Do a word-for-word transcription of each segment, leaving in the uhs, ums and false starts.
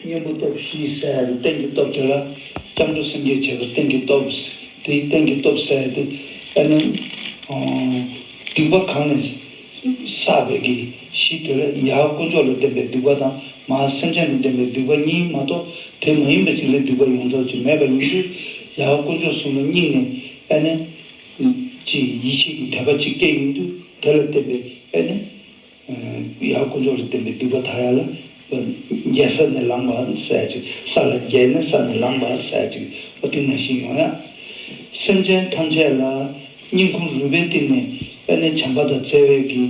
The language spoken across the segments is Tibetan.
གཉེན་པོ་སྟོབས་བཞི་ཟེར་ཡ་གི་རྟེན་གྱི་སྟོབས་དེ་ལ་སྐྱབས་འགྲོ་སེམས་བསྐྱེད་བྱེད་པའི་རྟེན་གྱི་སྟོབས། དེའི་རྟེན་གྱི་སྟོབས་ཟེར་ཡ་དེ་ཨ་ནི་སྡིག་པ་གང་ནས་བསགས་པའི་གི་གཞི་དེ་ལ་ཡབ་དཀོན་མཆོག་ལ་བརྟེན་པའི་སྡིག་པ་དང་མར་སེམས་ཅན་ལ་བརྟེན་པའི་སྡིག་པ་གཉིས་མ་གཏོགས་དེ་མ་ཡིན་པ་ཅིག་ལ་སྡིག་པ་ཡོངས་གྲགས་ཅིག་མེད་པ་ཡིན་དུས། ཡབ་དཀོན་མཆོག་གསུམ་ལ་སྙིང་ནས་ཨ་ནི་ཅིག་ཡིད་ཆེས་ཀྱི་དད་པ་ཅིག་སྐྱེས་ཡོང་དུས་དེ་ལ་བརྟེན་པའི་ཨ་ནི། ཡབ་དཀོན་མཆོག་ལ་བརྟེན་པའི་སྡིག་པ་དག་ཡ་ལ། རྒྱལ་ས་ནས་ལངས་པ་ཟེར་ཅིག་ས་ལ་རྒྱལ་ནས་ས་ནས་ལངས་པ་ཟེར་ཅིག་འོ་དེ་ནང་བཞིན་ཡོང་ཡ། སེམས་ཅན་ཐམས་ཅད་ལ་སྙིང་ཁུང་རུས་པའི་གཏིང་ནས་ཨ་ནི་བྱམས་པ་དང་བརྩེ་བའི་གི་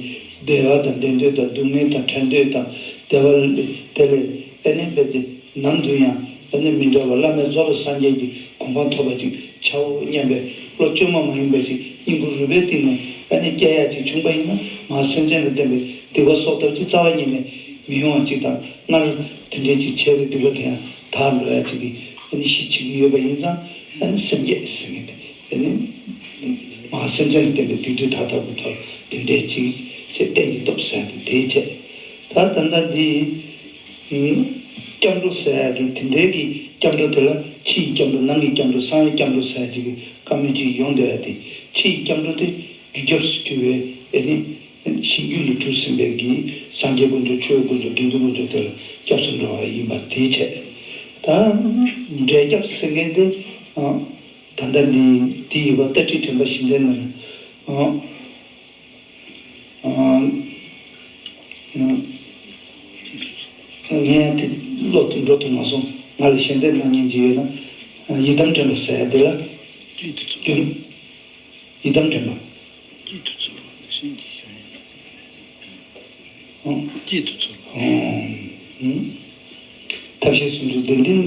བདེ་བ་དང་བདེ་འདོད་དང་སྡུག་བསྔལ་དང་བྲལ་འདོད་དང་བདེ་བ་དེ་ལས་ཨ་ནི་རྦད་དེ། ནམ་དུ་ཡང་ཨ་ནི་མི་འབྲལ་བར་བླ་མེད་རྫོགས་པའི་སངས་རྒྱས་ཀྱི་གོ་འཕང་ཐོབ་པ་ཅིག་བྱའོ་སྙམ་པའི་བློ་བཅོས་མ་མ་ཡིན་པ་ཅིག་སྙིང་ཁུང་རུས་པའི་གཏིང་ནས་ཨ་ནི་སྐྱེ་ཡ་ཅིག་བྱུང་པ་ཡིན་ན། མར་སེམས་ཅན་ལ་བརྟེན་པའི་སྡིག་པ་གསོག་ཐབས་ཅིག་རྩ་བ་ཉིད་ནས་མི་ཡོང་བ་ཅིག་དང་། སྔར་དེ་འདྲའི་ཅིག་བྱས་པའི་སྡིག་པ་དེ་ཡང་དག་འགྲོ་ཡ་ཅིག་གི་ཨ་ནི་གཞི་བྱེད་ཀྱི་ཡོད་པ་ཡིན་ཙང་། ཨ་ནི་སེམས་བསྐྱེད་ཟེར་མཁན་དེ་ཨ་ནི་མར་སེམས་ཅན་ལ་བརྟེན་པའི་སྡིག་སྒྲིབ་དག་ཐབས་ཀྱི་ཐོག་དེ་འདྲའི་ཅིག་ཅེས་རྟེན་གྱི་སྟོབས་ཟེར་ཏེ་དེའི་ཆེད། ད་ད་ལྟ་འདི། སྐྱབས་འགྲོ་ཟེར་ཡ་གི་དེ་འདྲའི་གི་སྐྱབས་འགྲོ་དེ་ལ་ཕྱི་ཡི་སྐྱབས་འགྲོ་ནང་གི་སྐྱབས་འགྲོ་གསང་བའི་སྐྱབས་འགྲོ་ཟེར་ཡ་ཅིག་གི་བཀའ་མོལ་ཅིག་ཡོང་བསྡད་ཡ་དེ། ཕྱི་ཡི་སྐྱབས་འགྲོ་དེ་རྒྱུ་སྐྱབས་སུ་གྱུར་བའི་ཨེ་ནི་གཞན་རྒྱུད་ལ་གྲུབ་ཟིན་པའི་གི་སངས་རྒྱས་དཀོན་མཆོག་ཆོས་དཀོན་མཆོག་དགེ་འདུན་དཀོན་མཆོག་དེ་ལ་སྐྱབས་སུ་འགྲོ་བ་ཡིན་པ་དེའི་ཆེད། ད་འབྲས་སྐྱབས་ཟེར་མཁན་དེ་ད་ལྟ་འདི་དེ་ཡི་བ་ལྟ་ཁྲིད་དྲན་པ་བཞི་ལྡན་ནང་། ངས་དེ་བློ་དེ་འགྲོ་ཐུབ་མ་སོང་། ང་ལ་ཞལ་འདེབས་གནང་མཁན་ཅིག་ཡོད་ན། ཡི་དམ་དྲན་པ་ཟེར་ཡ་དེ་ལ། སྐྱིད་དུ་ཚོར། ཡི་དམ་དྲན་པ། སྐྱིད་དུ་ཚོར་བ་ཤིན་ཏུ་ཤ་ཡིན། སྐྱིད་དུ་ཚོར་བ། ཐབས་ཤེས་སུམ་ཅུ་བདེན་འཛིན།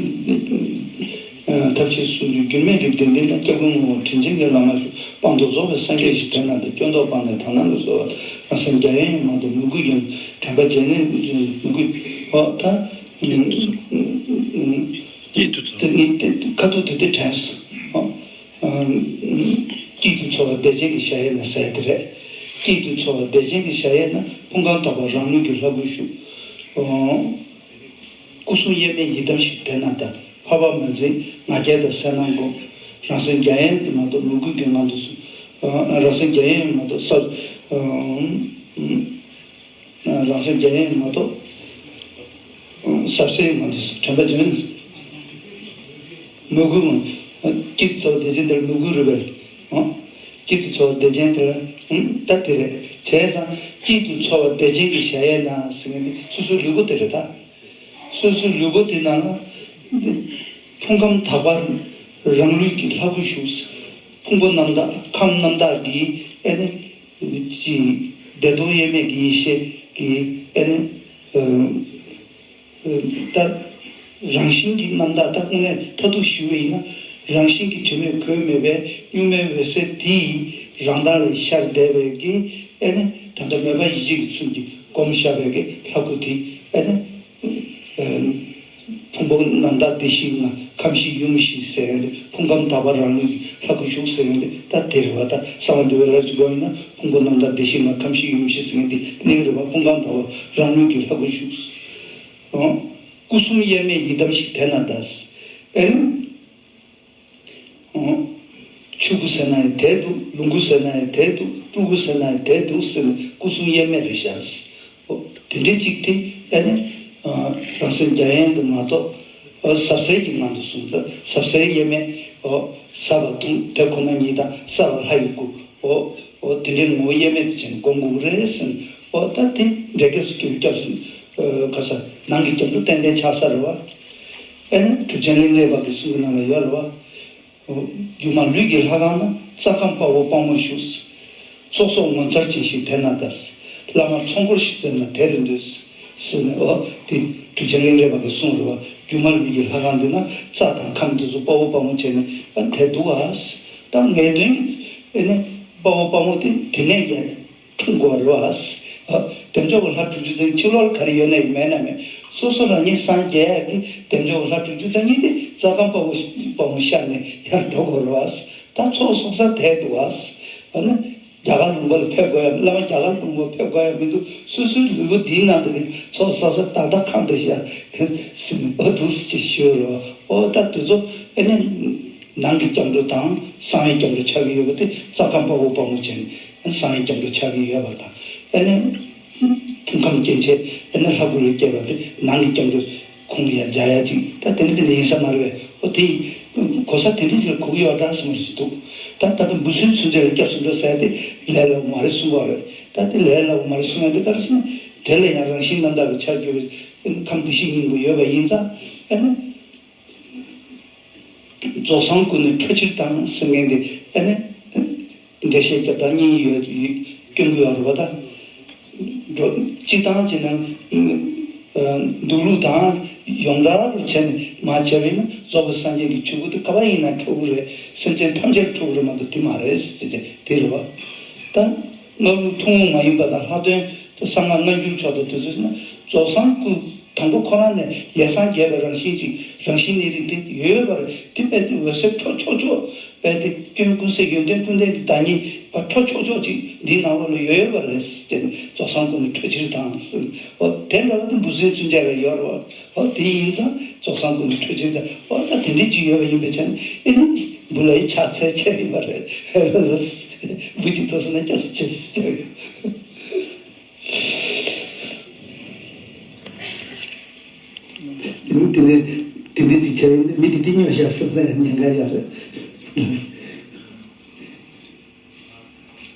ཐབས་ཤེས་སུམ་ཅུ་འགྱུར་མེད་ཀྱི་བདེན་འཛིན་ལ། སྐྱབས་མགོན་ངོ་བོ་དྲིན་ཅན་གྱི་བླ་མ་ཞུ། སྤངས་རྟོགས་རྫོགས་པའི་སངས་རྒྱས་ཞིག་དེ་ན་འདི། སྐྱོན་རྟོག་སྤངས་ནས་དག་སྣང་གིས་གསོལ་བ། རང་སེམས་རྒྱ་ཡན་ཡང་མ་གཏོགས་མོས་གུས་ཀྱང་། དྲན་པ་རྒྱ་ཡན་མོས་གུས། འོ་ད། སྐྱིད་དུ་ཚོར། དེ་ནི་ཁ་ཐུག་དེ་དེ་དྲན་སོང་། སྐྱིད་དུ་ཚོར་བ་བདེ་ཆེན་གྱི་གཞལ་ཡས་ན་ཟེར་དེ་རེད། སྐྱིད་དུ་ཚོར་བ་བདེ་ཆེན་གྱི་གཞལ་ཡས་ན། ཕུང་ཁམས་དག་པ་རང་ལུས་ཀྱི་ལྷ་སྐུ་བཞུགས། སྐུ་གསུམ་དབྱེར་མེད་ཡི་དམ་ཞིག་དེ་ན་གདའ། འཕགས་པ་མ་འཛིན་ང་རྒྱལ་དང་གསལ་སྣང་སྒོམ། རང་སེམས་རྒྱ་ཡན་དུ་མ་གཏོགས་མོས་གུས་ཀྱི་ངང་དུ་སོང་། རང་སེམས་རྒྱ་ཡན་མ་གཏོགས་ས། རང་སེམས་རྒྱ་ཡན་མ་གཏོགས། ཟབ་གསལ་ངང་དུ་དྲན་པ་བྱོན། མོས་གུས་ངང་། སྐྱིད་ཚོར་བདེ་ཆེན་དེར་མོས་གུས་རུས་པའི། སྐྱིད་དུ་ཚོར་བ་བདེ་ཆེན་དེར། ད་དེ་རེད། བྱས་ཙང་སྐྱིད་དུ་ཚོར་བ་བདེ་ཆེན་གྱི་གཞལ་ཡས་ན་ཟེར་མཁན་དེ་སོ་སོའི་ལུས་པོ་དེ་རེད་ད། སོ་སོའི་ལུས་པོ་དེ་ནང་ལ། ཕུང་ཁམས་དག་པ་རང་ལུས་ཀྱི་ལྷ་སྐུ་བཞུགས། ཕུང་པོ་རྣམ་དག་ཁམས་རྣམ་དག་གི་ཨེ་ནི། ཅིག་བདེ་སྟོང་དབྱེར་མེད་ཀྱི་ཡེ་ཤེས་ཀྱི་ཨེ་ནི། ད་རང་བཞིན་གྱི་རྣམ་དག་ད་དངོས་གནས་མཐར་ཐུག་ཞུས་པ་ཡིན་ན། རང་བཞིན་གྱིས་དྲི་མེད་གོས་མེད་པའི་གཉུག་མའི་འོད་གསལ་དེའི་རང་མདངས་ལ་ཤར་བསྡད་པའི་གི་ཨེ་ནི། ད་ལྟ་མོས་པ་ཡིད་བྱེད་ཀྱི་ཚུལ་གྱིས་བསྒོམ་བཞག་པའི་གི་ལྷ་སྐུ་དེ་ཨེ་ནི། ཕུང་པོ་རྣམ་དག་བདེ་གཤེགས་ལྔ་ཁམས་བཞི་ཡུམ་བཞི་ཟེར་ཡོང་དུས། ཕུང་ཁམས་དག་པ་རང་ལུས་ཀྱི་ལྷ་སྐུ་བཞུགས་ཟེར་ཡོང་དུས། ད་དེ་རེད་བ། ད་གསང་བ་འདུས་པའི་ལྷ་ཅིག་དགོས་ཡིན་ན། ཕུང་པོ་རྣམ་དག་བདེ་གཤེགས་ལྔ་ཁམས་བཞི་ཡུམ་བཞི་ཟེར་ཡོང་དུས་གནས་རེད་བ། ཕུང་ཁམས་དག་པ་རང་ལུས་ཀྱི་ལྷ་སྐུ་བཞུགས། སྐུ་གསུམ་དབྱེར་མེད་ཡི་དམ་ཞིག་དེ་ན་གདའ། ཨེ། ཆོས་སྐུ་ཟེར་ན་ཡང་དེ་འདུག་ལོངས་སྐུ་ཟེར་ན་ཡང་དེ་འདུག་སྤྲུལ་སྐུ་ཟེར་ན་ཡང་དེ་འདུག་ཟེར་ནས་སྐུ་གསུམ་དབྱེར་མེད་རེད་བཞག། འོ་དེ་འདྲའི་གཅིག་དེ་ཨེ་ནི། རང་སེམས་རྒྱ་ཡན་དུ་མ་གཏོགས། ཟབ་གསལ་གྱི་ངང་དུ་སོང་ད། ཟབ་གསལ་དབྱེར་མེད། འོ་ཟབ་པ་དུང་དེ་ཁོ་ན་ཉིད་དང་། གསལ་བ་ལྷ་ཡི་སྐུ། འོ་འོ་དེ་འདྲའི་ངོ་བོ་དབྱེར་མེད་དུ་བྱས་ནས་སྒོམ་དགོས་ཀྱི་རེད་ཟེར་ནས། འོ་ད་དེ་འབྲས་སྐྱབས་སུ་སྐྱེ་བའི་སྐྱབས་སུ། ཁ་ས་ནང་གི་སྐྱབས་འགྲོ་ཏན་ཏན་ཆགས་ས་རེད་བ། ཨེ་ནི་གྲུབ་ཆེན་གླིང་རས་པ་གི་གསུང་གི་ནང་ལ་ཡོད་རེད་བ། སྒྱུ་མ་ལུས་ཀྱི་ལྷ་ཁང་ན། རྩྭ་ཁང་དཔའ་བོ་དཔའ་མོ་བཞུགས། ཚོགས་གསོག་ངོ་མཚར་ཅན་ཞིག་དེ་ན་གདའ། བླ་མ་ཚོགས་འཁོར་ཞིག་བཙལ་ན་དེ་རུ་འདུས། ཟེར་ནས། འོ་དེ་གྲུབ་ཆེན་གླིང་རས་པ་གི་གསུང་རེད་བ། སྒྱུ་མ་ལུས་ཀྱི་ལྷ་ཁང་འདི་ན་རྩྭ་དང་ཁམས་འདི་ཚོ་དཔའ་བོ་དཔའ་མོ་བྱས་ནས་ཨ་དེ་འདུག་ག། ད་ངེས་དོན་ཨེ་ནི་དཔའ་བོ་དཔའ་མོ་དེ་དེ་ནས་ཡར་འཁྲུངས་དགོས་རེད་བ། ཨ་བདེ་མཆོག་གི་ལྷ་དྲུག་ཅུ་རྩ་གཉིས་ཕྱི་ལོགས་ལ་ག་རེ་ཡོད་ན་ཡང་མེད་ན་མེད། སོ་སོ་རང་ཉིད་སངས་རྒྱས་ཡག་གི་བདེ་མཆོག་གི་ལྷ་དྲུག་ཅུ་རྩ་གཉིས་དེ་རྩྭ་ཁང་དཔའ་བོ་དཔའ་མོ་ཤར་ནས་ཡར་འགྲོ་དགོས་རེད་བ། ད་ཚོགས་གསོག་ས་དེ་འདུག་བ། ཨ་ནི། རྒྱ་གར་ལུང་པ་ལ་ཕེབས་དགོས་ཡ། བླ་མ་རྒྱ་གར་ལུང་པ་ཕེབས་དགོས་ཡ་མི་འདུག་སོ་སོའི་ལུས་པོ་འདིའི་ནང་དུ་ནི་ཚོགས་བསགས་ས་ཏག་ཏག་ཁང་དུ་བཞག་ཟིན་ཨ་འདུག་སེ་ཅིག་ཞུས་རོ། ཨོ་ད་དེ་ཚོ་ཨེ་ནི་ནང་གི་སྐྱབས་འགྲོ་དང་གསང་བའི་སྐྱབས་འགྲོ་ཆགས་ཀྱི་ཡོད་པ་དེ་རྩ་ཁམས་དཔའ་བོ་དཔའ་མོ་བྱས་ནས་གསང་བའི་སྐྱབས་འགྲོ་ཆགས་ཀྱི་ཡོད་པ་དང་། ཨེ་ནི་ཕུང་ཁམས་སྐྱེ་མཆེད་ཨེ་ནི་ལྷ་སྐུ་ལ་སྐྱེས་པ་དེ་ནང་གི་སྐྱབས་འགྲོ། ཁོང་ཡང་རྒྱ་ཡ་ཅིག་ད་དེ་འདྲ་དེ་འདྲ་ཡིན་ས་མ་རེད་པས། ཨོ་དེ་གོ་ས་དེ་འདྲ་ཅིག་ལ་གོ་གི་ཡོད་འདྲ་སོང་ཞིག་འདུག་ད་ད་ལྟ་འབུ་སྲིན་ཚུན་ཆད་ལ་སྐྱབས་སུ་འགྲོ་ཟེར་ཏེ་ལས་སླ་པོ་མ་རེད་གསུང་གི་ཡོད་རེད། ད་དེ་ལས་སླ་པོ་མ་རེད་གསུང་ཡ་དེ་ག་རེ་ཟེར་ན། དེ་ལ་ཡང་རང་བཞིན་རྣམ་དག་གི་ཆར་གྱུར་པའི་ཁམས་བདེ་གཤེགས་སྙིང་པོ་ཡོད་པ་ཡིན་ཙང་། ཨ་ནི་རྫོགས་སངས་སྐུ་ནི་འཕྲོད་ཕྱིར་དང་ཟེར་མཁན་དེ་ཨ་ནི། འགྲེལ་བཤད་རྒྱབ་སྟངས་གཉིས་ཡོད། སྐྱོན་གྱི་ཡོད་རེད་པ། ད་འགྲོ་སྤྱིར་བཏང་བྱས་ན་འདུག་ལུགས་དང་ཡོངས་གྲགས་རུ་བྱས་ནས་མ་བྱས་པ་ཡིན་ན། རྫོགས་པའི་སངས་རྒྱས་ཀྱི་ཆོས་སྐུ་དེ་ག་པར་ཡིན་ན་འཕྲོད་ཀྱི་རེད། སེམས་ཅན་ཐམས་ཅད་ལ་འཕྲོད་ཀྱི་རེད་མ་གཏོགས་དེ་མ་རེད་ཟེར་ཏེ་དེ་རེད་པ། ད་སྔགས་ལུགས་ཐུན་མོང་མ་ཡིན་པ་དང་ལྷག་དོན་དུ་གསང་སྔགས་སྔ་འགྱུར་ཕྱོགས་དང་དེ་ཚོ་ཡིན་ན། རྫོགས་སངས་སྐུ་དང་པོ་ཁོ་རང་ནས་ཡེ་སངས་རྒྱས་པའི་རང་བཞིན་ཅིག་རང་བཞིན་གནས་རིགས་དེ་ཡོད་པ་རེད། དེ་རྦད་དེ་འོད་གསལ་འཕྲོ་ཆོག་ཆོག་རྦད་དེ་སྐྱོན་ཀུན་ཟད་ཡོན་ཏན་ཀུན་ལྡན་གྱི་བདག་ཉིད་པ་འཕྲོ་ཆོག་ཆོག་ཅིག་འདིའི་ནང་ལོགས་ལ་ཡོད་ཡོད་པ་རེད་ཟེར་ནས། རྫོགས་སངས་སྐུ་ནི་འཕྲོད་ཕྱིར་དང་ཟེར། འོ་དེ་འདྲ་བ་དེ་འབུ་སྲིན་ཚུན་ཆད་ལ་ཡོད་རེད་པ། འོ་དེ་ཡིན་ཙང་རྫོགས་སངས་སྐུ་ནི་འཕྲོད་ཕྱིར་དང་། འོ་ད་དེ་འདྲའི་ཅིག་ཡོད་པ་ཡིན་པའི་ཆ་ནས་ཨེ་ནི་འབུ་ལ་ཡི་ཕྱག་འཚལ་བྱས་ཡོད་པ་རེད། འབུ་ཅིག་ཐུག་སོང་ན་སྐྱབས་སུ་མཆི་ཟེར་བྱས་ཡོད། དེ་ནི་དེ་འདྲའི་དེ་འདྲའི་ཅིག་བྱས་ཡིན་ན་མི་དེ་དེ་སྨྱོ་བཞག་ཟེར་ན་ཉེན་ཁ་ཡོད་རེད།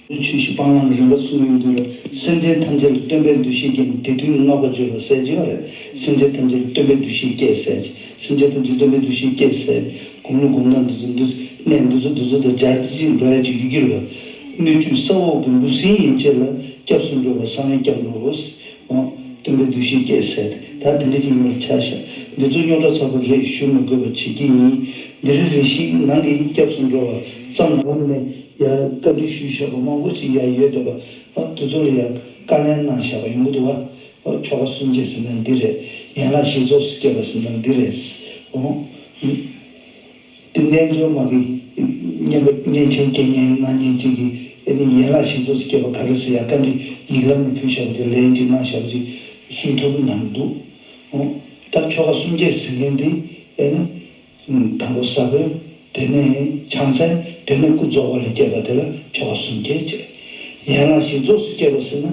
ཆོས་བཞི་སྤང་བླང་གི་རིམ་པ་གསུངས་ཡོང་དུས་ལ། སེམས་ཅན་ཐམས་ཅད་ལ་སྟོན་པའི་འདུ་ཤེས་བསྐྱེད་ནས། དེ་དུས་བསྔགས་པ་བརྗོད་པ་ཟེར་གྱི་ཡོད་རེད། སེམས་ཅན་ཐམས་ཅད་ལ་སྟོན་པའི་འདུ་ཤེས་བསྐྱེད་ཟེར་གྱི། སེམས་ཅན་ཐམས་ཅད་ལ་སྟོན་པའི་འདུ་ཤེས་བསྐྱེད་ཟེར། གོང་ལུགས་གོང་ན་འདི་ཚོ་འདི་གནས་འདི་ཚོ་འདི་ཚོ་དང་སྦྱར་ཏེ་ཅིག་འགྲོ་ཡ་ཅིག་ཡོད་ཀྱི་རེད་པ། སྣོད་བཅུད་ས་འོག་གི་འབུ་སྲིན་ཡན་ཆད་ལ་སྐྱབས་སུ་འགྲོ་བ་གསང་བའི་སྐྱབས་འགྲོ། འོ། སྟོན་པའི་འདུ་ཤེས་བསྐྱེད་ཟེར་ཏེ། ད་དེ་འདྲ་ཅིག་ཡིན་པར་ཆ་བཞག་འདི་ཚོ་རྙོག་དྲ་ཚ་པོ་རེད། ཞུ་མི་དགོས་པ་བྱེད་ཀྱི་ཡིན། འདི་རེ་རེ་ཞིག་ནང་གི་སྐྱབས་སུ་འགྲོ་བ་ཙམ་ལ་ནས་ཡ་བཀའ་འདྲི་ཞུས་བཞག་པ་མང་པོ་ཅིག་ཡ་ཡོད་འདུག་པ། འོ་དེ་ཚོ་ལ་ཡ་བཀའ་ལན་གནང་བཞག་པ་ཡོང་གི་འདུག་པ། འོ་ཆོ་ག་གསུམ་བསྐྱེད་ཟེར་ན་འདི་རེད། ཡན་ལག་བཞི་རྫོགས་སུ་བསྐྱེད་པ་ཟེར་ན་འདི་རེད། འོ། དེ་རྣལ་འབྱོར་མ་གི་བསྙེན་པ་བསྙེན་ཆེན་དགེ་བསྙེན་གནང་མཁན་གཅིག་གིས་ཨེ་ནི་ཡན་ལག་བཞི་རྫོགས་སུ་བསྐྱེད་པ་ག་རེ་ཟེར་ཡ་བཀའ་འདྲི་ཡིག་ལམ་ནས་ཕུལ་བཞག་པ་ཅིག་ལན་ཅིག་གནང་བཞག་པ་ཅིག་གསུང་ཐུབ་ཀྱི་མི་འདུག་ཨོ། ད་ཆོ་ག་གསུམ་བསྐྱེད་ཟེར་མཁན་དེ་ཨེ་ནི་དང་པོ་ས་བོན། དེ་ནས་ཕྱག་འཚལ། དེ་ནས་སྐུ་རྫོགས་པ་ལ་བསྐྱེད་པ་དེ་ལ་ཆོ་ག་གསུམ་བསྐྱེད་ཅེས། ཡན་ལག་བཞི་རྫོགས་སུ་བསྐྱེད་པ་ཟེར་ན།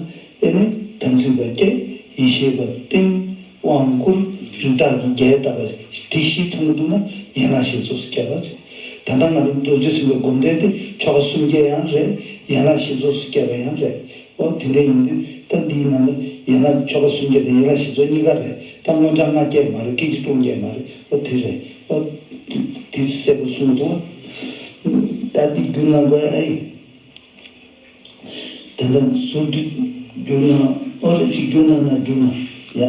ཨེ་ནི་དམ་ཚིག་པ་བསྐྱེད། ཡེ་ཤེས་པ་བསྟིམ། དབང་བསྐུར། རིགས་བདག་གི་རྒྱས་བཏབ་པ་དེ་བཞི་ཚང་གི་འདུག་ན་ཡན་ལག་བཞི་རྫོགས་སུ་བསྐྱེད་པ་ཟེར། ད་ལྟ་ང་རང་རྡོ་རྗེ་སེམས་དཔའི་སྒོམ་བཟླས་དེ་ཆོ་ག་གསུམ་བསྐྱེད་ཡང་རེད། ཡན་ལག་བཞི་རྫོགས་སུ་བསྐྱེད་པ་ཡང་རེད། ཨོ་དེ་འདྲ་ཡིན་དུས་ད་འདིའི་ནང་ལ་ཡན་ལག་ཆོ་ག་གསུམ་བསྐྱེད་དང་ཡན་ལག་བཞི་རྫོགས་གཉིས་ཀ་རེད། ད་དངོས་གྲངས་ལྔ་བསྐྱེད་མ་རེད། སྐད་ཅིག་གྲངས་བསྐྱེད་མ་རེད། ཨོ་དེ་རེད། ཨོ་དེ་གསལ་པོ་གསུངས་འདུག་ད་འདི་རྒྱུ་ན་དགོས་ཨེ། དེ་འདྲ་ཟུར་དུ་བསྒྱུར་ན། ཨོ་རེ་གཅིག་བསྒྱུར་ན་ན་བསྒྱུར་ན་ཡ།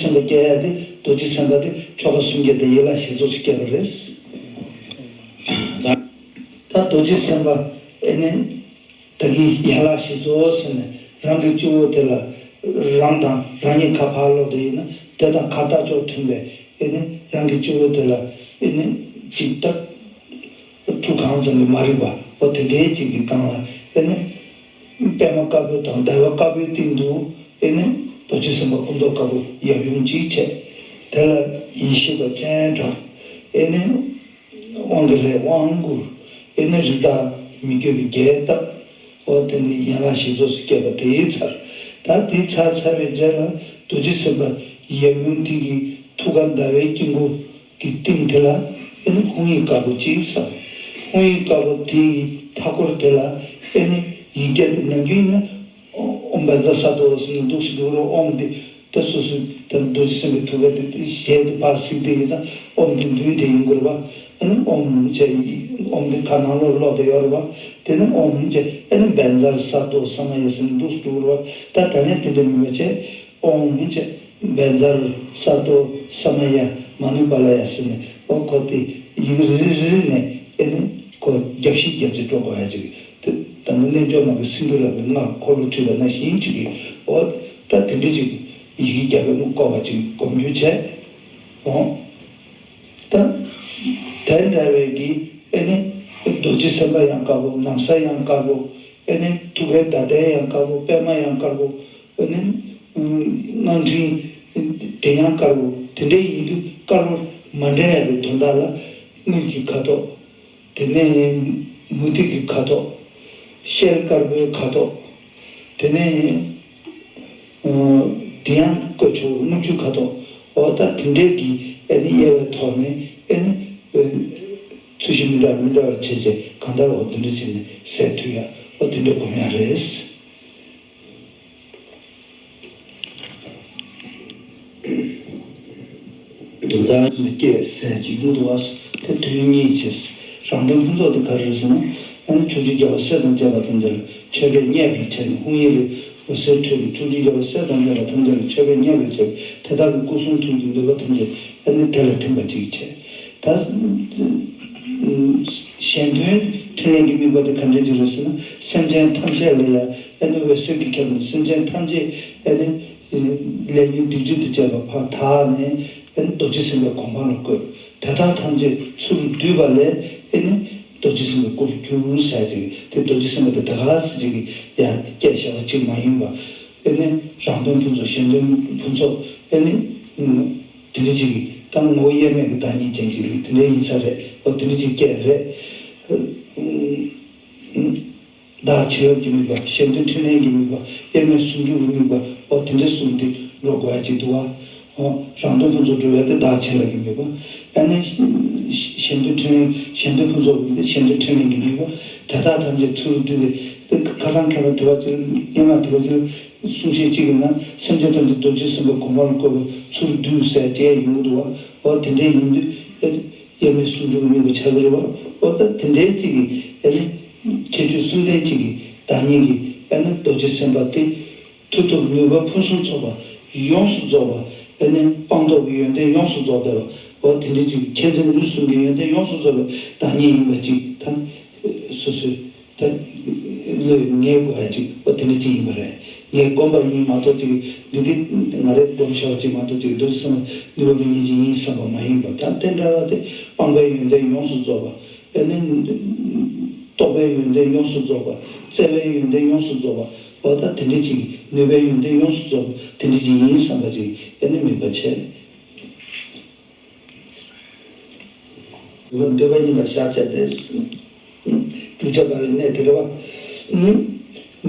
སེམས་པ་སྐྱེ་ཡ་དེ་རྡོ་རྗེ་སེམས་དཔའ་དེ་ཆོ་ག་གསུམ་བསྐྱེད་དང་ཡན་ལག་བཞི་རྫོགས་སུ་སྐྱེ་བ་རེད། ད་རྡོ་རྗེ་སེམས་དཔའ་ཨེ་ནི་ད་གིན་ཡན་ལག་བཞི་རྫོགས་ཟེར་ནས་རང་གི་སྤྱི་བོ་དེ་ལ་རང་དང་རང་ཉིད་ཁ་ཕར་ལོག་དེ་ཡིན་ན་དེ་དང་ཁ་ལྟག་ཕྱོགས་མཐུན་པའི། ཨེ་ནི་རང་གི་སྤྱི་བོ་དེ་ལ་ཨེ་ནི་ཅིག་ཏག་ཁྲུ་གང་ཙམ་ལས་མ་རིག་པ་འོ་དེ་འདྲའི་ཅིག་གི་སྒང་ལ་ཨེ་ནི་པདྨ་དཀར་པོ་དང་ཟླ་བ་དཀར་པོའི་སྟེང་དུ་ཨེ་ནི་རྡོ་རྗེ་སེམས་དཔའ་སྐུ་མདོག་དཀར་པོ་ཡབ་ཡུམ་གཅིག་བྱས། དེ་ལ་ཡེ་ཤེས་པ་སྤྱན་དྲངས། ཨེ་ནི་དབང་གི་ལྷས་དབང་བསྐུར། ཨེ་ནི་རིགས་བདག་མི་བསྐྱོད་པའི་རྒྱས་བཏབ། འོ་དེ་ནི་ཡན་ལག་བཞི་རྫོགས་སུ་བསྐྱེད་པ་དེའི་ཚར། ད་དེའི་ཚར་ཚར་བའི་རྗེས་ལ་རྡོ་རྗེ་སེམས་དཔའ་ཡབ་ཡུམ་དེ་གི་ཐུགས་ཀར་ཟླ་བའི་དཀྱིལ་འཁོར་གྱི་སྟེང་དེ་ལ་ཨེ་ནི་ཧཱུྃ་ཡིག་དཀར་པོ་གཅིག་བསམ། ཧཱུྃ་ཡིག་དཀར་པོ་དེ་ཡི་མཐའ་སྐོར་དེ་ལ་ཨེ་ནི་ཡིག་བརྒྱ་དེ་ནམ་རྒྱུན་ཡིན་ན་ཨོཾ་བཛྲ་ས་ཏྭ་ཟེར་ནས་འདུག་སེ་འདུག་རོ། ཨོཾ་དེ་ད་སོ་སོའི་ད་རྡོ་རྗེ་སེམས་དཔའི་ཐུགས་ཀ་དེ་ཞལ་དེ་ཕར་གཟིགས་དེ་ཡིན་ཙང་ཨོཾ་དེ་མདུན་དེ་ཡིན་དགོས་རེད་པ། ཨ་ནི་ཨོཾ་བྱས་ཡིག་ཨོཾ་དེ་ཁ་ནང་ལོགས་ལོག་དེ་ཡོད་རེད་པ། དེ་ནས་ཨོཾ་བྱས་ཨ་ནི་བཛྲ་ས་ཏྭ་ས་མ་ཡ་ཟེར་ནས་འདུག་སེ་འདུག་རེད་པ། ད་ད་ནས་དེ་འདྲ་མིན་པ་བྱས། ཨོཾ་བྱས་བཛྲ་ས་ཏྭ་ས་མ་ཡ་མ་ནུ་པཱ་ལ་ཡ་ཟེར་ནས་ཨོ་ཁོ་དེ་ཡིག་རེ་རེ་རེ་རེ་ནས་ཨེ་ནི་ཁོ་རྒྱབ་བཤིག་རྒྱབ་བྱེད་འགྲོ་དགོས་ཡ་ཅིག་དེ་ད་ནི་རྣལ་འབྱོར་མ་གི་སིནྡྷུ་ར་གི་སྔགས་འཁོར་ལོ་ཁྲིད་པ་ནང་བཞིན་ཅིག་གི་ཨོ་ད་དེ་འདྲ་ཅིག་ཡི་གེ་རྒྱབ་པའི་དངུལ་བསྐོར་བ་ཅིག་སྒོམ་རྒྱུ་བྱས། ཨོ་ད་དེ་འདྲ་བའི་གི་ཨེ་ནི། རྡོ་རྗེ་སེམས་དཔའ་ཡང་དཀར་པོ། ན་བཟའ་ཡང་དཀར་པོ། ཨེ་ནི་ཐུགས་ཀའི་ཟླ་གདན་ཡང་དཀར་པོ། པད་མ་ཡང་དཀར་པོ། ཨེ་ནི་ཨུམ་སྔགས་ཕྲེང་དེ་ཡང་དཀར་པོ། དེ་འདྲ་ཡིན་དུས་དཀར་པོ་མ་འདྲ་ཡག་གི་དོན་དག་ལ་དངུལ་གྱི་ཁ་དོག། དེ་ནས་མུ་ཏིག་གི་ཁ་དོག། ཤེལ་དཀར་པོའི་ཁ་དོག། དེ་ནས་ཨ་དེ་ཡང་བཀོད་ཆོག་རྔུལ་ཆུའི་ཁ་དོག། འོ་ད་དེ་འདྲའི་གི་ཨེ་ནི་དབྱེ་བའི་ཐོག་ནས་ཨེ་ནི་ཨེ་ཚོས་གཞི་མི་འདྲ་མི་འདྲ་བ་བྱས་བྱས་གང་ལྟར་འོ་དེ་འདྲ་བྱས་ནས་ཟས་འཐུང་ཡ། འོ་དེ་འདྲ་སྒོམ་ཡ་རེད། འཛམ་བུ་སྐྱེས་ཟེར་གྱི་ཡོད་འདུག་བ། དེ་དོན་གཉིས་བྱས། རང་དོན་ཕུན་ཚོགས་དེ་ག་རེ་རེད་ཟེར་ན། ཨ་ནི་ཕྱོགས་བཅུའི་རྒྱལ་བ་སྲས་དང་བཅས་པ་ཐམས་ཅད་ལ་མཆོད་པས་མཉེས་པར་བྱས་ནས། ཧཱུྃ་ཡིག་ལས་འོད་ཟེར་འཕྲོས་ནས་ཕྱོགས་བཅུའི་རྒྱལ་བ་སྲས་དང་བཅས་པ་ཐམས་ཅད་ལ་མཆོད་པས་མཉེས་པར་བྱས་པས། དེ་དག་གི་སྐུ་གསུང་ཐུགས་ཀྱི་མོས་པ་ཐམས་ཅད་ཨ་ནི་དེ་ལ་ཐིམ་པ་ཅིག་བྱས། ད་གཞན་དོན་ཕྲིན་ལས་ཀྱི་དམིགས་པ་དེ་ག་འདྲ་ཅིག་རེད་ཟེར་ན། སེམས་ཅན་ཐམས་ཅད་ལ་ཡང་ཨ་ནི་འོད་ཟེར་གྱིས་ཁྱབ་ནས་སེམས་ཅན་ཐམས་ཅད་ཨ་ནི་ལས་ཉོན་སྡིག་སྒྲིབ་དང་བཅས་པ་ཕར་དག་ནས་ཨ་ནི་རྡོ་རྗེ་སེམས་དཔའི་གོ་འཕང་ལ་བཀོད། དེ་དག་ཐམས་ཅད་ཚུར་བསྡུས་པ་ལས་ཨ་ནི་རྡོ་རྗེ་སེམས་དཔའི་སྐུ་རུ་གྱུར་ཟེར་ཅིག། དེ་རྡོ་རྗེ་སེམས་དཔའ་དེ་ད་ག་ཟེར་ཅིག་གི་ཡང་སྐད་བཤད་པ་ཅིག་མ་ཡིན་པ། ཨ་ནི་རང་དོན་ཕུན་ཚོགས། གཞན་དོན་ཕུན་ཚོགས། ཨ་ནི་དེ་འདྲ་ཅིག་གི་ད་ངོ་བོ་དབྱེར་མེད་ཀྱི་བདག་ཉིད་ཅན་ཅིག་དེ་འདྲ་ཡིན་ས་རེད། འོ་དེ་འདྲ་ཅིག་སྐད་རེད། བདག་བྱིན་རླབས་ཀྱི་དམིགས་པ། གཞན་དོན་ཕྲིན་ལས་ཀྱི་དམིགས་པ། དབྱེར་མེད་ཟུང་འཇུག་གི་དམིགས་པ། འོ་དེ་འདྲ་གསུམ་དེ་འགྲོ་དགོས་ཡ་ཅིག་འདུག་བ། འོ་རང་དོན་ཕུན་ཚོགས་འགྲོ་ཡ་དེ་བདག་བྱིན་རླབས་ཀྱི་དམིགས་པ། ཨ་ནི་གཞན་དོན་ཕྲིན་ལས། གཞན་དོན་ཕུན་ཚོགས་ཀྱི་དེ་གཞན་དོན་ཕྲིན་ལས་ཀྱི་དམིགས་པ། དེ་དག་ཐམས་ཅད་ཚུར་བསྡུས་ཏེ། དེ་ཁ་སང་མཁས་པ་དེ་བ་ཅིག། སྔོན་མ་དེ་བ་ཅིག་གསུང་བཤད་ཅིག་གི་ནང་སེམས་ཅན་ཐམས་ཅད་རྡོ་རྗེ་སེམས་དཔའི་གོ་འཕང་ལ་བཀོད་པ་ཚུར་བསྡུས་ཟེར་བྱས་ཡོང་གི་འདུག་བ། འོ་དེ་འདྲ་ཡིན་དུས། དབྱེར་མེད་ཟུང་འཇུག་དམིགས་པ་ཆགས་ཀྱི་རེད་བ། འོ་ད་དེ་འདྲའི་ཅིག་གི་ཨ་ནི་ཁྱད་ཆོས་གསུམ་ལྡན་ཅིག་གི་བདག་ཉིད་ཀྱི་ཨ་ནི་རྡོ་རྗེ་སེམས་དཔའ་དེ། མཐུ་སྟོབས་ནུས་པ་ཕུན་སུམ་ཚོགས་པ། ཡོངས་སུ་རྫོགས་པ། ཨ་ནི་སྤངས་རྟོགས་ཀྱི་ཡོན་ཏན་ཡོངས་སུ་རྫོགས་པ། འོ་དེ་འདྲ་ཅིག་མཁྱེན་བརྩེ་ནུས་གསུམ་གྱི་ཡོན་ཏན་ཡོངས་སུ་རྫོགས་པའི་བདག་ཉིད་ཡིན་པ་ཅིག་དང་། སོ་སོའི་ད་བློས་ངེས་དགོས་པ་ཅིག། འོ་དེ་འདྲ་ཅིག་ཡིན་པ་རེད། ངས་བསྒོམས་པ་ཡིན་མ་གཏོགས་ཅིག། འདི་འདི་ང་རས་བསྒོམས་བཞག་པ་ཅིག་མ་གཏོགས་ཅིག། རྡོ་རྗེ་སེམས་དཔའ་ནུས་པ་མི་ཉིད་ཅིག་ཡིན་བསམ་པ་མ་ཡིན་པ། ད་དེ་འདྲ་བ་དེ་སྤངས་པའི་ཡོན་ཏན་ཡོངས་སུ་རྫོགས་པ། ཨ་ནི་རྟོགས་པའི་ཡོན་ཏན་ཡོངས་སུ་རྫོགས་པ། བརྩེ་བའི་ཡོན་ཏན་ཡོངས་སུ་རྫོགས་པ། འོ་ད་དེ་འདྲ་ཅིག། ནུས་པའི་ཡོན་ཏན་ཡོངས་སུ་རྫོགས་པ་དེ་འདྲ་ཅིག་ཡིན་བསམ་པ་ཅིག་ཨ་ནི་དམིགས་པ་བྱས། འདོད་པ་སྙིང་གར་བཞག་བྱས་ཏེ། བསྒྲུབ་བྱ་འབར་བའི་གནས་དེ་རེད་བ།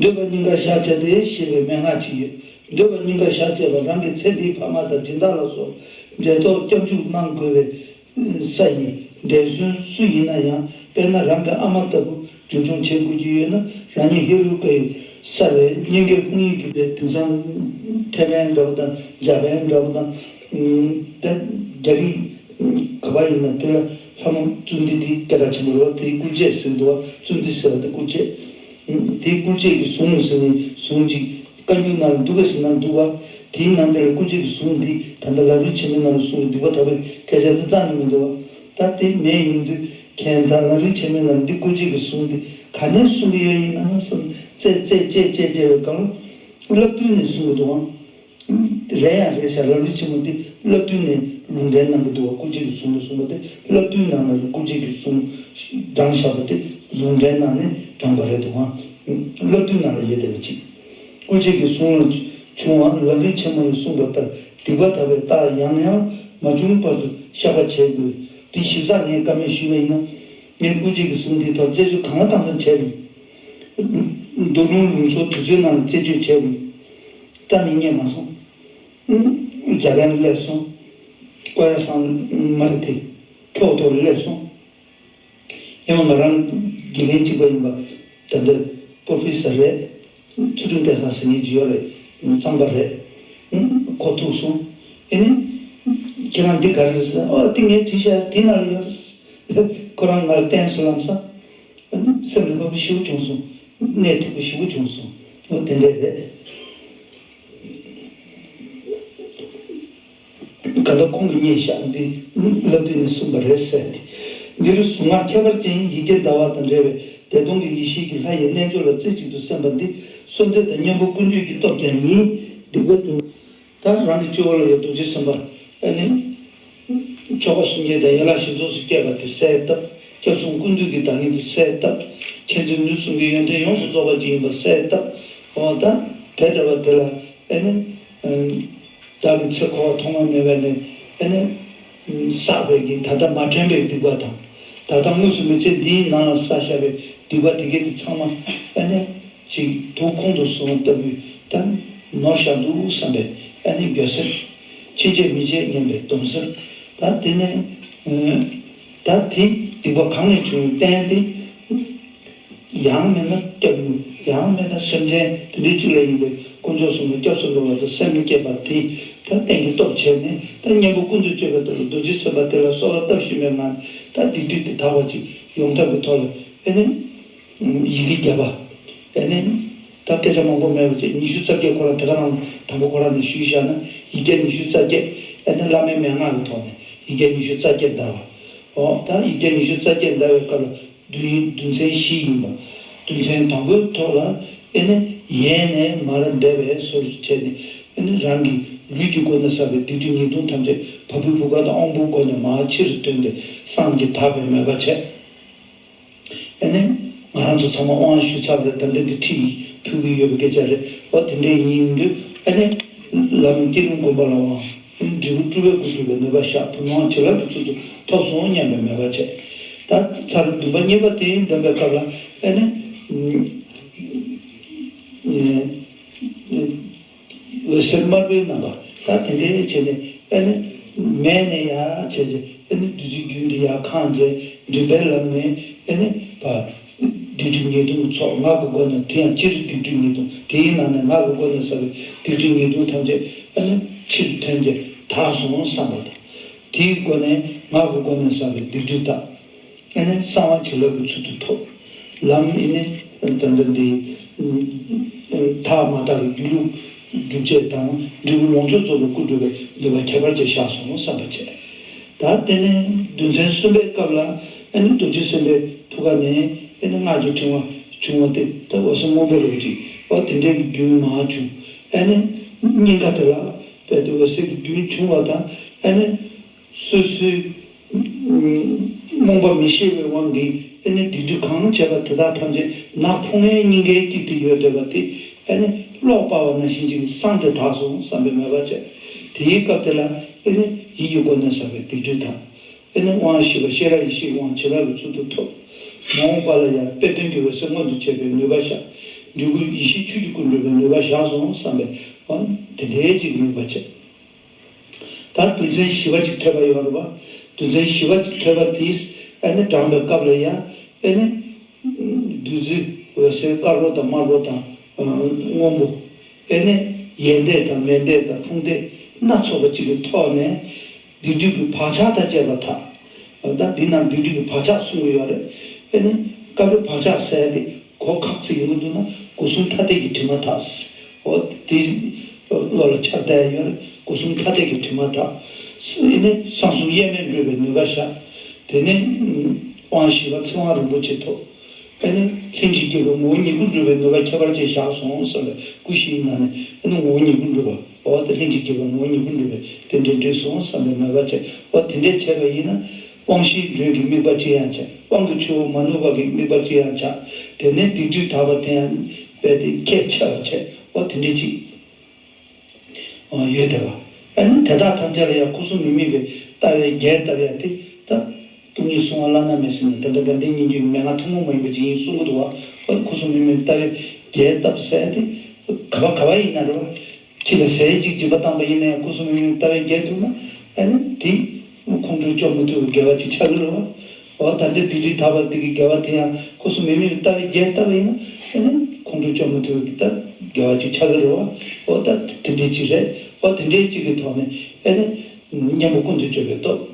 འདོད་པ་སྙིང་གར་བཞག་བྱས་ཏེ་ཞེས་པའི་མན་ངག་ཅིག་ཡོད། འདོད་པ་སྙིང་གར་བཞག་བྱས་པ་རང་གི་ཚེ་འདིའི་ཕ་མ་དང་སྦྱིན་བདག་ལ་སོགས་འབྲེལ་ཐོགས་སྐྱབས་འཇུག་གནང་དགོས་པའི་ས་ཡི་འདས་གསོན་སུ་ཡིན་ན་ཡང་། དཔེར་ན་རང་གི་ཨ་མ་ལྟ་བུ་འཛིན་སྐྱོང་བྱེད་དགོས་ཀྱི་ཡོད་ན། རང་ཉིད་ཧེ་རུ་ཀ་ཡི་ས་ལས་སྙིང་གའི་དཔུང་ཡིག་གི་དེང་སང་ཐེ་ཝན་འདྲ་པོ་དང་འཇར་པན་འདྲ་པོ་དང་། ད་རྒྱ་རིགས་ག་པར་ཡིན་ན་དེ་ལ་ལྷ་མོ་བཙུན་ཏི་དེ་སྐད་གྲགས་ཆེན་པོ་རེད་བ། དེའི་སྐུ་རྗེས་ཟེར་འདུག་བ། བཙུན་ཏི་ཟེར་བ་དེ་སྐུ་རྗེས། དེའི་སྐུ་རྗེས་ཀྱི་གཟུངས་ཟེར་ནས་གཟུངས་ཅིག་བཀའ་འགྱུར་ནང་ལ་འདུག་ག་ཟེར་ན་འདུག་བ། དེའི་ནང་དེ་ལ་སྐུ་རྗེས་ཀྱི་གཟུངས་འདི་ད་ལྟ་ལམ་རིམ་ཆེན་མོའི་ནང་ལ་གསུངས་པའི་སྡིག་པ་དག་པའི་སྐད་ཆ་དེ་རྩ་ནས་མི་འདུག་བ། ད་དེ་མེད་ཡིན་དུས་ཁྱེད་ད་ལམ་རིམ་ཆེན་མོའི་ནང་འདི་སྐུ་རྗེས་ཀྱི་གཟུངས་འདི་ག་ནས་གསུང་གི་ཡོད་ཡིན་ན་བསམ། རྩེ་རྩེ་རྩེ་རྩེ་རྩེ་བའི་སྒང་ལ་བསླབ་བཏུས་ནས་གསུང་གི་འདུག་ཨང་། རེད་ཡང་རེད་ཤག། ལམ་རིམ་ཆེན་མོ་འདི་བསླབ་བཏུས་ནས་ལུང་འདྲེན་གནང་གི་འདུག་བ། སྐུ་རྗེས་ཀྱི་གཟུངས་ལ་གསུངས་པ་དེ་བསླབ་བཏུས་ནང་ལ་སྐུ་རྗེས་ཀྱི་གཟུངས་བགྲངས་བཞག་པ་དེ་ལུང་འདྲེན་ནང་ནས་དྲངས་པ་རེད་འདུག་ཨང་། བསླབ་བཏུས་ནང་ལ་ཡོད་བསྡད་པ་ཅིག། སྐུ་རྗེས་ཀྱི་གཟུངས་ལ་བྱུང་བ་ལམ་རིམ་ཆེན་མོ་ལ་གསུངས་པ་ལྟར་སྡིག་པ་དག་པའི་རྟགས་ཡང་ཡང་མ་བྱུང་བར་དུ་བཤགས་པ་བྱེད་དགོས། དེ་ཞིབ་ཚགས་ངས་བཀའ་མོལ་ཞུས་པ་ཡིན་ན། ངས་སྐུ་རྗེས་ཀྱི་གཟུངས་འདིའི་ཐོག་རྩད་གཅོད་གང་ལ་གང་འཚམ་བྱས་པ་ཡིན། མདོ་ལུང་ལུང་ཚོགས་དུས་ཚོད་ནང་ལ་རྩད་གཅོད་བྱས་པ་ཡིན། རྩ་ནས་རྙེད་མ་སོང་། འཇར་པན་ལ་སླེབས་སོང་། ཀོ་ཡ་སང་མ་རེད་དེ། ཁྱོག་ཐོག་ལ་སླེབས་སོང་། ཡང་ང་རང་དགེ་རྒན་གཅིག་པ་ཡིན་པ། ད་ལྟ་པོ་རོ་ཕེ་སར་རེད། ཚུལ་ཁྲིམས་དཔལ་བཟང་ཟེར་མཁན་ཅིག་ཡོད་རེད། གཙང་པ་རེད། ཁོ་ཐུག་སོང་། ཨེ་ནི། ཁྱེད་རང་འདི་ག་རེ་རེད་ཟེར། ཨོ་དེ་ངས་བྲིས་ཤག་དེ་ནང་ལ་ཡོད་རེད། ཁོ་རང་ང་ལ་བསྟན་སོང་ལམ་སང་། སེམས་ལ་བབས་པ་ཞེ་པོ་བྱུང་སོང་། གནད་ཐིག་པ་ཞེ་པོ་བྱུང་སོང་། འོ་དེ་འདྲས་རེད། ག་ད་ཁོང་གིས་རྙེད་བཞག་འདི་བསླབ་བཏུས་ནས་གསུངས་པ་རེད་ཟེར་ཏེ། འདིར་གཟུངས་སྔགས་ཁྱད་པར་ཅན་ཡི་གེ་ཟླ་བ་དང་འབྲེལ་བའི་བདེ་སྟོང་གི་ཡེ་ཤེས་ཀྱི་ལྷ་ཡི་རྣལ་འབྱོར་ལ་རྩེ་གཅིག་ཏུ་གསན་པ་འདི་གསོལ་འདེབས་དང་གཉེན་པོ་ཀུན་སྤྱོད་ཀྱི་སྟོབས་ཀྱང་ཡིན། སྡིག་པ་དུ། ད་རང་གི་སྤྱི་བོ་ལ་ཡོད་རྡོ་རྗེ་སེམས་དཔའ་ཨ་ནི། ཆོ་ག་གསུམ་བརྒྱད་དང་ཡན་ལག་བཞི་ཚོགས་སུ་བསྐྱེད་པ་དེ་གསལ་བཏབ། སྐྱབས་གསུམ་ཀུན་འདུས་ཀྱི་བདག་ཉིད་དུ་གསལ་བཏབ། མཁྱེན་བརྩེ་ནུས་གསུམ་གྱི་ཡོན་ཏན་ཡོངས་སུ་རྫོགས་པ་ཅིག་ཡིན་པ་གསལ་བཏབ། འོ་ད་དེ་འདྲ་བ་དེ་ལ་ཨེ་ནི། བདག་གི་ཚེ་འཁོར་བ་ཐོག་མ་མེད་པ་ནས་ཨེ་ནི། བསགས་པའི་གི་ད་ལྟ་མ་དྲན་པའི་སྡིག་པ་དང་། ད་ལྟ་དངོས་སུ་མི་ཚེ་འདིའི་ནང་ལ་བསགས་བཞག་པའི་སྡིག་པ་དེ་གས་དེ་ཚང་མ་ཨེ་ནི། ཅིག་དུག་ཁོང་དུ་སོང་ལྟ་བུའི་ད་ནོར་བཞག་འདུག་བསམ་པའི་ཨ་ནི་འགྱོད་སེམས། ཕྱིན་ཆད་མི་བྱེད་སྙམ་པའི་སྡོམ་སེམས། ད་དེ་ནས་ཨ་ད་དེ་སྡིག་པ་གང་ནས་བྱུང་བའི་རྟེན་དེ། ཡང་མིན་ན་སྐྱབས་མྱུར། ཡང་མིན་ན་སེམས་ཅན་དེ་འདྲའི་གཅིག་ལ་ཡིན་པའི་དཀོན་མཆོག་གསུམ་ལ་སྐྱབས་སུ་འགྲོ་བ་དང་སེམས་མི་བསྐྱེད་པ་དེ་ད་གཏན་གྱི་སྟོབས་བྱས་ནས་ད་གཉེན་པོ་ཀུན་ཏུ་སྤྱོད་པའི་ཐོག་ལ་རྡོ་རྗེ་སེམས་དཔའ་དེ་ལ་གསོལ་བ་བཏབ་བཞིན་པའི་ངང་ད་སྡིག་སྒྲིབ་དེ་དག་པ་ཅིག་ཡོང་ཐབས་ཀྱི་ཐོག་ལ་ཨེ་ནི། ཡི་གེ་བརྒྱ་པ། ཨེ་ནི། ད་སྐད་ཆ་མང་པོ་མེད་པ་བྱས་ཉི་ཤུ་རྩ་བརྒྱད་ཁོ་རང་དེ་ག་རང་དང་པོ་ཁོ་རང་ནས་ཞུས་བཞག་ན་ཡི་གེ་ཉི་ཤུ་རྩ་བརྒྱད། ཨེ་ནི་བླ་མའི་མན་ངག་གི་ཐོག་ནས་ཡི་གེ་ཉི་ཤུ་རྩ་བརྒྱད་བཟླ་བ། འོ་ད་ཡི་གེ་ཉི་ཤུ་རྩ་བརྒྱད་བཟླ་བའི་སྐབས་ལ་བདུན་བདུན་ཚན་བཞི་ཡིན་པ། བདུན་ཚན་དང་པོའི་ཐོག་ལ་ཨེ་ནི་ཡལ་ནས་མར་འདེབས་པའི་བཟོ་བྱས་ནས་ཨེ་ནི་རང་གི་ལུས་ཀྱི་སྒོ་ནས་བསགས་པའི་སྡིག་སྒྲིབ་ཉེས་ལྟུང་ཐམས་ཅད་བ་སྤུའི་བུ་ག་དང་དབང་པོའི་སྒོ་ནས་མར་ཕྱིར་བཏོན་ཏེ་བསངས་ཀྱིས་དག་པའི་མོས་པ་བྱས། ཨེ་ནི། ང་རང་ཚོ་ཚང་མ་དབང་ཞུས་ཚར་བ་རེད། ད་འདི་འདི་ཁྲིད་ཕུལ་གྱི་ཡོད་པའི་སྐད་ཆ་རེད། འོ་དེ་འདྲའི་ཡིན་དུས་ཨེ་ནི། ལམ་བསྐྱེད་རིམ་བསྒོམ་པ་ལ་དབང་། འབྲས་བུ་སྤྲུལ་པའི་སྐུ་འགྲུབ་པའི་ནུས་པ་ཤར། ཕུན་ཚོགས་བྱིན་རླབས་ཀྱི་ཚུལ་དུ་ཐོབ་སོང་སྙམ་པའི་མོས་པ་བྱས། ད་ཚར་བདུན་པ་གཉིས་པ་དེ་འདོན་པའི་སྐབས་ལ་ཨེ་ནི། འོད་ཟེར་དམར་པོའི་རྣམ་པ་ད་དེ་འདྲའི་བྱས་ནས་ཨེ་ནི་མལ་ནས་ཡར་བྱས་རྗེས་ཨེ་ནི་བདུད་རྩིའི་རྒྱུན་དེ་ཡར་གང་རྗེས་མགྲིན་པའི་ལམ་ནས་ཨེ་ནི་བ། སྡིག་སྒྲིབ་ཉེས་ལྟུང་གི་ཚོགས་ངག་གི་སྒོ་ནས་དེ་ཡང་སྤྱིར་སྡིག་སྒྲིབ་ཉེས་ལྟུང་དེའི་ནང་ནས་ངག་གི་སྒོ་ནས་བསགས་པའི་སྡིག་སྒྲིབ་ཉེས་ལྟུང་ཐམས་ཅད་ཨེ་ནི་ཕྱིར་ཐོན་རྗེས་དག་སོང་བསམ་པ་དང་། དེའི་སྒོ་ནས་ངག་གི་སྒོ་ནས་བསགས་པའི་སྡིག་སྒྲིབ་དག་ཨེ་ནི་གསང་བ་བྱིན་རླབས་ཀྱི་ཚུལ་དུ་ཐོབ། ལམ་ཨེ་ནི་ད་ལྟ་འདི་དག་མ་དག་གི་སྒྱུ་ལུས་སྒྲུབ་བྱེད་དང་འབྲས་བུ་ལོངས་སྤྱོད་རྫོགས་པའི་སྐུ་འགྲུབ་པའི་ནུས་པ་ཁྱད་པར་ཅན་ཤར་སོང་བསམ་པ་བྱས། ད་དེ་ནས་བདུན་ཚན་གསུམ་པའི་སྐབས་ལ་ཨེ་ནི་རྡོ་རྗེ་སེམས་དཔའི་ཐུགས་ཀ་ནས་ཨེ་ནི་སྔགས་ཀྱི་ཕྲེང་བ་བྱུང་བ་དེ་ད་འོད་ཟེར་སྔོན་པོ་རེད་ཅིག་འོ་དེ་འདྲའི་རྒྱུན་མར་བྱུང་། ཨེ་ནི་སྙིང་ག་དེ་ལ་དཔེ་དེ་འོད་ཟེར་གྱི་རྒྱུན་བྱུང་བ་དང་ཨེ་ནི། སོ་སོའི་རྨོངས་པ་མི་ཤེས་པའི་དབང་གིས་ཨེ་ནི་སྡིག་སྒྲིབ་གང་བྱས་པ་དེ་དག་ཐམས་ཅད་ནག་ཕུང་བའི་སྙིང་གའི་དཀྱིལ་དུ་ཡོད་བསྡད་པ་དེ་ཨེ་ནི་གློག་སྤར་བ་ནང་བཞིན་ཅིག་སངས་ཏེ་དག་སོང་བསམ་པའི་མོས་པ་བྱས། དེའི་སྐབས་དེ་ལ་ཨེ་ནི་ཡིད་ཀྱི་སྒོ་ནས་བསགས་པའི་སྡིག་སྒྲིབ་དག་ཨེ་ནི་དབང་བཞི་པ་ཤེས་རབ་ཡེ་ཤེས་ཀྱི་དབང་བྱིན་རླབས་ཀྱི་ཚུལ་དུ་ཐོབ། མ་འོངས་པ་ལ་ཡང་དཔེ་དོན་གྱི་འོད་ཟེར་མངོན་དུ་བྱེད་པའི་ནུས་པ་ཤར། འབྲས་བུ་ཡེ་ཤེས་ཆོས་ཀྱི་སྐུ་འགྲུབ་པའི་ནུས་པ་ཤར་སོང་བསམ་པའི་དེ་འདྲའི་ཅིག་ནུས་པ་བྱས། ད་དོན་ཚན་བཞི་པ་ཅིག་ཐོས་པ་ཡོད་རེད་པ། དོན་ཚན་བཞི་པ་ཅིག་ཐོས་པ་དེས་ཨ་ནི་དྲངས་པའི་སྐབས་ལ་ཡང་ཨ་ནི་བདུད་རྩི་འོད་ཟེར་དཀར་པོ་དང་དམར་པོ་དང་སྔོན་པོ་ཨ་ནི་ཡལ་འདེབས་དང་མེལ་འདེབས་དང་ཕུང་འདེབས་སྣ་ཚོགས་པ་ཅིག་གི་ཐོག་ནས་སྡིག་སྒྲིབ་ཀྱི་བག་ཆགས་དང་བཅས་པ་དག་ད་འདི་ན་སྡིག་སྒྲིབ་ཀྱི་བག་ཆགས་གསུང་གི་ཡོད་རེད། ཨ་ནི་སྐབས་རེ་བག་ཆགས་ཟེར་ཏེ། གོ་ཁག་ཚིག་ཡོང་གི་འདུག་ན་སྒོ་གསུམ་ཐ་དད་ཀྱི་དྲི་མ་དག་འོ་དེ་བློ་ལ་འཆར་བསྡད་ཡོད་རེད། སྒོ་གསུམ་ཐ་དད་ཀྱི་དྲི་མ་དག་ཨེ་ནི་གསང་གསུམ་དབྱེར་མེད་འགྲུབ་པའི་ནུས་པ་ཤར། དེ་ནས་དབང་བཞི་པ་ཚིག་དབང་རིན་པོ་ཆེ་ཐོབ། ཨེ་ནི་ལྷན་ཅིག་སྐྱེས་པའི་ངོ་བོ་ཉིད་ཀུན་འགྲུབ་པའི་ནུས་པ་ཁྱད་པར་ཅན་ཤར་སོང་ཟེར་བའི་སྐུ་བཞིའི་ནང་ནས་ཨེ་ནི་ངོ་བོ་ཉིད་ཀུན་འགྲུབ་པ་འོ་དེ་ལྷན་ཅིག་སྐྱེས་པའི་ངོ་བོ་ཉིད་ཀུན་འགྲུབ་པའི་དེ་འདྲའི་འགྲུབ་སོང་བསམ་པའི་མོས་པ་བྱས་འོ་དེ་འདྲའི་བྱས་པ་ཡིན་ན། དབང་བཞིའི་སྒྲོན་གྱི་དམིགས་པ་ཅི་ཡང་བྱ། དབང་གི་ཆུ་བོ་མ་ནུབ་པ་གི་དམིགས་པ་ཅི་ཡང་བྱ། དེ་ནས་སྡིག་སྒྲིབ་དག་པ་དེ་ཡང་རྦད་དེ་ཁྱད་ཆེ་བ་བྱས། འོ་དེ་འདྲ་ཅིག་ཡོད་དེ་བ། ཨ་ནི་དེ་དག་ཐམས་ཅད་ལ་ཡང་ཁུ་སིམ་མེར་དམིགས་པའི་ལྟ་བའི་རྒྱས་བཏབ་ཡ་དེ་ད་སྟོང་ཉིད་སྲུང་བ་བླ་ན་མེད་ཟེར་ནས་ད་ལྟ་དགའ་ལྡན་སྙིང་རྗེའི་མན་ངག་ཐུན་མོང་མ་ཡིན་པ་ཅིག་ཡིན་གསུང་གི་འདུག་བ། འོ་ཁུ་སིམ་མེར་དམིགས་ལྟ་བའི་རྒྱས་བཏབ་ཟེར་ཡ་དེ་ག་བ་ག་བ་ཡིན་ན་རེད་བ། ཁྱི་ལ་ཟས་གཅིག་སྦྱིན་པ་བཏང་པ་ཡིན་ན་ཡང་ཁུ་སིམ་མེར་མེར་ལྟ་བའི་རྒྱས་འདུག་ན་ཨ་ནི་དེ་ཁོང་ཁྲོ་སྐྱོབ་མི་ཐུབ་པའི་དགེ་བ་ཅིག་ཆགས་ཀྱི་རེད་བ། འོ་ད་ལྟ་སྡིག་སྒྲིབ་དག་པ་དེ་གི་དགེ་བ་དེ་ཡང་ཁུ་སིམ་མེར་མེར་ལྟ་བའི་རྒྱས་བཏབ་པ་ཡིན་ན་ཨ་ནི་ཁོང་ཁྲོ་སྐྱོབ་མི་ཐུབ་པའི་ད་དགེ་བ་ཅིག་ཆགས་ཀྱི་རེད་བ། འོ་ད་དེ་འདྲའི་ཅིག་རེད། འོ་དེ་འདྲའི་ཅིག་གི་ཐོག་ནས་ཨ་ནི་གཉེན་པོ་ཀུན་ཏུ་སྤྱོད་པའི་སྟོབས།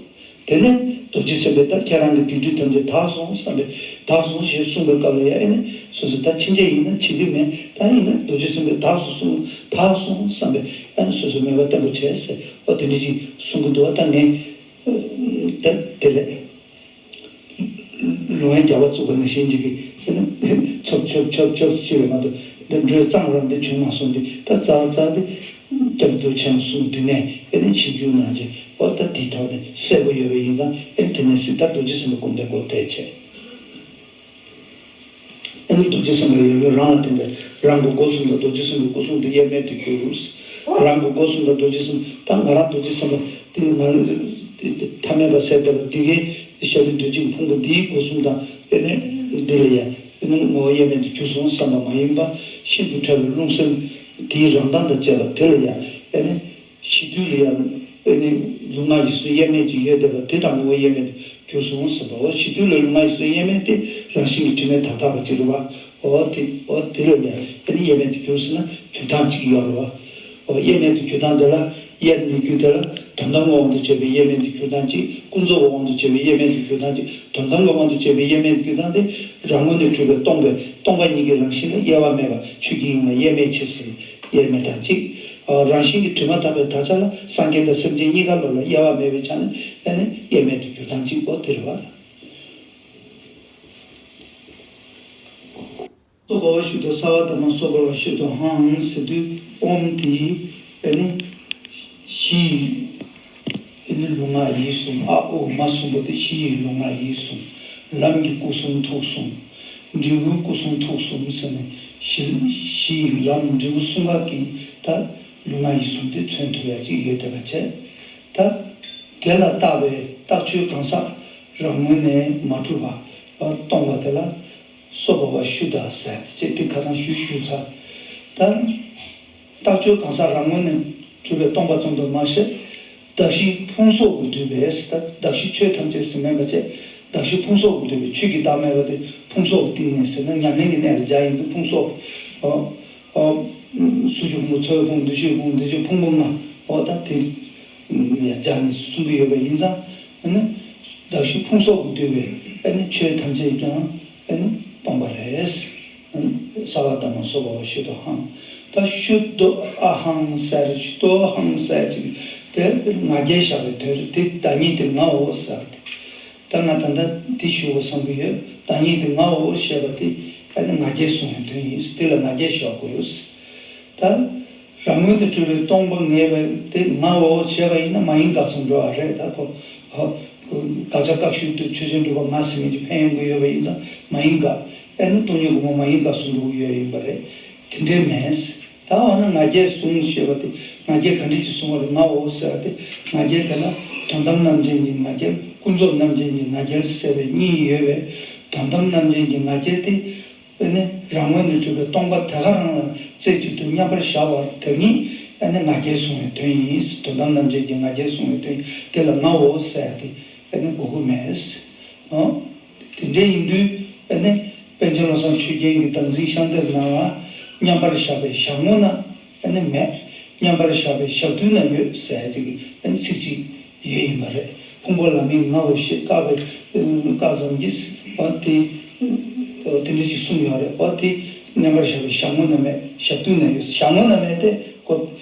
དེ་ནས་རྡོ་རྗེ་སེམས་དཔས་ད་ཁྱེད་རང་གི་སྡིག་སྒྲིབ་ཐམས་ཅད་དག་སོང་བསམ་པས་དག་སོང་ཞེས་གསུངས་པའི་སྐབས་ལ་ཡང་ཨེ་ནི་སོ་སོ་ད་ཕྱིན་ཆད་ཡིན་ན་བྱེད་ཀྱི་མེད། ད་ཡིན་ན་རྡོ་རྗེ་སེམས་དཔས་དག་སོང་གསུངས་དག་སོང་བསམ་པས་ཨེ་ནི་སོ་སོ་མོས་པ་བརྟན་པོ་བྱས་ཟེར། འོ་དེ་འདྲ་ཅིག་གསུང་གི་འདུག་བ། ད་ངས་ད་དེ་རེད། ལུང་བའི་རྒྱལ་བ་བཙུགས་པ་ནང་བཞིན་ཅིག་གིས་ཨེ་ནི་ཆོབ་ཆོབ་ཆོབ་ཆོབ་ཅིག་རེད་མ་གཏོགས་འདི་འགྲོས་གཙང་རང་འདི་བྱུང་མ་སོང་འདི་ད་རྩ་བ་རྩ་འདི། སྐྱབས་རྡོ་རྗེ་འཆང་གསུམ་འདི་ནས་ཨེ་ནི་ཆིབས་བསྒྱུར་གནང་རྗེས་འོ་ད་དེའི་ཐོག་ནས་གསལ་པོ་ཡོད་པ་ཡིན་ཙང་ཨེ་ནི་དེ་ནས་སྲིད་མཐར་རྡོ་རྗེ་སེམས་དཔའི་སྐུ་མདུན་སྐོར་དེ་བྱས། ཨ་ནི་རྡོ་རྗེ་སེམས་དཔའ་ཡོད་རང་ལ་བརྟེན་པའི་རང་གི་སྒོ་གསུམ་དང་རྡོ་རྗེ་སེམས་དཔའི་སྐུ་གསུང་ཐུགས་དབྱེར་མེད་དུ་གྱུར། རང་གི་སྒོ་གསུམ་དང་རྡོ་རྗེ་སེམས་ད་ང་རང་རྡོ་རྗེ་སེམས་དཔའ་དེ་ང་ཐ་མལ་པ་ཟད་འདས་པ་འདི་གའི་ཤ་རུས་གདོས་བཅས་ཀྱི་ཕུང་པོ་འདིའི་སྒོ་གསུམ་དང་ཨེ་ནི་འདི་ལ་ཡང་ཨེ་ནི་ངོ་བོ་དབྱེར་མེད་དུ་གྱུར་སོང་བསམ་པ་མ་ཡིན་པ་ཤིན་ཏུ་ཕྲ་བའི་རླུང་སེམས་དེའི་རང་མདངས་དང་བཅས་པ་དེ་ལ་ཡང་ཨེ་ནི། གཞི་དུས་ལ་ཡང་ཨེ་ནི་ལུས་ངག་ཡིད་གསུམ་དབྱེར་མེད་ཅིག་ཡོད་བསྡད་པ་དེ་དང་ངོ་བོ་དབྱེར་མེད་དུ་གྱུར་སོང་ཟེར་བའོ། གཞི་དུས་ལ་ལུས་ངག་ཡིད་གསུམ་དབྱེར་མེད་དེ་རང་བཞིན་གྱིས་དྲི་མས་བརྡ་དག་པ་ཅིག་རེད་བ། འོ་དེ་འོ་དེ་ལ་ཡང་ཨེ་ནི་དབྱེར་མེད་དུ་གྱུར་ཟེར་ན་གྱུར་སྟངས་ཅིག་ཡོད་རེད་བ། འོ་དབྱེར་མེད་དུ་གྱུར་སྟངས་དེ་ལ་དབྱེར་མེད་རྒྱུ་དེ་ལ་དོན་དམ་དབང་དུ་བྱས་པའི་དབྱེར་མེད་དུ་གྱུར་སྟངས་ཅིག་ཀུན་རྫོབ་དབང་དུ་བྱས་པའི་དབྱེར་མེད་དུ་གྱུར་སྟངས་ཅིག་དོན་དམ་གྱི་དབང་དུ་བྱས་པའི་དབྱེར་མེད་དུ་གྱུར་སྟངས་དེ་རང་ངོས་ནས་གྲུབ་པའི་སྟོང་པའི་སྟོང་པ་ཉིད་ཀྱི་རང་བཞིན་ལ་དབྱེ་བ་མེད་པ་ཆོས་ཀྱི་དབྱིངས་ལ་དབྱེར་མེད་ཕྱིར་ཟེར་དབྱེར་མེད་དང་གཅིག་རང་བཞིན་གྱིས་དྲི་མ་དག་པའི་དག་ཆ་ལ་སངས་རྒྱས་དང་སེམས་ཅན་གཉིས་ཀ་ལོ་ལ་དབྱེ་བ་མེད་པའི་ཆ་ནས་ཨེ་ནི་དབྱེར་མེད་དུ་གྱུར་སྟངས་གཅིག་པོ་དེ་རེད་བ། སྭ་བྷཱ་ཝ་ཤུདྡྷ། སརྦ་དྷརྨ་སྭ་བྷཱ་ཝ་ཤུདྡྷོ་ཧཾ་ཟེར་དུས་ཨོཾ་དེ་ཨེ་ནི་གཞི་ཨེ་ནི་ལུས་ངག་ཡིད་གསུམ་ཨ་ཨོ་མ་གསུམ་པོ་དེ་གཞི་ཡི་ལུས་ངག་ཡིད་གསུམ། ལམ་གྱི་སྐུ་གསུང་ཐུགས་གསུམ། འབྲས་བུའི་སྐུ་གསུང་ཐུགས་གསུམ་ཟེར་ནས་གཞི་གཞི་ཡི་ལམ་འབྲས་བུ་གསུམ་ཀ་གི་ད་ལུས་ངག་ཡིད་གསུམ་དེ་མཚོན་ཐུབ་ཡ་ཅིག་ཡོད་བསྡད་པ་བྱས། ད་དེ་ལ་བརྟགས་པའི་བརྟགས་ཆོས་གང་ཟག་རང་ངོས་ནས་མ་གྲུབ་པ་སྟོང་པ་དེ་ལ། སྭ་བྷཱ་ཝ་ཤུདྡྷ་ཟེར་ཅེས་དེ་ཁ་སང་ཞུས་ཞུས་ཚར། ད་བརྟགས་ཆོས་གང་ཟག་རང་ངོས་ནས་གྲུབ་པའི་སྟོང་པ་ཙམ་དུ་མ་ཟད། གདགས་གཞི་ཕུང་སོགས་ཀྱིས་བསྡུས་པའི་ད་གདགས་གཞི་ཆོས་ཐམས་ཅད་ཟེར་མེད་པ་བཅས་གདགས་གཞི་ཕུང་སོགས་ཀྱིས་བསྡུས་པའི་ཆོས་ཀྱི་བདག་མེད་པ་དེ་ཕུང་སོགས་ཀྱི་སྟེང་ནས་ཟེར་ན་ཉམས་ལེན་གྱི་གནས་ལ་སྦྱར་ཡིན་དུས་ཕུང་སོགས་ཨོ་ཨོ་གཟུགས་ཀྱི་ཕུང་པོ་ཚོར་བའི་ཕུང་པོ་འདུ་ཤེས་ཕུང་པོ་འདུ་བྱེད་ཕུང་པོ་ལྔ་ཨོ་ད་དེ་སྦྱར་ནས་གསུང་གི་ཡོད་པ་ཡིན་ཙང་ཨ་ནི་གདགས་གཞི་ཕུང་སོགས་ཀྱིས་བསྡུས་པའི་ཨ་ནི་ཆོས་ཐམས་ཅད་ཀྱང་། ཨེ་ནི་སྟོང་པ་རེད། སརྦ་དྷརྨ་སྭ་བྷཱ་ཝ་ཤུདྡྷོ་ཧཾ། ད་ཤུདྡྷོ་ཨ་ཧཾ་ཟེར་ཤུདྡྷོ་ཧཾ་ཟེར་ཅིག་དེ་ང་རྒྱལ་བཞག་པའི་དོན་རེད། དེ་བདག་ཉིད་དེ་ངའོ་ཟེར་ཏེ། ད་ང་ད་ལྟ་འདི་ཞུ་བ་བསམ་གྱི་ཡོད། བདག་ཉིད་དེ་ངའོ་ཞེས་པ་དེ་ཨེ་ནི་ང་རྒྱལ་གསུང་བའི་དོན་ཡིན། དེ་ལ་ང་རྒྱལ་བཞག་དགོས། ད་རང་ངོས་ནས་གྲུབ་པའི་སྟོང་པ་ངེས་པ་དེ་ངའོ་བྱས་པ་ཡིན་ན་མ་ཡིན་དགག་ཙམ་འགྲོ་བ་རེད། ད་ཁོ་ཁོ་དགག་བྱ་བཀག་ཤུལ་དུ་ཆོས་ཅན་གྲུབ་པ་ང་ཟེར་མཁན་ཅིག་ཕན་ཡོན་གྱི་ཡོད་པ་ཡིན་ཙང་མ་ཡིན་དགག་ཨེ་ནི་སྟོང་ཉིད་དགོངས་པ་མ་ཡིན་དགག་ཙམ་འགྲོ་གི་ཡོད་ཡིན་པ་རེད། དེ་འདྲའི་མེད། ད་འོ་ན་ང་རྒྱལ་གསུངས་ཞེས་པ་དེ་ང་རྒྱལ་ག་འདྲ་ཅིག་གསུང་བ་རེད། ངའོ་ཟེར་བ་དེ་ང་རྒྱལ་དེ་ལ་དོན་དམ་རྣམ་ཅན་གྱི་ང་རྒྱལ་ཀུན་རྫོབ་རྣམ་ཅན་གྱི་ང་རྒྱལ་ཟེར་བའི་གཉིས་ཡོད་པས་དོན་དམ་རྣམ་ཅན་གྱི་ང་རྒྱལ་དེ། ཨ་ནི་རང་ངོས་ནས་གྲུབ་པའི་སྟོང་པ་དེ་ག་རང་ལ་རྩེ་གཅིག་ཏུ་མཉམ་པར་བཞག་པ་དེ་ཉིད་ཨ་ནི་ང་རྒྱལ་གསུང་བའི་དོན་ཡིན། དོན་དམ་རྣམ་འབྱེད་ཀྱི་ང་རྒྱལ་གསུང་བའི་དོན་དེ་ལ་ངའོ་ཟེར་ཏེ་ཨ་ནི་དགོས་ཀྱི་མེད། ཨོ། དེ་འདྲ་ཡིན་དུས་ཨ་ནི་པཎ་ཆེན་བློ་བཟང་ཆོས་རྒྱན་གྱི་བདག་འཛིན་ཤམ་ཐབས་ནང་ལ་མཉམ་པར་བཞག་པའི་ཞག་ངོ་ན་ཨ་ནི་མེད། མཉམ་པར་བཞག་པའི་ཞག་དུས་ན་ཡོད་ཟེར་ཅིག་ཨ་ནི་ཚིག་གཅིག་ཡོད་ཡིན་པ་རེད། ཕུང་པོ་ལ་མིང་ངའོ་ཞེས་བཀག་པའི་བཀག་ཙམ་གྱིས་འོ་དེ་དེ་འདྲ་ཞིག་གསུངས་ཡོད་རེད། འོ་དེ་མཉམ་པར་བཞག་པའི་ཞག་ངོ་ན་མེད། ཞག་དུས་ན་ཡོད། ཞག་ངོ་ན་མེད་དེ་ཁོ་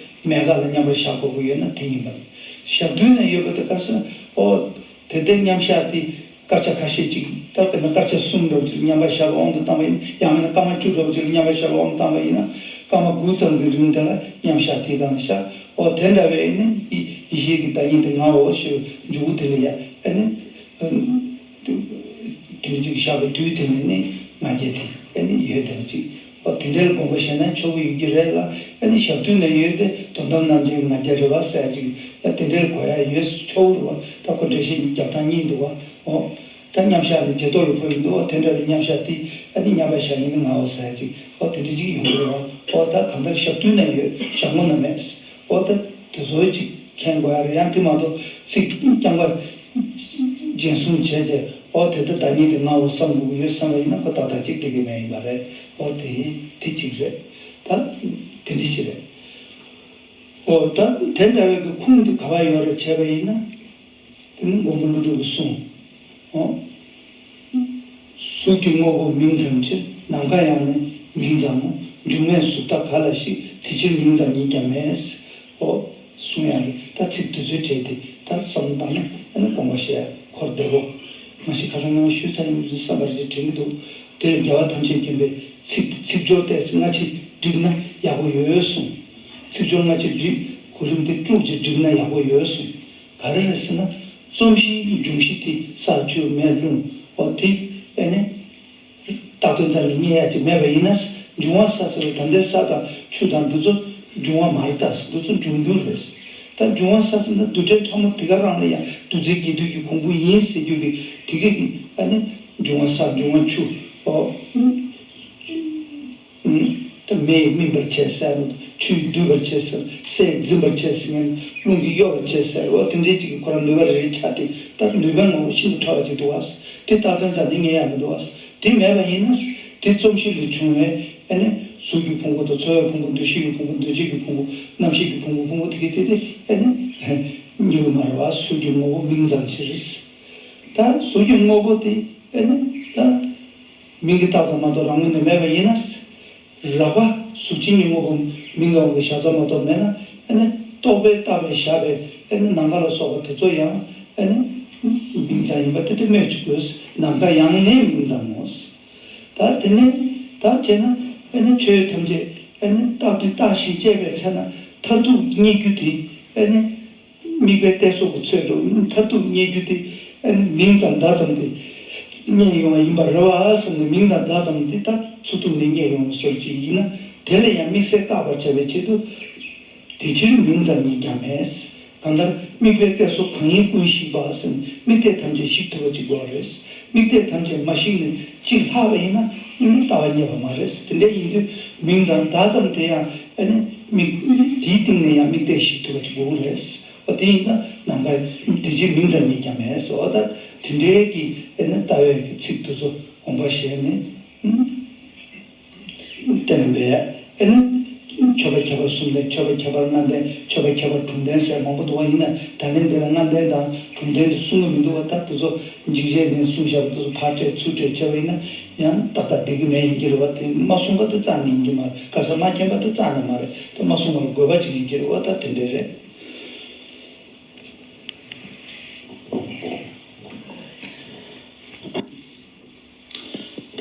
མེད་ག་ལ་མཉམ་པར་བཞག་དགོས་ཀྱི་ཡོད་ན་དེ་ཡིན་པ་རེད། ཞག་དུས་ན་ཡོད་པ་དེ་ག་ཟེར་ན་འོ་དེ་ལྟའི་མཉམ་བཞག་དེ་སྐར་ཆ་ཁ་ཤས་ཅིག་ད་དཔེར་ན་སྐར་ཆ་གསུམ་འདྲ་བོ་ཅིག་མཉམ་པར་བཞག་པའི་དབང་དུ་བཏང་བ་ཡིན། ཡང་མིན་ན་སྐར་མ་བཅུ་འདྲ་བོ་ཅིག་མཉམ་པར་བཞག་པའི་དབང་དུ་བཏང་བ་ཡིན་ན་སྐར་མ་དགུ་ཙམ་གྱི་རིང་དེ་ལ་མཉམ་བཞག་དེ་དང་བཞག་འོ་དེ་འདྲ་བའི་ནི་ཡེ་ཤེས་ཀྱི་བདག་ཉིད་དེ་ངའོ་ཞེས་པའི་མཇུག་གུ་དེ་ལ་ཡ་ཨ་ནི་དུས་གཅིག་བཞག་པའི་དུས་དེ་ནས་ནི་ང་རྒྱལ་དེ་ཨ་ནི་ཡོད་དེ་ཅིག་འོ་དེ་འདྲའི་དགོངས་པ་བཞེས་ན་ཆོག་གི་ཡོད་ཀྱི་རེད་ལ། ཨ་ནི་ཞག་དུས་ན་ཡོད་དེ་དོན་དམ་རྣམ་འབྱེད་ང་རྒྱལ་རེད་བ་ཟེར་ཅིག་ཡ་དེ་འདྲའི་གོ་ཡ་ཡོད་ཆོག་རེད་བ། ད་ཁོ་འགྲེལ་བཤད་རྒྱག་སྟངས་གཉིས་འདུག་བ། འོ། ད་མཉམ་བཞག་ནི་བརྗེད་ཐོག་ལ་འཕོ་ཡི་འདུག་བ། དེ་འདྲ་བའི་མཉམ་བཞག་དེ་ཨ་ནི་མཉམ་པར་བཞག་ཡིན་ན་ངའོ་ཟེར་ཅིག་འོ་དེ་འདྲ་ཅིག་ཡོང་གི་རེད་བ། འོ་ད་གང་ལྟར་ཞག་དུས་ན་ཡོད། ཞག་ངོ་ན་མེད། འོ་ད་དེ་ཚོ་ཅིག་མཁྱེན་དགོས་ཡ་རེད། ཡང་དེ་མ་གཏོགས་ཚིག་རྐྱང་པ་རྒྱན་གསུམ་བྱས་རྗེས་འོ་དེ་ལྟ་བདག་ཉིད་དེ་ངའོ་བསམ་དགོས་ཀྱི་ཡོད་བསམ་པ་ཡིན་ན་ཁོ་ཏག་ཏག་ཅིག་བསྡད་ཀྱི་མེད་ཡིན་པ་རེད། འོ་དེ་དེ་ཅིག་རེད། ད་དེ་འདྲ་ཅིག་རེད། འོ་ད་དེ་འདྲ་བའི་གི་ཁུངས་དེ་ག་པར་ཡོད་རེད་བྱས་པ་ཡིན་ན། དེ་ནི་མགོན་པོ་ཀླུ་སྒྲུབ་ཀྱིས་གསུངས། འོ། གཟུགས་ཀྱི་དངོས་པོ་མིང་ཙམ་ཕྱིར། ནམ་མཁའ་ཡང་ནི་མིང་ཙམ་མོ། འབྱུང་གནས་གཟུགས་དག་ག་ལ་ཞིག་དེ་ཕྱིར་མིང་ཙམ་ཉིད་ཀྱང་མེད། འོ། གསུང་ཡ་རེད། ད་ཚིག་དེ་ཚོའི་གྲས་དེ་ད་བསམ་བློ་བཏང་ན་ཨ་ནི་དགོངས་པ་བཞེས་ཡ་ཁོ་བདེ་པོ། མ་གཞི་ཁ་སང་ངས་ཞུས་ཚར་ཡིན་བསམ་པ་རེད་དྲན་གྱི་འདུག་དེ་ལ་རྒྱལ་བ་ཐམས་ཅད་མཁྱེན་པས་ཚིག་ཚིག་སྦྱོར་ཏོག་ཙམ་སྔ་ཕྱི་བསྒྲིགས་ན་ཡག་པོ་ཡོད་གསུངས། ཚིག་སྦྱོར་སྔ་ཕྱི་བསྒྲིགས་གོ་རིམ་དེ་དཀྲུགས་ཀྱིས་བསྒྲིགས་ན་ཡག་པོ་ཡོད་གསུངས། ག་རེ་རེད་ཟེར་ན། རྩོམ་གཞིའི་འབྱུང་གཞི་དེ་ས་ཆུ་མེ་རླུང་འོ་དེ་ཨེ་ནི། བཏགས་དོན་རྩ་ནས་རྙེད་ཡ་ཅིག་མེད་པ་ཡིན་ན། འབྱུང་བ་ས་ཟེར་བའི་ད་ལྟའི་ས་དང་ཆུ་དང་འདི་ཚོ་འབྱུང་བ་མ་ཡིན་ད་ཟེར། འདི་ཚོ་འབྱུང་འགྱུར་རེད། ད་འབྱུང་བ་ས་ཟེར་ན་རྡུལ་བྲལ་ཕྲ་མོ་དེ་ག་རང་ལ་ཡང་རྡུལ་རྫས་ཀྱི་རྡུལ་གྱི་གོང་བུ་ཡིན་ཟེར་རྒྱུ་གི་དེ་ག་གི་ཨ་ནི་འབྱུང་བ་ས་འབྱུང་བ་ཆུ། ཨོ། ད་མེས་སྨིན་པར་བྱེད་ཟེར་རོ། ཆུས་སྡུད་པར་བྱེད་ཟེར། སས་འཛིན་པར་བྱེད་ཟེར་ནས་རླུང་གིས་གཡོ་བར་བྱེད་ཟེར་རོ། དེ་འདྲའི་ཅིག་གི་ཁོ་རང་ནུས་པ་རེ་རེ་ཆགས་ཏེ་ད་ནུས་པའི་ངོ་བོ་ཤིན་ཏུ་ཕྲ་བ་ཅིག་འདུག་བ། དེ་བཏགས་དོན་རྩ་ནས་རྙེད་ཡ་མི་འདུག་བ། དེ་མེད་པ་ཡིན་ན་དེ་རྩོམ་གཞི་ལས་བྱུང་བའི་ཨ་ནི་གཟུགས་ཀྱི་ཕུང་པོ་དང་ཚོར་བའི་ཕུང་པོ། འདུ་ཤེས་ཀྱི་ཕུང་པོ། འདུ་བྱེད་ཀྱི་ཕུང་པོ། རྣམ་ཤེས་ཀྱི་ཕུང་པོ། ཕུང་པོ་དེ་གའི་དེ་དེ་ཨ་ནི་རྙེད་ཀྱི་མ་རེད་བ། གཟུགས་ཀྱི་ངོ་བོ་མིང་ཙམ་ཞིག་རེད། ད་གཟུགས་ཀྱི་ངོ་བོ་དེ་ཨ་ནི་ད་མིང་གིས་བཏགས་ཙམ་མ་གཏོགས་རང་ངོས་ནས་མེད་པ་ཡིན་ན། རགས་པ་གཟུགས་ཅན་གྱི་དངོས་པོ་མིང་གི་དབང་གིས་བཞག་ཙམ་མ་གཏོགས་མེད་ན། ཨ་ནི་རྟོག་པས་བཏགས་པའི་བཞག་པའི་ཨ་ནི་ནམ་མཁའ་ལ་སོགས་པ་དེ་ཚོ་ཡང་ཨ་ནི་མིང་ཙམ་ཡིན་པ་དེ་དེ་སྨོས་ཅི་དགོས། ནམ་མཁའ་ཡང་ནི་མིང་ཙམ་མོ། ད་དེ་ནས་ད་བྱས་ན་ཨ་ནི་ཆོས་ཐམས་ཅད་ཨ་ནི་རྟག་ཏུ་བརྟགས་ཤིང་དཔྱད་པའི་ཚེ་ན་མཐར་ཐུག་རྙེད་རྒྱུ་དེ་ཨ་ནི། དམིགས་པའི་གཏད་སོ་གི་ཚོད་དུ་མཐར་ཐུག་རྙེད་རྒྱུ་དེ་ཨ་ནི་མིང་ཙམ་བརྡ་ཙམ་དེ་རྙེད་ཡོང་བ་ཡིན་པ་རེད་བ་བསམ་ནས། མིང་དང་བརྡ་ཙམ་དེ་ད་ཚུར་ཐུག་ནས་རྙེད་ཡོང་བའི་སྲོལ་ཅིག་ཡིན་ན། དེ་ལ་ཡང་དམིགས་བསལ་བཀག་པར་བྱ་བའི་ཆེད་དུ། དེ་ཕྱིར་མིང་ཙམ་ཉིད་ཀྱང་མེད། གང་ལྟར་དམིགས་པའི་གཏད་སོ་གང་ཡིན་ཀུན་ཞིག་པ་ཟེར་ནས་དམིགས་གཏད་ཐམས་ཅད་ཞིག་ཐུབ་པ་ཅིག་དགོས་པ་རེད། དམིགས་གཏད་ཐམས་ཅད་མ་ཞིག་ནས་གཅིག་ལྷག་པ་ཡིན་ན་ཨ་ནི་ལྟ་བ་རྙེད་པ་མ་རེད། དེ་འདྲ་ཡིན་དུས་མིང་ཙམ་བརྡ་ཙམ་དེ་ཡང་ཨ་ནི་དམིགས་དེའི་སྟེང་ནས་ཡང་དམིགས་གཏད་ཞིག་ཐུབ་པ་ཅིག་དགོས་ཀྱི་རེད། ཨོ་དེ་ཡིན་ཙང་ནམ་མཁའ་དེ་ཕྱིར་མིང་ཙམ་ཉིད་ཀྱང་མེད་ཟེར་བ་ད་དེ་འདྲའི་གི་ཨ་ནི་ལྟ་བའི་གི་ཚིག་དེ་ཚོ་དགོངས་པ་བཞེས་ནས་བསྟན་པས། ཨ་ནི་མཆོད་པ་ཁྱད་པར་གསུམ་ལྡན། མཆོད་པ་ཁྱད་པར་ལྔ་ལྡན། མཆོད་པ་ཁྱད་པར་དྲུག་ལྡན་ཟེར་མང་པོ་འདུག་བ། ཡིན་ན་ད་ལན་འདི་ལ་ལྔ་ལྡན་དང་དྲུག་ལྡན་དུ་གསུང་གི་མི་འདུག་བ། ད་དེ་ཚོ་འཇིགས་བྱེད་ནས་གསུངས་བཞག་པ་དེ་ཚོ་ཕར་སྤྲད་ཚུར་སྤྲད་བྱས་པ་ཡིན་ན་ཡང་ཏག་ཏག་བསྡད་ཀྱི་མེད་ཡིན་གྱི་རེད་བ། དེ་མ་གསུངས་པ་དེ་རྩ་ནས་ཡིན་གྱི་མ་རེད། ག་ས་མ་མཁྱེན་པ་དེ་རྩ་ནས་མ་རེད། དེ་མ་གསུངས་པ་ལ་དགོས་པ་ཅིག་ཡིན་གྱི་རེད་བ། ད་དེ་འདྲས་རེད། ད་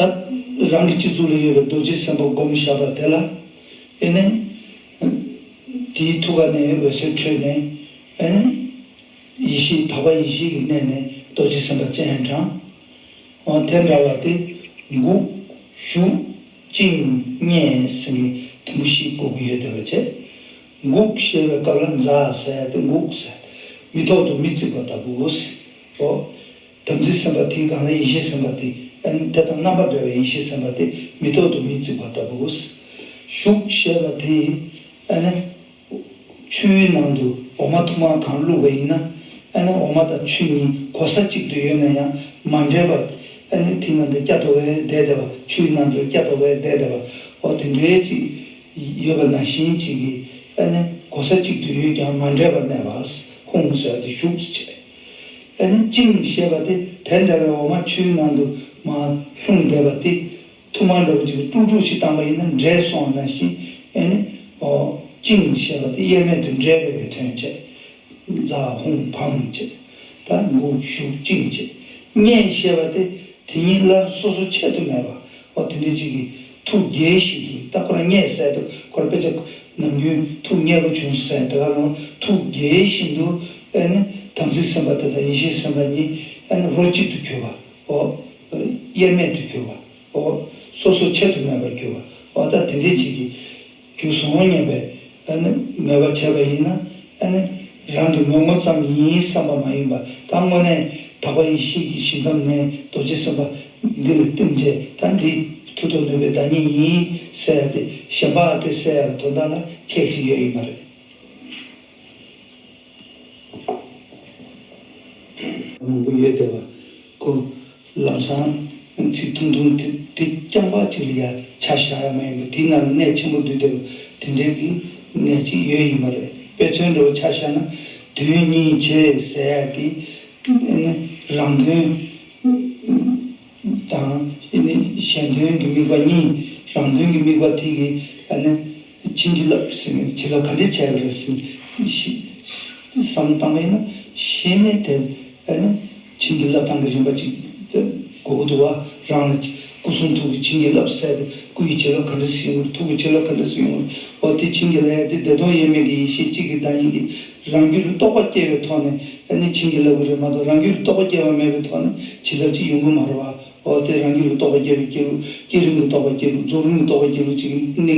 རང་གི་སྤྱི་གཙུག་ལ་ཡོད་པའི་རྡོ་རྗེ་སེམས་དཔའ་བསྒོམ་བཞག་པ་དེ་ལ་ཨེ་ནི་དེའི་ཐུགས་ཀ་ནས་འོད་ཟེར་འཕྲོས་ནས་ཨེ་ནི་ཡེ་ཤེས་དག་པ་ཡེ་ཤེས་ཀྱི་གནས་ནས་རྡོ་རྗེ་སེམས་དཔའ་སྤྱན་དྲངས། འོ་དེ་འདྲ་བ་དེ་འགུགས་གཞུག་བཅིངས་བརྙས་ཟེར་ནས་དུམ་བུ་བཞི་དགོས་ཀྱི་ཡོད་བསྡད་པ་བྱས། འགུགས་ཞེས་པའི་སྐབས་ལ་འཛག་ཟེར་ཏེ་འགུགས་ཟེར། མི་ཐོག་ཏུ་མི་བརྩིགས་པ་ལྟ་བུའོ། དམ་ཚིག་སེམས་དཔའ་དེའི་སྒང་ལ་ཡེ་ཤེས་སེམས་དཔའ་དེ་ཨ་ནི་དེ་དང་རྣམ་པ་འདྲ་བའི་ཡེ་ཤེས་སེམས་དཔའ་དེ་མི་ཐོག་ཏུ་མི་བརྩིགས་པ་ལྟ་བུའོ། གཞུག་ཞེས་པ་དེ་ཨ་ནི་ཆུའི་ནང་དུ་འོ་མ་ཐུར་མ་གང་བླུགས་པ་ཡིན་ན་ཨ་ནི་འོ་མ་དང་ཆུ་གཉིས་གོ་ས་གཅིག་ཏུ་ཡོད་ན་ཡང་མ་འདྲེས་པ། ཨ་ནི་དེ་ནང་དུ་སྐྱ་ཐོག་གེ་བསྡད་བསྡད་པ། ཆུའི་ནང་དུ་སྐྱ་ཐོག་གེ་བསྡད་བསྡད་པ། འོ་དེ་འདྲའི་ཅིག་ཡོད་པ་ནང་བཞིན་ཅིག་གིས་ཨ་ནི་གོ་ས་གཅིག་ཏུ་ཡོད་ཀྱང་མ་འདྲེས་པར་གནས་པ། ཧཱུྃ་ཟེར་ཏེ་གཞུག་ཅེས། ཨ་ནི་བཅིངས་ཞེས་པ་དེ་དེ་འདྲ་བའི་འོ་མ་ཆུའི་ནང་དུ་མར་ལྷུང་བསྡད་པ་དེ་ཐུར་མ་འདྲ་བོ་ཅིག་དཀྲུག་དཀྲུག་ཞིག་བཏང་པ་ཡིན་ན་འདྲེས་སོང་བ་ནང་བཞིན། ཨ་ནི་འོ་བཅིངས་ཞེས་པ་དེ་དབྱེར་མེད་དུ་འདྲེས་པའི་དོན་བྱས། འཛག་ཧཱུྃ་ཕམ་བྱས། ད་འགུགས་གཞུག་བཅིངས་བྱས། བརྙས་ཞེས་པ་དེ་དེ་ཉིད་སླར་སོ་སོ་ཆེད་དུ་མེད་པ། འོ་དེ་འདྲ་ཅིག་གིས་ཐུགས་དགྱེས་བཞིན་དུ། ད་ཁོ་རང་བརྙས་ཟེར་དུས་ཁོ་རང་དཔེ་ཆ་ནམ་རྒྱུན་ཐུགས་མཉེས་པོ་བྱུང་ཟེར་དེ་ག་རང་ཐུགས་དགྱེས་བཞིན་དུ་ཨེ་ནི་དམ་ཚིག་སེམས་དཔའ་དེ་དང་ཡེ་ཤེས་སེམས་དཔའ་གཉིས་ཨེ་ནི་རོ་གཅིག་ཏུ་གྱུར་པ། འོ་དབྱེར་མེད་དུ་གྱུར་པ། འོ་སོ་སོ་ཆེད་དུ་མེད་པར་གྱུར་པ། འོ་ད་དེ་འདྲའི་ཅིག་གིས་གྱུར་སོང་སྙམ་པའི་ཨ་ནི་མོས་པ་བྱས་པ་ཡིན་ན། ཨ་ནི་རང་གི་ངོ་ངོ་ཙམ་ཡིན་བསམ་པ་མ་ཡིན་པ། ད་དངོས་གནས་དག་པ་ཡེ་ཤེས་ཀྱི་ཞིང་ཁམས་ནས་རྡོ་རྗེ་སེམས་དཔའ་འདི་ལ་བསྟིམ་བྱས། ད་འདི་མཐུ་སྟོབས་ནུས་པའི་བདག་ཉིད་ཡིན་ཟེར་ཡ་དེ་གཞན་པ་དེ་ཟེར་ཡ་ལ་དོན་དག་ལ་ཁྱད་ཅིག་ཡོད་ཡིན་པ་རེད། མང་པོ་ཡོད་བསྡད་པ་ཁོ། ལམ་སང་ཚིག་ཐུང་ཐུང་དེ་དེ་རྐྱང་པ་གཅིག་ལ་ཡ་ཆ་བཞག་ཡ་མ་ཡིན་པ། དེའི་ནང་ལ་གནད་ཆེན་པོ་འདུས་བསྡད་པ་དེ་འདྲའི་གི་གནད་ཅིག་ཡོད་ཡིན་པ་རེད། དཔེ་མཚོན་འདྲ་བོ་ཆ་བཞག་ན་དོན་གཉིས་བྱེད་ཟེར་ཡ་གི་རང་དོན་དང་གཞན་དོན་གྱི་དམིགས་པ་གཉིས། རང་དོན་གྱི་དམིགས་པ་དེ་གི་ཨ་ནི་བྱིན་གྱིས་བརླབས་ཟེར་ནས་བྱིན་རླབས་ག་འདྲས་བྱས་པ་རེད་ཟེར་ནས་བསམ་བློ་བཏང་བ་ཡིན་ན། ཤེས་ནས་དེ་ཨ་ནི་བྱིན་གྱིས་བརླབས་སྟངས་ཀྱི་རིམ་པ་ཅིག་དགོས་ཀྱི་འདུག་བ། རང་ལ་སྐུ་གསུང་ཐུགས་ཀྱི་བྱིན་གྱིས་བརླབས་ཟེར་ཏེ་སྐུ་ཡི་བྱིན་རླབས་ག་འདྲ་ཞིག་ཡོང་གི་རེད། ཐུགས་ཀྱི་བྱིན་རླབས་ག་འདྲ་ཞིག་ཡོང་གི་རེད། འོ་དེ་བྱིན་གྱིས་བརླབས་ཡ་དེ་བདེ་སྟོང་དབྱེར་མེད་ཀྱི་ཡེ་ཤེས་གཅིག་གི་བདག་ཉིད་ཀྱིས་རང་རྒྱུད་ལ་རྟོགས་པ་སྐྱེ་བའི་ཐོག་ནས་ཨ་ནི་བྱིན་གྱིས་བརླབས་ཀྱི་རེད་མ་གཏོགས། རང་རྒྱུད་ལ་རྟོགས་པ་སྐྱེ་བ་མེད་པའི་ཐོག་ནས་བྱིན་རླབས་ཅིག་ཡོང་གི་མ་རེད་བ། འོ་དེ་རང་རྒྱུད་ལ་རྟོགས་པ་སྐྱེ་བའི་སྐྱེ་ལུགས། བསྐྱེད་རིམ་གྱི་རྟོགས་པ་སྐྱེ་ལུགས། རྫོགས་རིམ་གྱི་རྟོགས་པ་སྐྱེ་ལུགས་ཅིག་གི་གནད་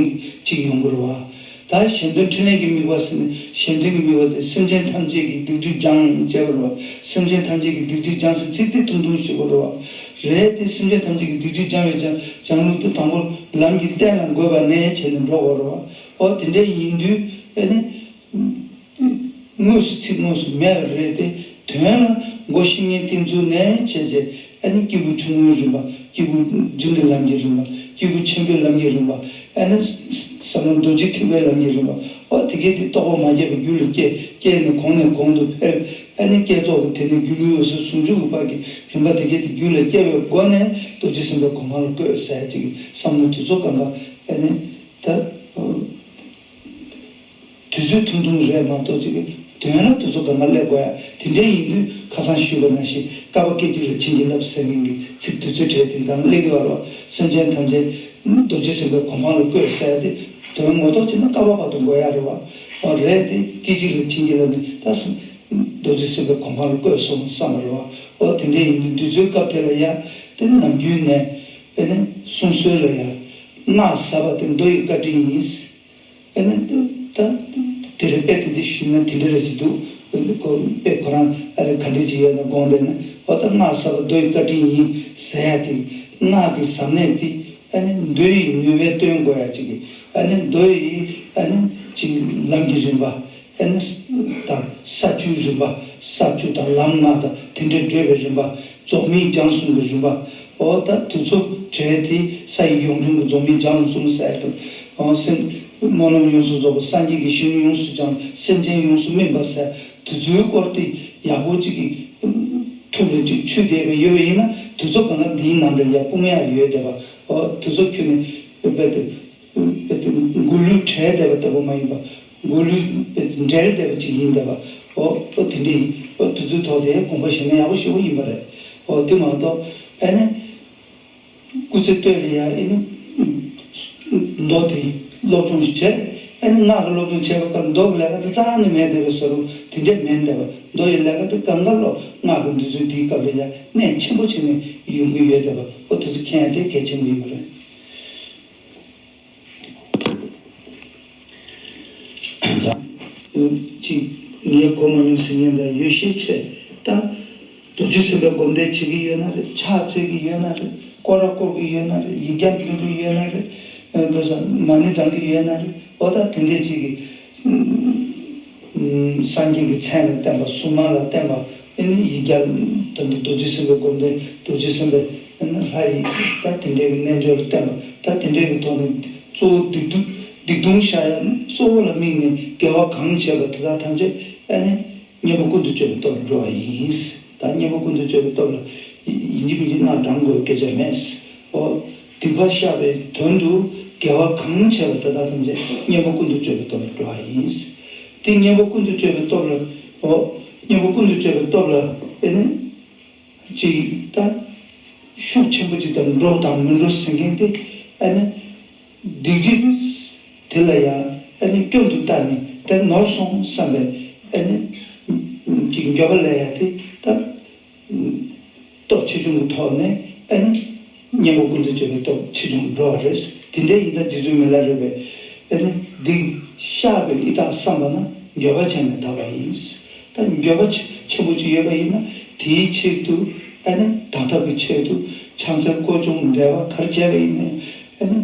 ཅིག་ཡོང་གི་རེད་བ། ད་གཞན་དོན་འཕྲིན་ལས་ཀྱི་དམིགས་པ་ཟེར་ནས་གཞན་དོན་གྱི་དམིགས་པ་དེ་སེམས་ཅན་ཐམས་ཅད་ཀྱི་སྡིག་སྒྲིབ་སྦྱང་བྱེད་པ་རེད་བ། སེམས་ཅན་ཐམས་ཅད་ཀྱི་སྡིག་སྒྲིབ་སྦྱང་ཟེར་ཚིག་དེ་ཐུང་ཐུང་ཞིག་གོ་རེད་བ། རེད་དེ་སེམས་ཅན་ཐམས་ཅད་ཀྱི་སྡིག་སྒྲིབ་སྦྱང་བའི་སྦྱང་སྦྱང་ལུགས་དེ་དང་པོ་ལམ་གྱི་རྟེན་ལ་འགོད་པ་ནས་བྱས་ནས་འགྲོ་དགོས་རེད་བ། འོ་དེ་འདྲ་ཡིན་དུས་ཨེ་ནི། དངོས་སུ་ཚིག་དངོས་སུ་མེད་པ་རེད་དེ། དོན་ལ་མགོ་བཤེས་གཉེན་བསྟེན་ཚུལ་ནས་བྱས་རྗེས་ཨ་ནི་སྐྱེས་བུ་ཆུང་ངུའི་རིམ་པ། སྐྱེས་བུ་འབྲིང་གི་ལམ་གྱི་རིམ་པ། སྐྱེས་བུ་ཆེན་པོའི་ལམ་གྱི་རིམ་པ། ཨ་ནི་ཟབ་མོ་རྡོ་རྗེ་ཐེག་པའི་ལམ་གྱི་རིམ་པ། ཨོ་དེ་གས་དེ་རྟོགས་པ་མ་སྐྱེས་པའི་རྒྱུད་ལ་སྐྱེས། སྐྱེས་ནས་གོང་ནས་གོང་དུ་འཕེལ། ཨ་ནི་བསྐྱེད་རྫོགས་ཀྱི་དེ་ནས་སྒྱུ་ལུས་འོད་གསལ་ཟུང་འཇུག་གི་བར་གྱི་རིམ་པ་དེ་གས་དེ་རྒྱུད་ལ་སྐྱེ་བའི་སྒོ་ནས་རྡོ་རྗེ་སེམས་དཔའི་གོ་འཕང་ལ་བཀོད་ཟེར་ཅིག་བསམ་བློ་དེ་ཚོ་གང་ག་ཨ་ནི་ད། དུས་ཚོད་ཐུང་ཐུང་རེད་མ་གཏོགས་ཅིག་གི་དོན་ལ་དུས་ཚོད་གང་ག་སླེབས་དགོས་ཡ། དེ་འདྲ་ཡིན་དུས་ཁ་སང་ཞུས་པ་ནང་བཞིན་བསྐལ་པ་སྐད་ཅིག་ལ་བྱིན་གྱིས་བརླབས་ཟེར་མཁན་གྱི་ཚིག་དུས་ཚོད་བྲལ་དེ་གང་སླེབས་ཀྱི་བ་རོ། སེམས་ཅན་ཐམས་ཅད་རྡོ་རྗེ་སེམས་དཔའི་གོ་འཕང་ལ་བཀོད་ཟེར་ཡ་དེ་དོན་ངོ་ཐོག་བྱས་ན་བསྐལ་པ་བར་དུ་འགོར་ཡ་རེད་བ། ཨོ་རེད་དེ་སྐད་ཅིག་ལ་བྱིན་གྱིས་བརླབས་ནས་ད་རྡོ་རྗེ་སེམས་དཔའི་གོ་འཕང་ལ་བཀོད་སོང་བསམ་པ་རེད་བ། ཨོ་དེ་འདྲ་ཡིན་དུས་དུས་ཚོད་སྐབས་དེ་ལ་ཡ་དེ་ནམ་རྒྱུན་ནས་ཨེ་ནི་གསུང་སྲོལ་ལ་ཡ་སྔགས་ཟབ་པ་དེ་མདོ་ཡི་བཀའ་དྲིན་ཡིན། ཨ་ནི་ད་དེ་རེད། དཔེ་དེ་འདྲ་ཞུས་ན་དེ་འདྲ་རེད་ཅེས་འདུག་ཁོ་དཔེ་ཁོ་རང་ཨ་རེ་ག་འདྲ་ཅིག་ཡོད་ན་དགོངས་བསྡད་ན། འོ་ད་སྔགས་ཟབ་པ་མདོ་ཡི་བཀའ་དྲིན་ཡིན་ཟེར་ཡ་དེ། སྔགས་ཀྱི་ཟབ་གནད་དེ་ཨ་ནི་མདོ་ཡི་ནུས་པས་སྟོན་དགོས་ཡ་ཅིག་གི། ཨ་ནི་མདོ་ཡི་ཨ་ནི་ཅིག་ལམ་གྱི་རིམ་པ། ཨ་ནི་དང་ས་བཅུའི་རིམ་པ། ས་བཅུ་དང་ལམ་ལྔ་དང་དེ་འདྲའི་བགྲོད་པའི་རིམ་པ། རྫོགས་སྨིན་སྦྱངས་གསུམ་གྱི་རིམ་པ། འོ་ད་དེ་ཚོ་བྲལ་ཏེ་ས་ཡི་ཡོངས་གྲོལ་གྱི་རྫོགས་སྨིན་སྦྱངས་གསུམ་ཟེར་དུས། འོ་སེམས་སྨོན་ལམ་ཡོངས་སུ་རྫོགས་པ། སངས་རྒྱས་ཀྱི་ཞིང་ཡོངས་སུ་སྦྱངས། སེམས་ཅན་ཡོངས་སུ་སྨིན་པ་ཟེར་དེ་ཚོའི་སྐོར་དེ་ཡག་པོ་ཅིག་གི་ཐུགས་ལ་ཅིག་ཆུད་བསྡད་པ་ཡོད་པ་ཡིན་ན་དེ་ཚོ་གང་ག་འདིའི་ནང་དུ་ཡ་སྤུངས་ཡག་ཡོད་བསྡད་པ། འོ་དེ་ཚོ་ཁྱོན་ནས་རྦད་དེ་རྦད་དེ་མགོ་ལུས་བྲལ་བསྡད་པ་ལྟ་བུ་མ་ཡིན་པ། མགོ་ལུས་འབྲེལ་བསྡད་པ་ཅིག་ཡིན་བསྡད་པ། ཨོ་ཨོ་དེ་འདྲ་ཡིན། ཨོ་དེ་ཚོའི་ཐོག་དེ་དགོངས་པ་བཞེས་ན་ཡག་པོ་ཞེ་པོ་ཡིན་པ་རེད། ཨོ་དེ་མ་གཏོགས་ཨ་ནི་སྐུ་ཚེ་སྟོད་ལ་ཡ་ཨ་ནི་མདོ་དེ་སློབ་སྦྱོང་ཞིག་བྱས། ཨ་ནི་སྔགས་ཀྱི་སློབ་སྦྱོང་བྱས་པ་ལྟར་མདོ་གི་ལས་ཀ་དེ་རྩ་ནས་མེད་བསྡད་པའི་བཟོ་འདྲ་དེ་འདྲ་མིན་བསྡད་པ། མདོ་ཡི་ལས་ཀ་དེ་གང་ག་ལོ་སྔགས་ཀྱི་འདུས་ཚུལ་དེའི་སྐབས་ལ་ཡ་གནད་ཆེན་པོ་བྱས་ནས་ཡོང་གི་ཡོད་བསྡད་པ། ཨོ་དེ་ཚོ་མཁྱེན་ཡ་དེ་གལ་ཆེན་པོ་ཡིན་པ་རེད། ཅིག་ངས་གོ་མ་མྱོང་ཟེར་མཁན་དང་ཡོད་ཤས་ཆེ། ད་རྡོ་རྗེ་སེམས་དཔའི་སྒོམ་བཟླས་བྱེད་ཀྱི་ཡོད་ན་རེད། ཕྱག་འཚལ་གྱི་ཡོད་ན་རེད། སྐོར་ར་བསྐོར་གྱི་ཡོད་ན་རེད། ཡིག་བརྒྱ་འདོན་གྱི་ཡོད་ན་རེད། ཨ་ཁ་ས་མ་ཎི་བགྲང་གི་ཡོད་ན་རེད། འོ་ད་དེ་འདྲས་ཅིག་གི་སངས་རྒྱས་ཀྱི་མཚན་ལ་བརྟེན་པ། གསུང་མ་ལ་བརྟེན་པ། ཨ་ནི་ཡིག་བརྒྱ་ད་ལྟ་རྡོ་རྗེ་སེམས་དཔའི་སྒོམ་བཟླས། རྡོ་རྗེ་སེམས་དཔའི་ཨ་ནི་ལྷ་ཡི་ད་དེ་འདྲའི་གི་རྣལ་འབྱོར་ལ་བརྟེན་པ། ད་དེ་འདྲའི་གི་ཐོག་ནས་གཙོ་བོ་སྡིག་ལྟུང་སྡིག་ལྟུང་བཤགས་ཡ་གཙོ་བོ་ལ་དམིགས་ནས་དགེ་བ་གང་བྱས་པ་དེ་དག་ཐམས་ཅད་ཨ་ནི་གཉེན་པོ་ཀུན་ཏུ་སྤྱོད་པའི་སྟོབས་ལ་འགྲོ་བ་ཡིན། ད་གཉེན་པོ་ཀུན་ཏུ་སྤྱོད་པའི་སྟོབས་ལ་ཡིན་གཅིག་མིན་གཅིག་སྔགས་བགྲང་དགོས་སྐད་ཆ་མེད། ཨོ། སྡིག་པ་བཤགས་པའི་དོན་དུ་དགེ་བ་གང་བྱས་པ་དེ་དག་ཐམས་ཅད་གཉེན་པོ་ཀུན་ཏུ་སྤྱོད་པའི་སྟོབས་ལ་འགྲོ་བ་ཡིན། དེ་གཉེན་པོ་ཀུན་ཏུ་སྤྱོད་པའི་སྟོབས་ལ། ཨོ། གཉེན་པོ་ཀུན་ཏུ་སྤྱོད་པའི་སྟོབས་ལ་ཨེ་ནི་ཅིག་ད་ཤུགས་ཆེན་པོ་ཅིག་དང་འགྲོ་དང་མི་འགྲོ་ཟེར་མཁན་དེ་ཨེ་ནི་སྡིག་སྒྲིབ་དེ་ལ་ཡང་ཨེ་ནི་སྐྱོན་དུ་བལྟས་ནས་དེ་ནོར་སོང་བསམ་པའི་ཨེ་ནི་ཅིག་འགྱོད་པ་ལ་ཡང་དེ་ད། སྟོབས་ཆེ་ཆུང་གི་ཐོག་ནས་ཨ་ནི་གཉེན་པོ་ཀུན་ཏུ་སྤྱོད་པའི་སྟོབས་ཆེ་ཆུང་འགྲོ་བ་རེད། དེ་འདྲ་ཡིན་ཙང་རྗེ་བཙུན་མི་ལ་རས་པས་ཨ་ནི་སྡིག་བཤགས་པའི་ཡི་དྭགས་བསམ་པ་ན་འགྱོད་པ་བྱས་ནས་དག་པ་ཡིན། ད་འགྱོད་པ་ཆེ་ཆེན་པོ་ཅིག་ཡོད་པ་ཡིན་ན་དེའི་ཆེད་དུ་ཨ་ནི་དག་ཐབས་ཀྱི་ཆེད་དུ་ཕྱག་འཚལ་སྐོར་སྦྱོང་བཟླས་པ་ག་རེ་བྱས་པ་ཡིན་ནའི་ཨ་ནི།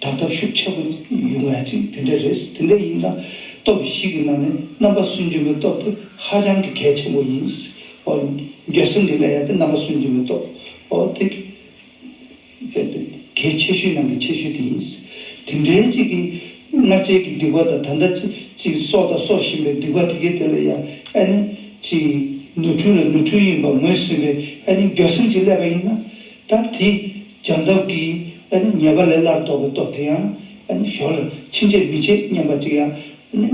ད་ལྟ་ཤུགས་ཆེ་པོ་ཡོང་ཡ་ཅིག་དེ་འདྲ་རེད། དེ་འདྲ་ཡིན་ཙང་སྟོབས་བཞི་གི་ནང་ནས་རྣམ་པ་སུན་འབྱིན་པའི་སྟོབས་དེ་ཧ་ཅང་གི་གལ་ཆེན་པོ་ཡིན། འོ། འགྱོད་སེམས་ཀྱི་ལས་ཡ་དེ་རྣམ་པ་སུན་འབྱིན་པའི་སྟོབས། འོ་དེ་གལ་ཆེ་ཤོས་ནང་གི་ཆེ་ཤོས་དེ་ཡིན། དེ་འདྲའི་ཅིག་གི་སྔར་བྱས་ཀྱི་སྡིག་པ་དང་ད་ལྟ་ཅིག་ཅིག་གསོག་དང་གསོག་བཞིན་པའི་སྡིག་པ་དེ་གའི་དེ་ལ་ཡ་ཨ་ནི་ཅིག་ནོར་འཁྲུལ་ལ་ནོར་འཁྲུལ་ཡིན་པ་ངོས་ཟིན་པའི་ཨ་ནི་འགྱོད་སེམས་ཅིག་སླེབས་པ་ཡིན་ན། ད་དེ་བྱང་ཐབས་ཀྱི་ཨ་ནི་ཉེས་པ་ལས་སླར་ལྡོག་པའི་སྟོབས་དེ་ཡང་ཨ་ནི་ཞོར་ལ་ཕྱིན་ཆད་མི་བྱེད་སྙམ་པ་ཅིག་ཡང་ཨ་ནི་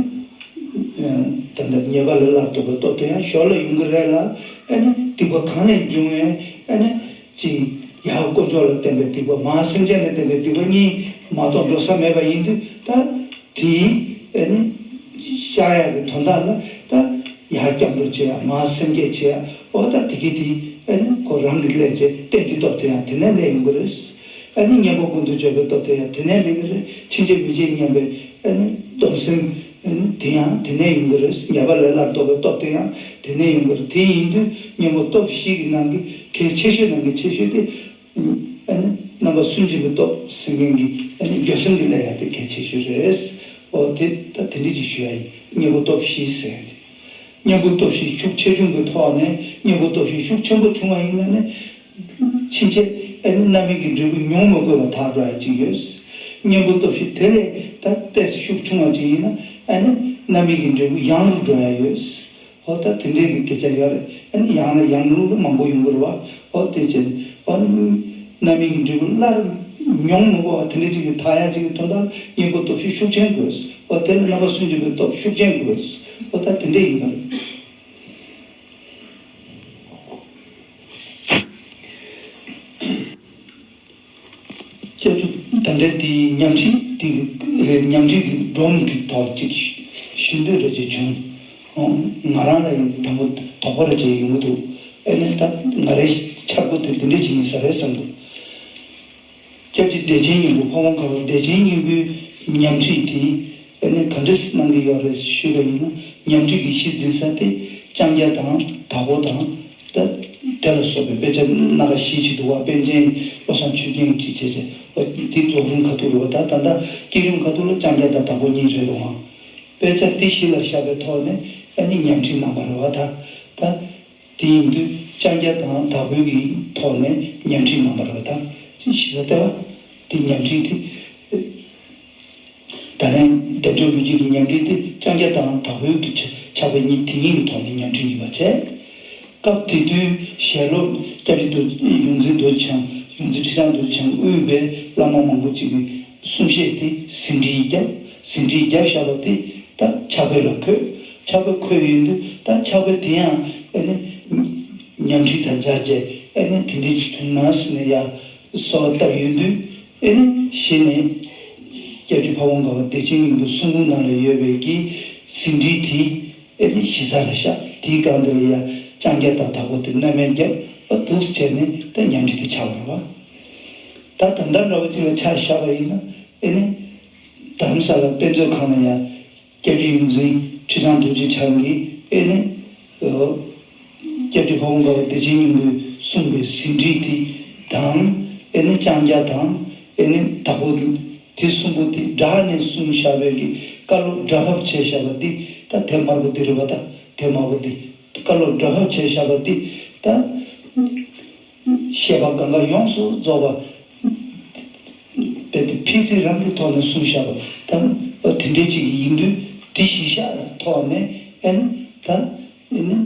ད་ལྟ་ཉེས་པ་ལས་སླར་ལྡོག་པའི་སྟོབས་དེ་ཡང་ཞོར་ལ་ཡོང་གི་རེད་ལ། ཨ་ནི་སྡིག་པ་གང་ལས་འབྱུང་བའི་ཨ་ནི་ཅིག་ཡར་དཀོན་མཆོག་ལ་བརྟེན་པའི་སྡིག་པ་མར་སེམས་ཅན་ལ་བརྟེན་པའི་སྡིག་པ་གཉིས་མ་གཏོགས་འགྲོ་ས་མེད་པ་ཡིན་དུས་ད། དེའི་ཨ་ནི་བཤགས་ཡག་གི་དོན་དག་ལ་ད་ཡར་སྐྱབས་འགྲོ་བྱེད་ཡག་མར་སེམས་བསྐྱེད་བྱེད་ཡག་འོ་ད་དེ་གི་དེ་ཨ་ནི་ཁོ་རང་གི་ལས་བྱེད་གཏན་གྱི་སྟོབས་དེ་ཡང་དེ་ནས་སླེབས་ཡོང་གི་རེད། ཨ་ནི་གཉེན་པོ་ཀུན་ཏུ་སྤྱོད་པའི་སྟོབས་དེ་ཡང་དེ་ནས་སླེབས་ཀྱི་རེད། ཕྱིན་ཆད་མི་བྱེད་སྙམ་པའི་ཨ་ནི་སྡོམ་སེམས་ཨ་ནི་དེ་ཡང་དེ་ནས་ཡོང་གི་རེད། ཉེས་པ་ལས་སླར་ལྡོག་པའི་སྟོབས་དེ་ཡང་དེ་ནས་ཡོང་གི་རེད། དེ་ཡིན་དུས་གཉེན་པོ་སྟོབས་བཞི་གི་ནང་གི་གལ་ཆེ་ཤོས་ནང་གི་ཆེ་ཤོས་དེ། ཨ་ནི་རྣམ་པ་སུན་འབྱིན་པའི་སྟོབས་ཟེར་མཁན་གྱི་ཨ་ནི་འགྱོད་སེམས་ཀྱི་ཀླད་ཡ་དེ་གལ་ཆེ་ཤོས་རེད། འོ་དེ་ད་དེ་འདྲ་ཅིག་ཞུ་ཡ་ཡིན། གཉེན་པོ་སྟོབས་བཞི་ཟེར་ཡ་དེ། གཉེན་པོ་སྟོབས་བཞི་ཤུགས་ཆེ་ཆུང་གི་ཐོག་ནས་གཉེན་པོ་སྟོབས་བཞི་ཤུགས་ཆེན་པོ་བྱུང་བ་ཡིན་ན་ནི། ཕྱིན་ཆད་ཨ་ནི་རྣམ་སྨིན་གྱི་འབྲས་བུ་མྱོང་མི་དགོས་པ་ཐག་འགྲོ་ཡ་ཅིག་ཡོད། གཉེན་པོ་སྟོབས་བཞི་དེ་ལས་ད་ཏོག་ཙམ་ཤུགས་ཆུང་བ་ཅིག་ཡིན་ན་ཨ་ནི་རྣམ་སྨིན་གྱི་འབྲས་བུ་ཡང་དུ་འགྲོ་ཡ་ཡོད། ཨོ་ད་དེ་འདྲའི་གི་སྐད་ཆ་ཡོད་རེད། ཨ་ནི་ཡང་ལ་ཡང་ལུགས་ལ་མང་པོ་ཡོང་གི་རེད་བ། ཨོ་དེ་བྱས་ཨོ་རྣམ་སྨིན་གྱི་འབྲས་བུ་སླར་མྱོང་མི་དགོས་པ་དེ་འདྲ་ཅིག་གི་ཐག་ཡ་ཅིག་གི་དོན་དག་གཉེན་པོ་སྟོབས་བཞི་ཤུགས་ཆེན་དགོས། ཨོ་དེ་ལ་རྣམ་པ་སུན་འབྱིན་པའི་སྟོབས་ཤུགས་ཆེན་དགོས། ཨོ་ད་དེ་འདྲ་ཡིན་པ་རེད། སྐྱབས་བཅོལ་ད་ལྟའི་དེའི་ཉམས་ཞིབ་དེ་ཉམས་ཞིབ་ཀྱི་སྒྲོམ་གྱི་ཐོག་ཅིག་ཞུ་འདོད་རེ་ཅིག་བྱུང་། ང་རང་ལ་ཡང་དང་པོ་དོགས་པ་རེ་ཅིག་ཡོང་གི་འདུག་ཨེ་ནས་ད་ང་རའི་འཆར་སྒོ་དེ་འདི་འདྲ་ཅིག་ཡིན་ས་རེད་བསམ་འདུག་སྐྱབས་རྗེ་བདེ་ཆེན་སྙིང་པོ་ཕ་བོང་ཁ་པ་བདེ་ཆེན་སྙིང་པོའི་ཉམས་ཁྲིད་དེ། ཨ་ནི་ག་འདྲས་གནང་གི་ཡོད་རེད་ཞུས་པ་ཡིན་ན། ཉམས་ཁྲིད་ཀྱི་གཞི་འཛིན་ས་དེ་ལྕང་སྐྱ་དང་དྭགས་པོ་དང་། ད་དེ་ལ་སོགས་པའི་དཔེ་ཆ་སྣ་ཁ་བཞི་ཅིག་འདུག་བ། པཎ་ཆེན་བློ་བཟང་ཆོས་རྒྱན་གྱིས་བྲིས་བྱས་བྱས་པ་འདི་རྫོགས་རིམ་ཁ་ཐུག་རེད་བ། ད་ད་ལྟ་བསྐྱེད་རིམ་ཁ་ཐུག་ལ་ལྕང་སྐྱ་དང་དྭགས་པོ་གཉིས་རེད་འདུག་ཨང་། དཔེ་ཆ་འདི་གཞི་ལ་བཞག་པའི་ཐོག་ནས་ཨ་ནི་ཉམས་ཁྲིད་གནང་བ་རེད་བ། ད་ད། དེ་ཡིན་དུས་ལྕང་སྐྱ་དང་དྭགས་པོའི་གི་ཐོག་ནས་ཉམས་ཁྲིད་གནང་བ་རེད་བ། ད་ཅི་ཞིག་ཟེར་ལྟ་བ་དེ་ཉམས་ཁྲིད་དེ། ད་ལན་བདེ་མཆོག་ལོ་རྒྱུས་ཀྱི་ཉམས་ཁྲིད་དེ་ལྕང་སྐྱ་དང་དྭགས་པོའི་གི་ཕྱག་དཔེ་གཉིས་དེ་གཉིས་ཀྱི་ཐོག་ནས་ཉམས་ཁྲིད་ཡིན་པ་བྱས། སྐབས་དེ་དུས་ཞལ་སློབ་སྐྱབས་རྗེ་རྡོ་ཡོངས་འཛིན་རྡོ་རྗེ་འཆང་ཡོངས་འཛིན་ཁྲི་བྱང་རྡོ་རྗེ་འཆང་དབུས་པའི་བླ་མ་མང་པོ་ཅིག་གིས་གསུང་བཤད་དེ་ཟིན་བྲིས་བརྒྱབ། ཟིན་བྲིས་བརྒྱབ་བཞག་པ་དེ་ད་ཕྱག་དཔེ་ལ་འཁོད། ཕྱག་དཔེ་འཁོད་ཡོད་དུས་ད་ཕྱག་དཔེ་དེ་ཡང་ཨ་ནི་ཉམས་ཁྲིད་དང་སྦྱར་བྱས་ཨ་ནི་དེ་འདྲ་ཅིག་བྱུང་ན་ཟེར་ནས་ཡ་གསོལ་བ་བཏབ་ཡོད་དུས། ཨ་ནི་གཞི་ནས་སྐྱབས་རྗེ་ཕ་བོང་ཁ་པ་བདེ་ཆེན་སྙིང་པོའི་གསུང་འབུམ་ནང་ལ་ཡོད་པའི་གི་ཟིན་བྲིས་དེ་ཨ་ནི་གཞི་རྩ་ལ་བཞག་དེའི་སྒང་དེ་ལ་ཡ་ལྕང་སྐྱ་དང་དྭགས་པོ་དེ་རྣམ་དབྱེ་བརྒྱབ་པ་འདུག་བྱས་ནས་ད་ཉམས་ཁྲིད་དེ་ཆགས་པ་རེད་བ། ད་ད་ལྟ་འདྲ་བོ་ཅིག་ལ་ཆ་བཞག་པ་ཡིན་ན་ཨ་ནི་རྡ་རམ་ས་ལ་དཔེ་མཛོད་ཁང་ལ་ཡ། སྐྱབས་རྗེ་ཡོངས་འཛིན་ཁྲི་བྱང་རྡོ་རྗེ་འཆང་གིས་ཨེ་ནི། སྐྱབས་རྗེ་ཕ་བོང་ཁ་པ་བདེ་ཆེན་སྙིང་པོས་གསུངས་པའི་ཟིན་བྲིས་དེ་དང་། ཨེ་ནི་ལྕང་སྐྱ་དང་ཨེ་ནི་དྭགས་པོ་དེ་གསུམ་པོ་དེ་སྦྲགས་ནས་གསུངས་བཞག་པའི་གི་བཀའ་སློབ་སྒྲ་ཕབ་བྱས་བཞག་པ་འདི་ད་དེབ་དམར་པོ་འདི་རེད་པ། ད་དེབ་དམར་པོ་འདི་བཀའ་སློབ་སྒྲ་ཕབ་བྱས་བཞག་པ་འདི་ད། བཤད་པ་གང་ག་ཡོངས་སུ་རྫོགས་པ། དཔེ་དེ་ཕན་ཚུན་རང་གི་ཐོག་ནས་གསུངས་བཞག་པ་དང་དེ་འདྲའི་ཅིག་ཡིན་དུས་དེ་གཞི་བཞག་ཐོག་ནས་ཨེ་ནི་ད་ཨེ་ནི་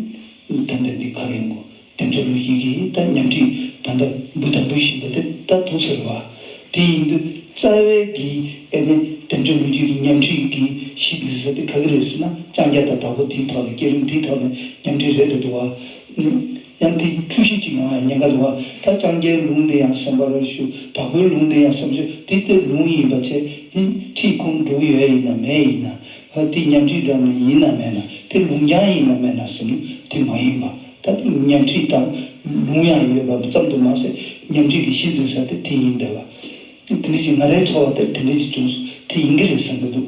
ད་ལྟ་འདི་ག་རེ་ཡིན་གོ། བདེ་མཆོག་ལོ་རྒྱུས་ཀྱི་ད་ཉམས་ཁྲིད་ད་ལྟ་འབུལ་དང་འབུལ་བཞིན་པ་དེ་ད་འདུག་ཟེར་བ། དེ་ཡིན་དུས་རྩ་བའི་གི་ཨེ་ནི་བདེ་མཆོག་ལོ་རྒྱུས་ཀྱི་ཉམས་ཁྲིད་ཀྱི་གཞི་འཛིན་ས་དེ་ག་གི་རེད་ཟེར་ན་ལྕང་སྐྱ་དང་དྭགས་པོ་དེའི་ཐོག་ནས་བསྐྱེད་རིམ་དེའི་ཐོག་ནས་ཉམས་ཁྲིད་རེད་དེ་འདུག་བ། ཡང་དེ་འཁྲུལ་གཞི་ཅིག་ཡོང་ཡ་ཉེན་ཁ་འདུག་བ། ད་ལྕང་སྐྱའི་ལུང་དེ་ཡང་སེམས་པ་རེ་ཞུ། དྭགས་པོའི་ལུང་དེ་ཡང་སེམས་ཞུ། དེ་ལྟའི་ལུང་ཡིན་པ་བྱས་ནི་ཁྲིད་ཁུངས་འགྲོ་གི་ཡོད་ཡིན་ན་མེད་ཡིན་ན། ཨ་དེ་ཉམས་ཁྲིད་འདྲ་མིན་ཡིན་ན་མེད་ན། དེ་ལུང་རྐྱང་ཡིན་ན་མེད་ན་ཟེར་ན་དེ་མ་ཡིན་པ། ད་ཉམས་ཁྲིད་དང་ལུང་ཡང་ཡོད་པ་ཙམ་དུ་མ་ཟད་ཉམས་ཁྲིད་ཀྱི་གཞི་འཛིན་ས་དེ་དེ་ཡིན་བསྡད་པ། དེ་འདྲ་ཞིག་ང་རའི་ཚོར་བ་ལྟར་དེ་འདྲ་ཞིག་བྱུང་སོང་། དེ་ཡིན་གྱི་རེད་བསམ་གྱི་འདུག་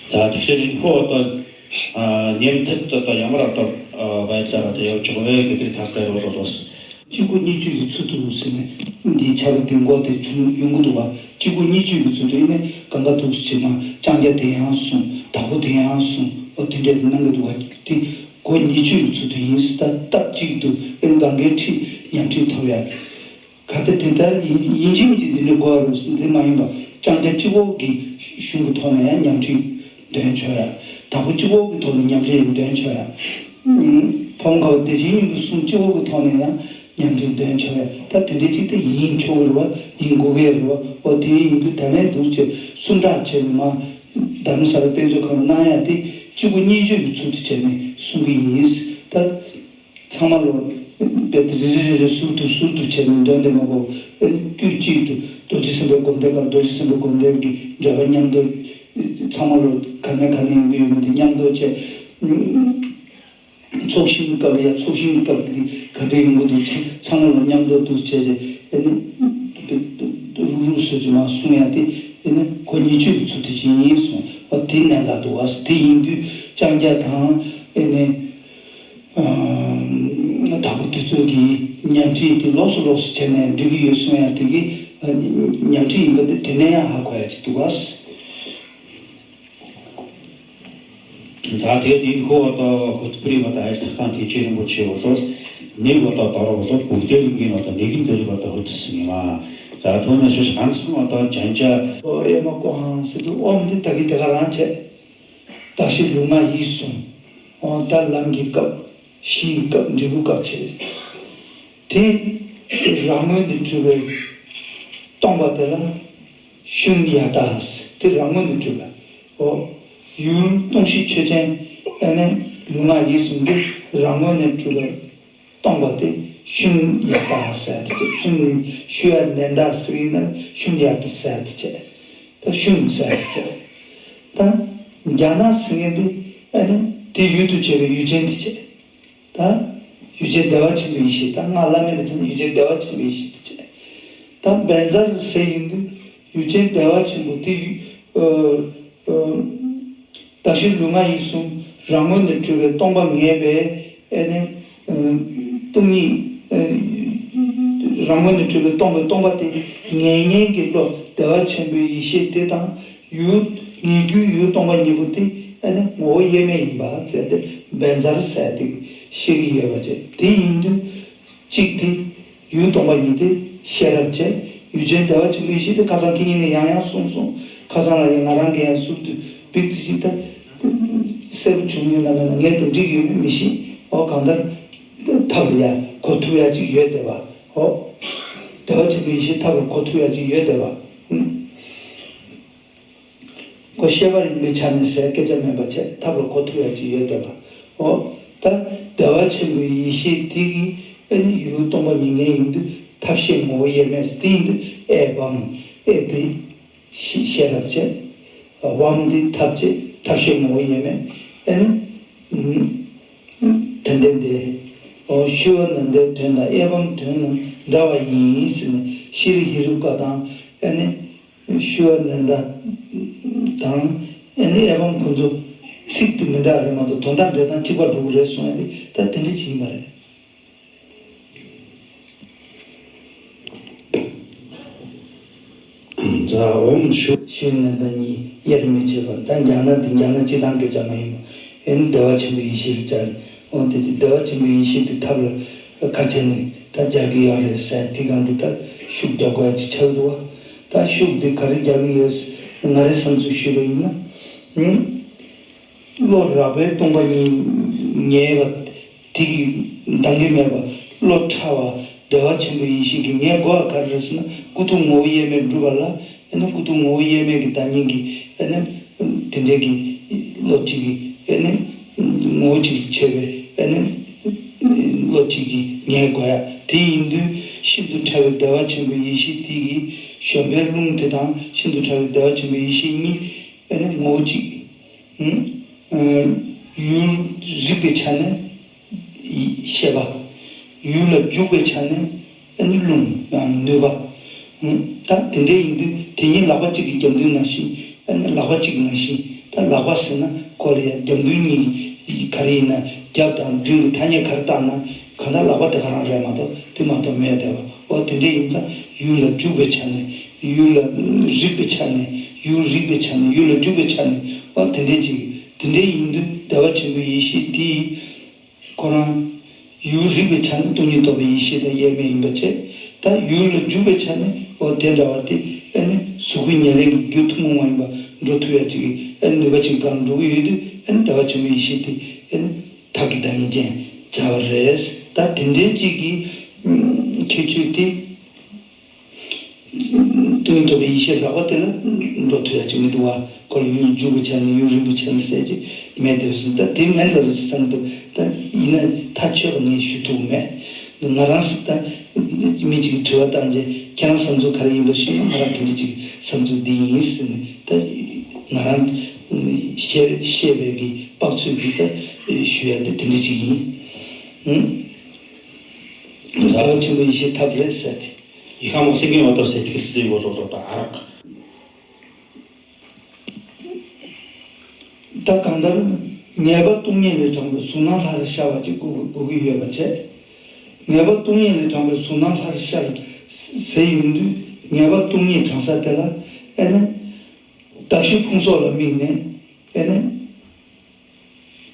ད་དེ་ནི་ཁོ་ད་ཉེན་ཐབས་ད་ཡང་མ་རག་ད་བའི་ལ་ད་ཡོད་ཆོག་བའི་གི་དེ་ཐབས་ད་ཡོད་རོ་རོ། གཅིག་པུ་གཉིས་གཅིག་གི་ཚུལ་དུ་ཟེར་ནས་འདིའི་ཆ་ལ་དེ་མགོ་དེ་བྱུང་ཡོང་གི་འདུག་བ། གཅིག་པུ་གཉིས་གཅིག་གི་ཚུལ་དུ་ཡིན་ནས་གང་ག་འདུག་ཟེར་མ་ལྕང་སྐྱ་དེ་ཡང་གསུངས། དྭགས་པོ་དེ་ཡང་གསུངས། འོ་དེ་འདྲ་གནང་གི་འདུག་བ། དེ་མགོ་གཉིས་གཅིག་གི་ཚུལ་དུ་ཡིན་ཟེར། ད་སྟབས་གཅིག་ཏུ་ཨེ་གང་གའི་ཁྲིད་ཉམས་ཁྲིད་ཐོབ་ཡ། གལ་ཏེ་དེ་ལྟར་ཡིན་ཡིན་གཅིག་མིན་གཅིག་འདི་འདྲ་དགོས་རུང་འདི་མ་ཡིན་པ། ལྕང་སྐྱ་གཅིག་པོ་གི་གཞུང་གི་ཐོག་ནས་ཡང་ཉམས་ཁྲིད་འདོན་ཆོག་ཡ། དྭགས་པོ་གཅིག་པོ་གི་ཐོག་ནས་ཉམས་ཁྲིད་འདོན་ཆོག་ཡ། ཕ་བོང་ཁ་པ་བདེ་ཆེན་སྙིང་པོའི་གསུང་གཅིག་པོ་གི་ཐོག་ནས་ཡང་ཉམས་ཁྲིད་འདོན་ཆོག་ཡ། ད་དེ་འདྲའི་ཅིག་ད་ཡིན་ཆོག་གི་རེད་བ། ཡིན་དགོས་ཀྱི་རེད་བ། འོ་དེ་ཡིན་དུས་ད་ལན་འདུག་ཅེས་གསུང་གྲགས་བྱས་ནས་མ་རྡ་རམ་ས་ལ་དཔེ་མཛོད་ཁང་གནང་ཡ་དེ་གཅིག་པུ་གཉིས་གཅིག་གི་ཚུལ་དུ་བྱས་ནས་གསུང་གི་ཡིན། ད། ཚང་མ་ལོ། རྦད་དེ་རེ་རེ་རེ་རེ་ཟུར་དུ་ཟུར་དུ་བྱས་ནས་འདོན་དེ་མ་གོ། དཀྱུས་གཅིག་ཏུ་རྡོ་རྗེ་སེམས་དཔའི་སྒོམ་བཟླས་ཀར་རྡོ་རྗེ་སེམས་དཔའི་སྒོམ་བཟླས་ཀྱི་འགྲེལ་པ་མཉམ་དུ། ཚང་མ་ལོ་ག་ནས་ག་ནས་ཡོང་གི་ཡོད་མེད་དེ་མཉམ་དུ་བྱས། ཚོགས་ཞིང་སྐབས་ལ་ཡང་ཚོགས་ཞིང་སྐབས་དེ་ག་འདྲ་ཡོང་གི་འདུག་ཚང་མ་ལ་མཉམ་དུ་འདུག་བྱས་རྗེས་ཨེ་ནི་རུག་རུག་བཟོས་ཀྱི་མ་གསུང་ཡ་དེ་ཨེ་ནི་གོ་ཉེས་སྤྱོད་ཀྱི་ཚུལ་དུ་ཅིག་ཡིན་གསུང་བ་དེ་གནད་འགག་འདུག་བ། དེ་ཡིན་དུས་ལྕང་སྐྱ་དང་ཨེ་ནི་དྭགས་པོ་དེ་ཚོ་གི་ཉམས་ཁྲིད་དེ་ལོགས་སུ་ལོགས་སུ་བྱས་ནས་འགྲིག་གི་ཡོད་གསུང་ཡ་དེ་གི་ཉམས་ཁྲིད་ཡིན་པ་དེ་དེ་ནས་ཡང་ཧ་གོ་ཡ་ཅིག་འདུག་བ། ཛ་དེ་དེ་ཁོ་བ་ད་ཧུད་པི་རི་བ་ད་ཨེ་ཐག་དང་དེ་ཅི་རིན་པོ་ཆེ་བ་ད་ནི་བ་ད་ད་ར་བ་ད་བུ་དེ་རིང་གི་ནང་ད་ནི་གིན་ཛ་རི་བ་ད་ཧུད་སི་ནི་མ། ཛ་ཐོ་ནི་ཤོ་ཤ་ཁན་སི་མ་ད་ཅན་ཅ། ཨོ་ཨེ་མ་ཀོ་ཧང་སི་དུ་ཨོམ་དེ་ད་གི་དེ་ག་རང་ཆེ། ད་ཤི་ལུས་ངག་ཡིད་གསུམ། ཨོ་ད་ལམ་གྱི་སྐབས། གཞི་ཡི་སྐབས། འབྲས་བུ་སྐབས་ཆེ། དེ་རང་ངོས་ནས་གྲུབ་པའི་སྟོང་པ་དེ་ལ་ཤུན་ཡ་ཏཱ་ཟེར། དེ་རང་ངོས་ནས་གྲུབ་པའི། ཨོ། ཡུལ་སྟོང་གཞི་ཆོས་ཅན། ཨ་ནི་ལུས་ངག་ཡིད་གསུམ་དེ་རང་ངོས་ནས་གྲུབ་པའི་སྟོང་པ་དེ་ཤུན་ཡ་ཏཱ་ཟེར་ཏེ། ཤུན་ཤུ་ཡ་ནན་ཏཱ་ཟེར་ཡིན་ན་ཤུན་ཡ་ཏཱ་ཟེར་ཏེ་བྱས། ད་ཤུན་ཟེར་ཏེ་བྱས། ད་རྒྱ་ནག་ཟེར་མཁན་དེ་ཨ་ནི་དེ་ཡུལ་དུ་བྱས་པའི་ཡུལ་ཅན་དེ་བྱས། ད་ཡུལ་ཅན་བདེ་བ་ཆེན་པོའི་ཡེ་ཤེས། ད་ང་བླ་མེད་ལ་མཚོན་ན་ཡུལ་ཅན་བདེ་བ་ཆེན་པོའི་ཡེ་ཤེས་དེ་བྱས། ད་བཛྲ་ཟེར་ཡིན་དུས་ཡུལ་ཅན་བདེ་བ་ཆེན་པོ་དེ་ཡུལ་ཨ་ཨ་ད་ཤི་ལུས་ངག་ཡིད་གསུམ་རང་ངོས་ནས་གྲུབ་པའི་སྟོང་པ་ངེས་པའི་ཨེ་ནི་ཨ་སྟོང་ཉིད། ཨ་རང་ངོས་ནས་གྲུབ་པའི་སྟོང་པའི་སྟོང་པ་དེ་ངེས་ངེས་ཀྱི་བློ་བདེ་བ་ཆེན་པོའི་ཡེ་ཤེས་དེ་དང་། ཡུལ་ངེས་རྒྱུའི་ཡུལ་སྟོང་པ་ཉིད་པོ་དེ་ཨ་ནི་ངོ་བོ་དབྱེར་མེད་ཡིན་པ་ཟེར་ཏེ་བཛྲ་ཟེར་ཏེ་བཤད་ཀྱི་ཡོད་པ་བྱས། དེ་ཡིན་དུས་གཅིག་དེ་ཡུལ་སྟོང་པ་ཉིད་དེ་ཤེས་རབ་བྱས། ཡུལ་ཅན་བདེ་བ་ཆེན་པོའི་ཡེ་ཤེས་དེ་ཁ་སང་ཁེ་ཉིན་ནས་ཡང་ཡང་གསུངས་སོང་། ཁ་སང་ལ་ཡང་ང་རང་གིས་ཡང་ཟུར་དུ་བིག་ཙི་ཞིག་ད་གསལ་པོ་བྱུང་ཡོད་ན་མེད་ན་ངས་དེ་འགྲིག་ཡོད་མེད་མི་ཤེས། ཨོ་གང་ལྟར་ཐབས་ལ་ཡང་གོ་ཐུབ་ཡ་ཅིག་ཡོད་བསྡད་པ། ཨོ་བདེ་བ་ཆེན་པོའི་ཡེ་ཤེས་ཐབས་ལ་གོ་ཐུབ་ཡ་ཅིག་ཡོད་བསྡད་པ། ཨུམ། ཁོ་ཤེས་པ་ཡིན་པའི་ཆ་ནས་ཟེར་སྐད་ཆ་མེད་པ་བྱས། ཐབས་ལ་གོ་ཐུབ་ཡ་ཅིག་ཡོད་བསྡད་པ། ཨོ། ད་བདེ་བ་ཆེན་པོའི་ཡེ་ཤེས་དེ་གིས་ཨེ་ནི་ཡུལ་སྟོང་པ་ཉིད་ངེས་ཡིན་དུས་ཐབས་ཤེས་ངོ་བོ་དབྱེར་མེད་ཟེར་དེ་ཡིན་དུས་ཨེ་བམ། ཨེ་དེ་ཤེས་ཤེས་རབ་བྱས། བམ་དེ་ཐབས་བྱས། ཐབས་ཤེས་ངོ་བོ་དབྱེར་མེད། ཨེ་ནི་ཨུམ། དོན་ལྡན་དེ། ཨོ་ཤུ་བ་ནན་ཏའི་དོན་དང་ཨེ་བམ་དོན་རྣམས་འདྲ་བ་ཡིན་ཟེར་ནས་ཤྲཱི་ཧེ་རུ་ཀ་དང་ཨེ་ནི། ཤུ་བ་ནན་ཏ་དང་ཨེ་ནི་ཨེ་བམ་ཁོ་ཚོ་ཚིག་དེ་མི་འདྲ་རེད་མ་གཏོགས་དོན་དག་འདྲ་དང་གཅིག་པ་འགྲོ་གི་རེད་གསུང་ཡ་དེ་ད་དེ་འདྲ་ཅིག་ཡིན་པ་རེད། ཛ་འོམ་ཤུ། ཤུ་བ་ནན་ཏ་གཉིས་དབྱེར་མི་ཕྱེད་པ། ད་རྒྱ་ནག་དེ་རྒྱ་ནག་སྤྱི་བཏང་གི་ཅང་མ་ཡིན་པ། ཨེ་ནི་བདེ་བ་ཆེན་པོའི་ཡེ་ཤེས་ལ་སྦྱར་ནས། འོ་དེ་དེ་བདེ་བ་ཆེན་པོའི་ཡེ་ཤེས་དེ་ཐབས་ལ་ག་བྱས་ནས་ད་སྦྱར་གི་ཡོད་རེད་ཟེར། དེ་གང་དེ་ད་ཤུགས་རྒྱག་དགོས་ཡ་ཅིག་ཆགས་འདུག་བ། ད་ཤུགས་དེ་ག་རེ་རྒྱག་གི་ཡོད་ཟེར་ང་རའི་བསམ་ཚུལ་ཞུས་པ་ཡིན་ན། ཨུམ། བློ་རགས་པས་སྟོང་པ་ཉིད་ངེས་པ་དེ་གིས་འདང་གི་མེད་པ། བློ་ཕྲ་བ་བདེ་བ་ཆེན་པོའི་ཡེ་ཤེས་ཀྱིས་ངེས་དགོས་པ་ག་རེ་རེད་ཟེར་ན། ཀུན་རྟོག་ངོ་བོ་དབྱེར་མེད་སྒྲུབ་པ་ལ། ཨ་ནི་ཀུན་རྟོག་ངོ་བོ་དབྱེར་མེད་ཀྱི་བདག་ཉིད་ཀྱི་ཨ་ནི་དེ་འདྲའི་གི་བློ་གཅིག་གིས་ཨ་ནི་ངོ་བོ་གཅིག་ཏུ་བྱས་པའི་ཨ་ནི་བློ་གཅིག་གིས་ངེས་དགོས་ཡ། དེ་ཡིན་དུས་ཤིན་ཏུ་ཕྲ་བའི་བདེ་བ་ཆེན་པོའི་ཡེ་ཤེས་དེ་གིས་གཞོམ་པའི་རླུང་དེ་དང་ཤིན་ཏུ་ཕྲ་བའི་བདེ་བ་ཆེན་པོའི་ཡེ་ཤེས་གཉིས་ཨ་ནི་ངོ་བོ་གཅིག། ཨུམ། ཡུལ་རིག་པའི་ཆ་ནས་ཤེས་པ། ཡུལ་ལ་འཇུག་པའི་ཆ་ནས་ཨ་ནི་རླུང་ཡང་ནུས་པ། ཨུམ། ད་དེ་འདྲ་ཡིན་དུས་དེ་གཉིས་ལག་པ་གཅིག་གིས་རྒྱབ་མདུན་ནང་བཞིན། ཨ་ནི་ལག་པ་གཅིག་ནང་བཞིན། ད་ལག་པ་ཟེར་ན་ཁོ་ལ་ཡང་རྒྱབ་མདུན་གཉིས་ག་རེ་ཡིན་ན། རྒྱབ་དང་མདུན་གྱི་ཐ་སྙད་ག་རེ་བཏགས་ན་གང་ལྟར་ལག་པ་དེ་ག་རང་རེད་མ་གཏོགས་དེ་མ་གཏོགས་མེད་བསྡད་པ། འོ་དེ་འདྲ་ཡིན་ཙང་ཡུལ་ལ་འཇུག་པའི་ཆ་ནས། ཡུལ་ལ་རིག་པའི་ཆ་ནས། ཡུལ་རིག་པའི་ཆ་ནས། ཡུལ་ལ་འཇུག་པའི་ཆ་ནས། འོ་དེ་འདྲ་ཅིག། དེ་འདྲ་ཡིན་དུས་བདེ་བ་ཆེན་པོའི་ཡེ་ཤེས་དེ་ཁོ་རང་ཡུལ་རིག་པའི་ཆ་ནས་སྟོང་ཉིད་རྟོགས་པའི་ཡེ་ཤེས་དང་དབྱེར་མེད་ཡིན་པ་བྱས། ད་ཡུལ་ལ་འཇུག་པའི་ཆ་ནས་འོ་དེ་འདྲ་བ་དེ་ཨ་ནི་གཟུགས་སྐུའི་ཉེར་ལེན་གྱི་རྒྱུ་ཐུན་མོང་མ་ཡིན་པ་འགྲོ་ཐུབ་ཡ་ཅིག་གི་ཨ་ནི་ནུས་པ་ཅིག་གང་འགྲོ་གི་ཡོད་དུས། ཨ་ནི་བདེ་བ་ཆེན་པོའི་ཡེ་ཤེས་དེ་ཨ་ནི་ཐབས་ཀྱི་བདག་ཉིད་ཅན་སྦྱར་བ་རེད། ད་དེ་འདྲའི་ཅིག་གི་ཁྱད་ཆོས་དེ། སྟོང་ཉིད་རྟོགས་པའི་ཡེ་ཤེས་རགས་པ་དེ་ལ་འགྲོ་ཐུབ་ཡ་ཅིག་མི་འདུག་བ། ཁོ་ལ་ཡུལ་འཇུག་པའི་ཆ་ནས་ཡུལ་རིག་པའི་ཆ་ནས་ཟེར་ཅིག་མེད་དེ་ཟེར། ད་དེ་མེད་པ་རེད་བསམ་འདུག་ད་ཡིན་ན་ཐག་ཆོད་པ་ངས་ཞུ་ཐུབ་མེད། ང་རང་ད་མི་གཅིག་གིས་དྲི་བ་བཏང་རྗེས་ཁྱེད་རང་བསམ་ཚུལ་ག་རེ་ཡིན་པ་ཞུས་ན། ང་རང་དེ་འདྲ་ཅིག་བསམ་ཚུལ་འདི་ཡིན་ཟེར་ནས། ད་ ང་རང་བཤད་བཤད་པའི་གི་དཔག་ཚོད་ཀྱི་ད་ཞུ་ཡ་དེ་དེ་འདྲ་ཅིག་ཡིན། ཨུམ། རྩ་བ་ཆེན་པོ་ཡེ་ཤེས་ཐབས་རེད་ཟེར་ཏེ། ཡི་ཁ་མོ་སེང་གེ་མ་གཏོགས་ཟེར་ཏེ་ལུས་པོ་ལོ་ལོ་དང་ཨ་རག་ད་གང་ལྟར་ངེས་པ་སྟོང་ཉིད་ལས་དྲངས་པའི་གཟུགས་སྣང་ལྷར་ཤར་བ་ཅིག་དགོས་དགོས་ཀྱི་ཡོད་པ་བྱས། ངེས་པ་སྟོང་ཉིད་ལས་དྲངས་པའི་གཟུགས་སྣང་ལྷར་ཤར་ཟེར་ཡོང་དུས་ངེས་པ་སྟོང་ཉིད་དྲངས་ས་དེ་ལ་ཨེ་ནི། གདགས་གཞི་ཕུང་སོགས་ལ་དམིགས་ནས་ཨེ་ནི།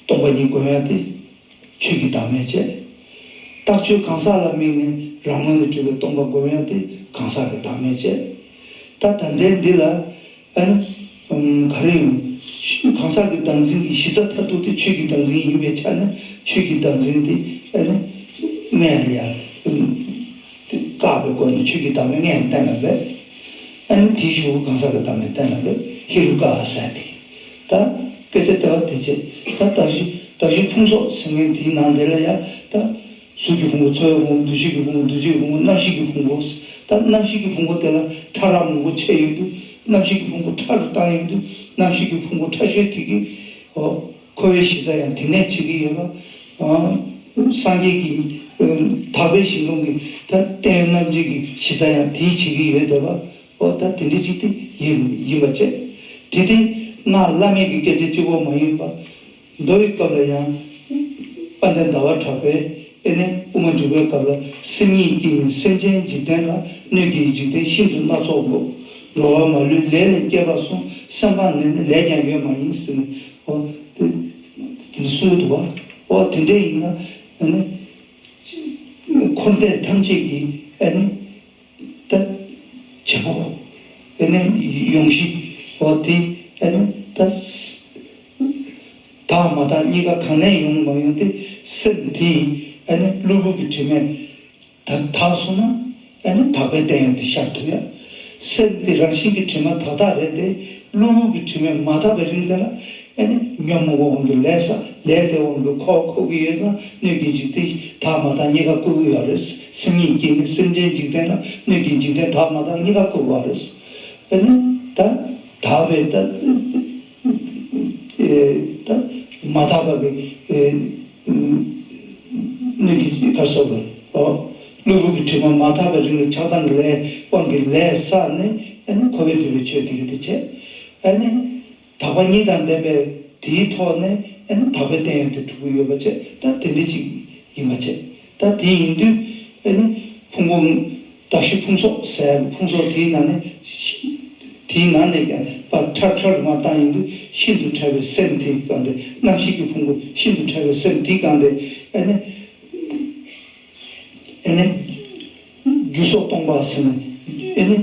སྟོང་པ་ཉིད་སྒོམ་ཡ་དེ་ཆོས་ཀྱི་བདག་མེད་བྱས། རྟགས་ཆོས་གང་ཟག་ལ་དམིགས་ནས་རང་ངོས་ནས་གྲུབ་པའི་སྟོང་པ་སྒོམ་ཡ་དེ་གང་ཟག་གི་བདག་མེད་བྱས། ད་ད་ལྟའི་འདི་ལ་ཨ་ནི་ག་རེ་ཡིན། གང་ཟག་གི་བདག་འཛིན་གྱི་གཞི་རྩ་མཐར་ཐུག་དེ་ཆོས་ཀྱི་བདག་འཛིན་ཡིན་པའི་ཆ་ནས་ཆོས་ཀྱི་བདག་འཛིན་དེ་ཨ་ནི་མངལ་ལ་ཡ་བཀག་པའི་སྒོ་ནས་ཆོས་ཀྱི་བདག་མེད་མངལ་བསྟན་ལ་བས། ཨ་ནི་དེའི་གཞུག་གུ་གང་ཟག་གི་བདག་མེད་བསྟན་ལ་བས་ཧེ་རུ་ཀ་ཟེར་དེ། ད་སྐད་ཆ་དེ་བ་དེ་བྱས། ད་གདགས་གཞི་གདགས་གཞི་ཕུང་སོགས་ཟེར་མཁན་དེའི་ནང་དེ་ལ་ཡ་ད་གཟུགས་ཀྱི་ཕུང་པོ། ཚོར་བའི་ཕུང་པོ། འདུ་ཤེས་ཀྱི་ཕུང་པོ། འདུ་བྱེད་ཀྱི་ཕུང་པོ། རྣམ་ཤེས་ཀྱི་ཕུང་པོ། ད་རྣམ་ཤེས་ཀྱི་ཕུང་པོ་དེ་ལ་ཕྲ་རགས་མང་པོ་ཕྱེ་ཡོང་དུས། རྣམ་ཤེས་ཀྱི་ཕུང་པོ་ཕྲ་རུ་བཏང་ཡོང་དུས། རྣམ་ཤེས་ཀྱི་ཕུང་པོ་ཕྲ་ཤོས་དེ་གི་འོ་འཁོར་བའི་གཞི་རྩ་ཡང་དེ་ནས་བྱེད་ཀྱི་ཡོད་པ། སངས་རྒྱས་ཀྱི་དག་པའི་ཞིང་ཁམས་ཀྱི་ད་རྟེན་རྣམ་འབྱེད་ཀྱི་གཞི་རྩ་ཡང་དེས་བྱེད་ཀྱི་ཡོད་བསྡད་པ། འོ་ད་དེ་འདྲ་ཅིག་དེ་ཡིན་ཡིན་པ་བྱས། དེ་དེ་སྔགས་བླ་མེད་ཀྱི་སྐད་ཆ་གཅིག་པོ་མ་ཡིན་པ། མདོ་ཡི་སྐབས་ལ་ཡང་དཔལ་ལྡན་ཟླ་བ་གྲགས་པས་ཨེ་ནི་དབུ་མ་འཇུག་པའི་སྐབས་ལ། སེམས་ཉིད་ཀྱིས་ནི་སེམས་ཅན་འཇིག་རྟེན་ལ། སྣོད་ཀྱི་འཇིག་རྟེན་ཤིན་ཏུ་སྣ་ཚོགས་འགོད། འགྲོ་བ་མ་ལུས་ལས་ལས་སྐྱེས་པ་གསུམ། སེམས་ཁམས་ནི་ནི་ལས་ཀྱང་ཡོད་མ་ཡིན་ཟེར་ནས། འོ་དེ་དེ་གསུང་གི་འདུག་བ། འོ་དེ་འདྲ་ཡིན་ན་ཨེ་ནི་འཁོར་འདས་ཐམས་ཅད་ཀྱི་ཨེ་ནི། ད་བྱེད་པོ། ཨེ་ནི་ཡོང་གཞི། འོ་དེ་ཨེ་ནི་ད་དག་མ་དག་གཉིས་ཀ་གང་ནས་ཡོང་མ་ཡོང་དེ་སེམས་དེ་ཨེ་ནི་གློ་བུར་གྱི་དྲི་མས་ད་དག་སོང་ན་ཨེ་ནི་དག་པའི་བསྟན་ཡོད་དེ་ཤར་ཐུབ་ཡ། སེམས་དེ་རང་བཞིན་གྱི་དྲི་མ་དག་དག་རེད་དེ། གློ་བུར་གྱི་དྲི་མས་མ་དག་པའི་རིང་དེ་ལ་ཨེ་ནི་ཉོན་མོངས་པའི་དབང་གིས་ལས་ས་ལས་དེ་དབང་གིས་ཁོག་ཁོག་གི་ཡོད་ཙང་སྣོད་ཀྱི་འཇིག་རྟེན་དག་མ་དག་གཉིས་ཀ་བཀོད་ཀྱི་ཡོད་རེད། སེམས་ཉིད་ཀྱིས་ནི་སེམས་ཅན་འཇིག་རྟེན་ལ། སྣོད་ཀྱི་འཇིག་རྟེན་དག་མ་དག་གཉིས་ཀ་བཀོད་པ་རེད། ཨེ་ནི་ད་དག་པའི་ད་ཨེ་ད་མ་དག་པ་གི་ཨེ་སྣོད་ཀྱི་ག་སོགས་པའི་ཨོ་གློ་བུར་གྱི་དྲི་མ་མ་དག་པའི་རིང་ལ་ཆགས་སྡང་གི་ལས་དབང་གིས་ལས་བསགས་ནས་ཨེ་ནི་འཁོར་བའི་སྡུག་པའི་ཆོས་དེ་གི་དེ་བྱས། ཨེ་ནི། དག་པ་ཉིད་དང་ལྡན་པའི་དེའི་ཐོག་ནས་ཨེ་ནི་དག་པའི་བསྟན་ཡོད་དེ་གྲུབ་ཀྱི་ཡོད་པ་བྱས། ད་དེ་འདྲ་ཅིག་ཡིན་པ་བྱས། ད་དེ་ཡིན་དུས་ཨེ་ནི་ཕུང་པོ་གདགས་གཞི་ཕུང་སོགས་ཟེར་ཕུང་སོགས་དེའི་ནང་ནས་དེའི་ནང་ནས་ཀྱང་པ་ཁྲ་ཁྲ་རུ་མར་བཏང་ཡོང་དུས་ཤིན་ཏུ་ཕྲ་བའི་སེམས་དེ་གང་དེ། རྣམ་ཤེས་ཀྱི་ཕུང་པོ་ཤིན་ཏུ་ཕྲ་བའི་སེམས་དེ་གང་དེ་ཨེ་ནི། ཨེ་ནི། རྒྱུ་སོགས་སྟོང་པ་ཟེར་ནས་ཨེ་ནི།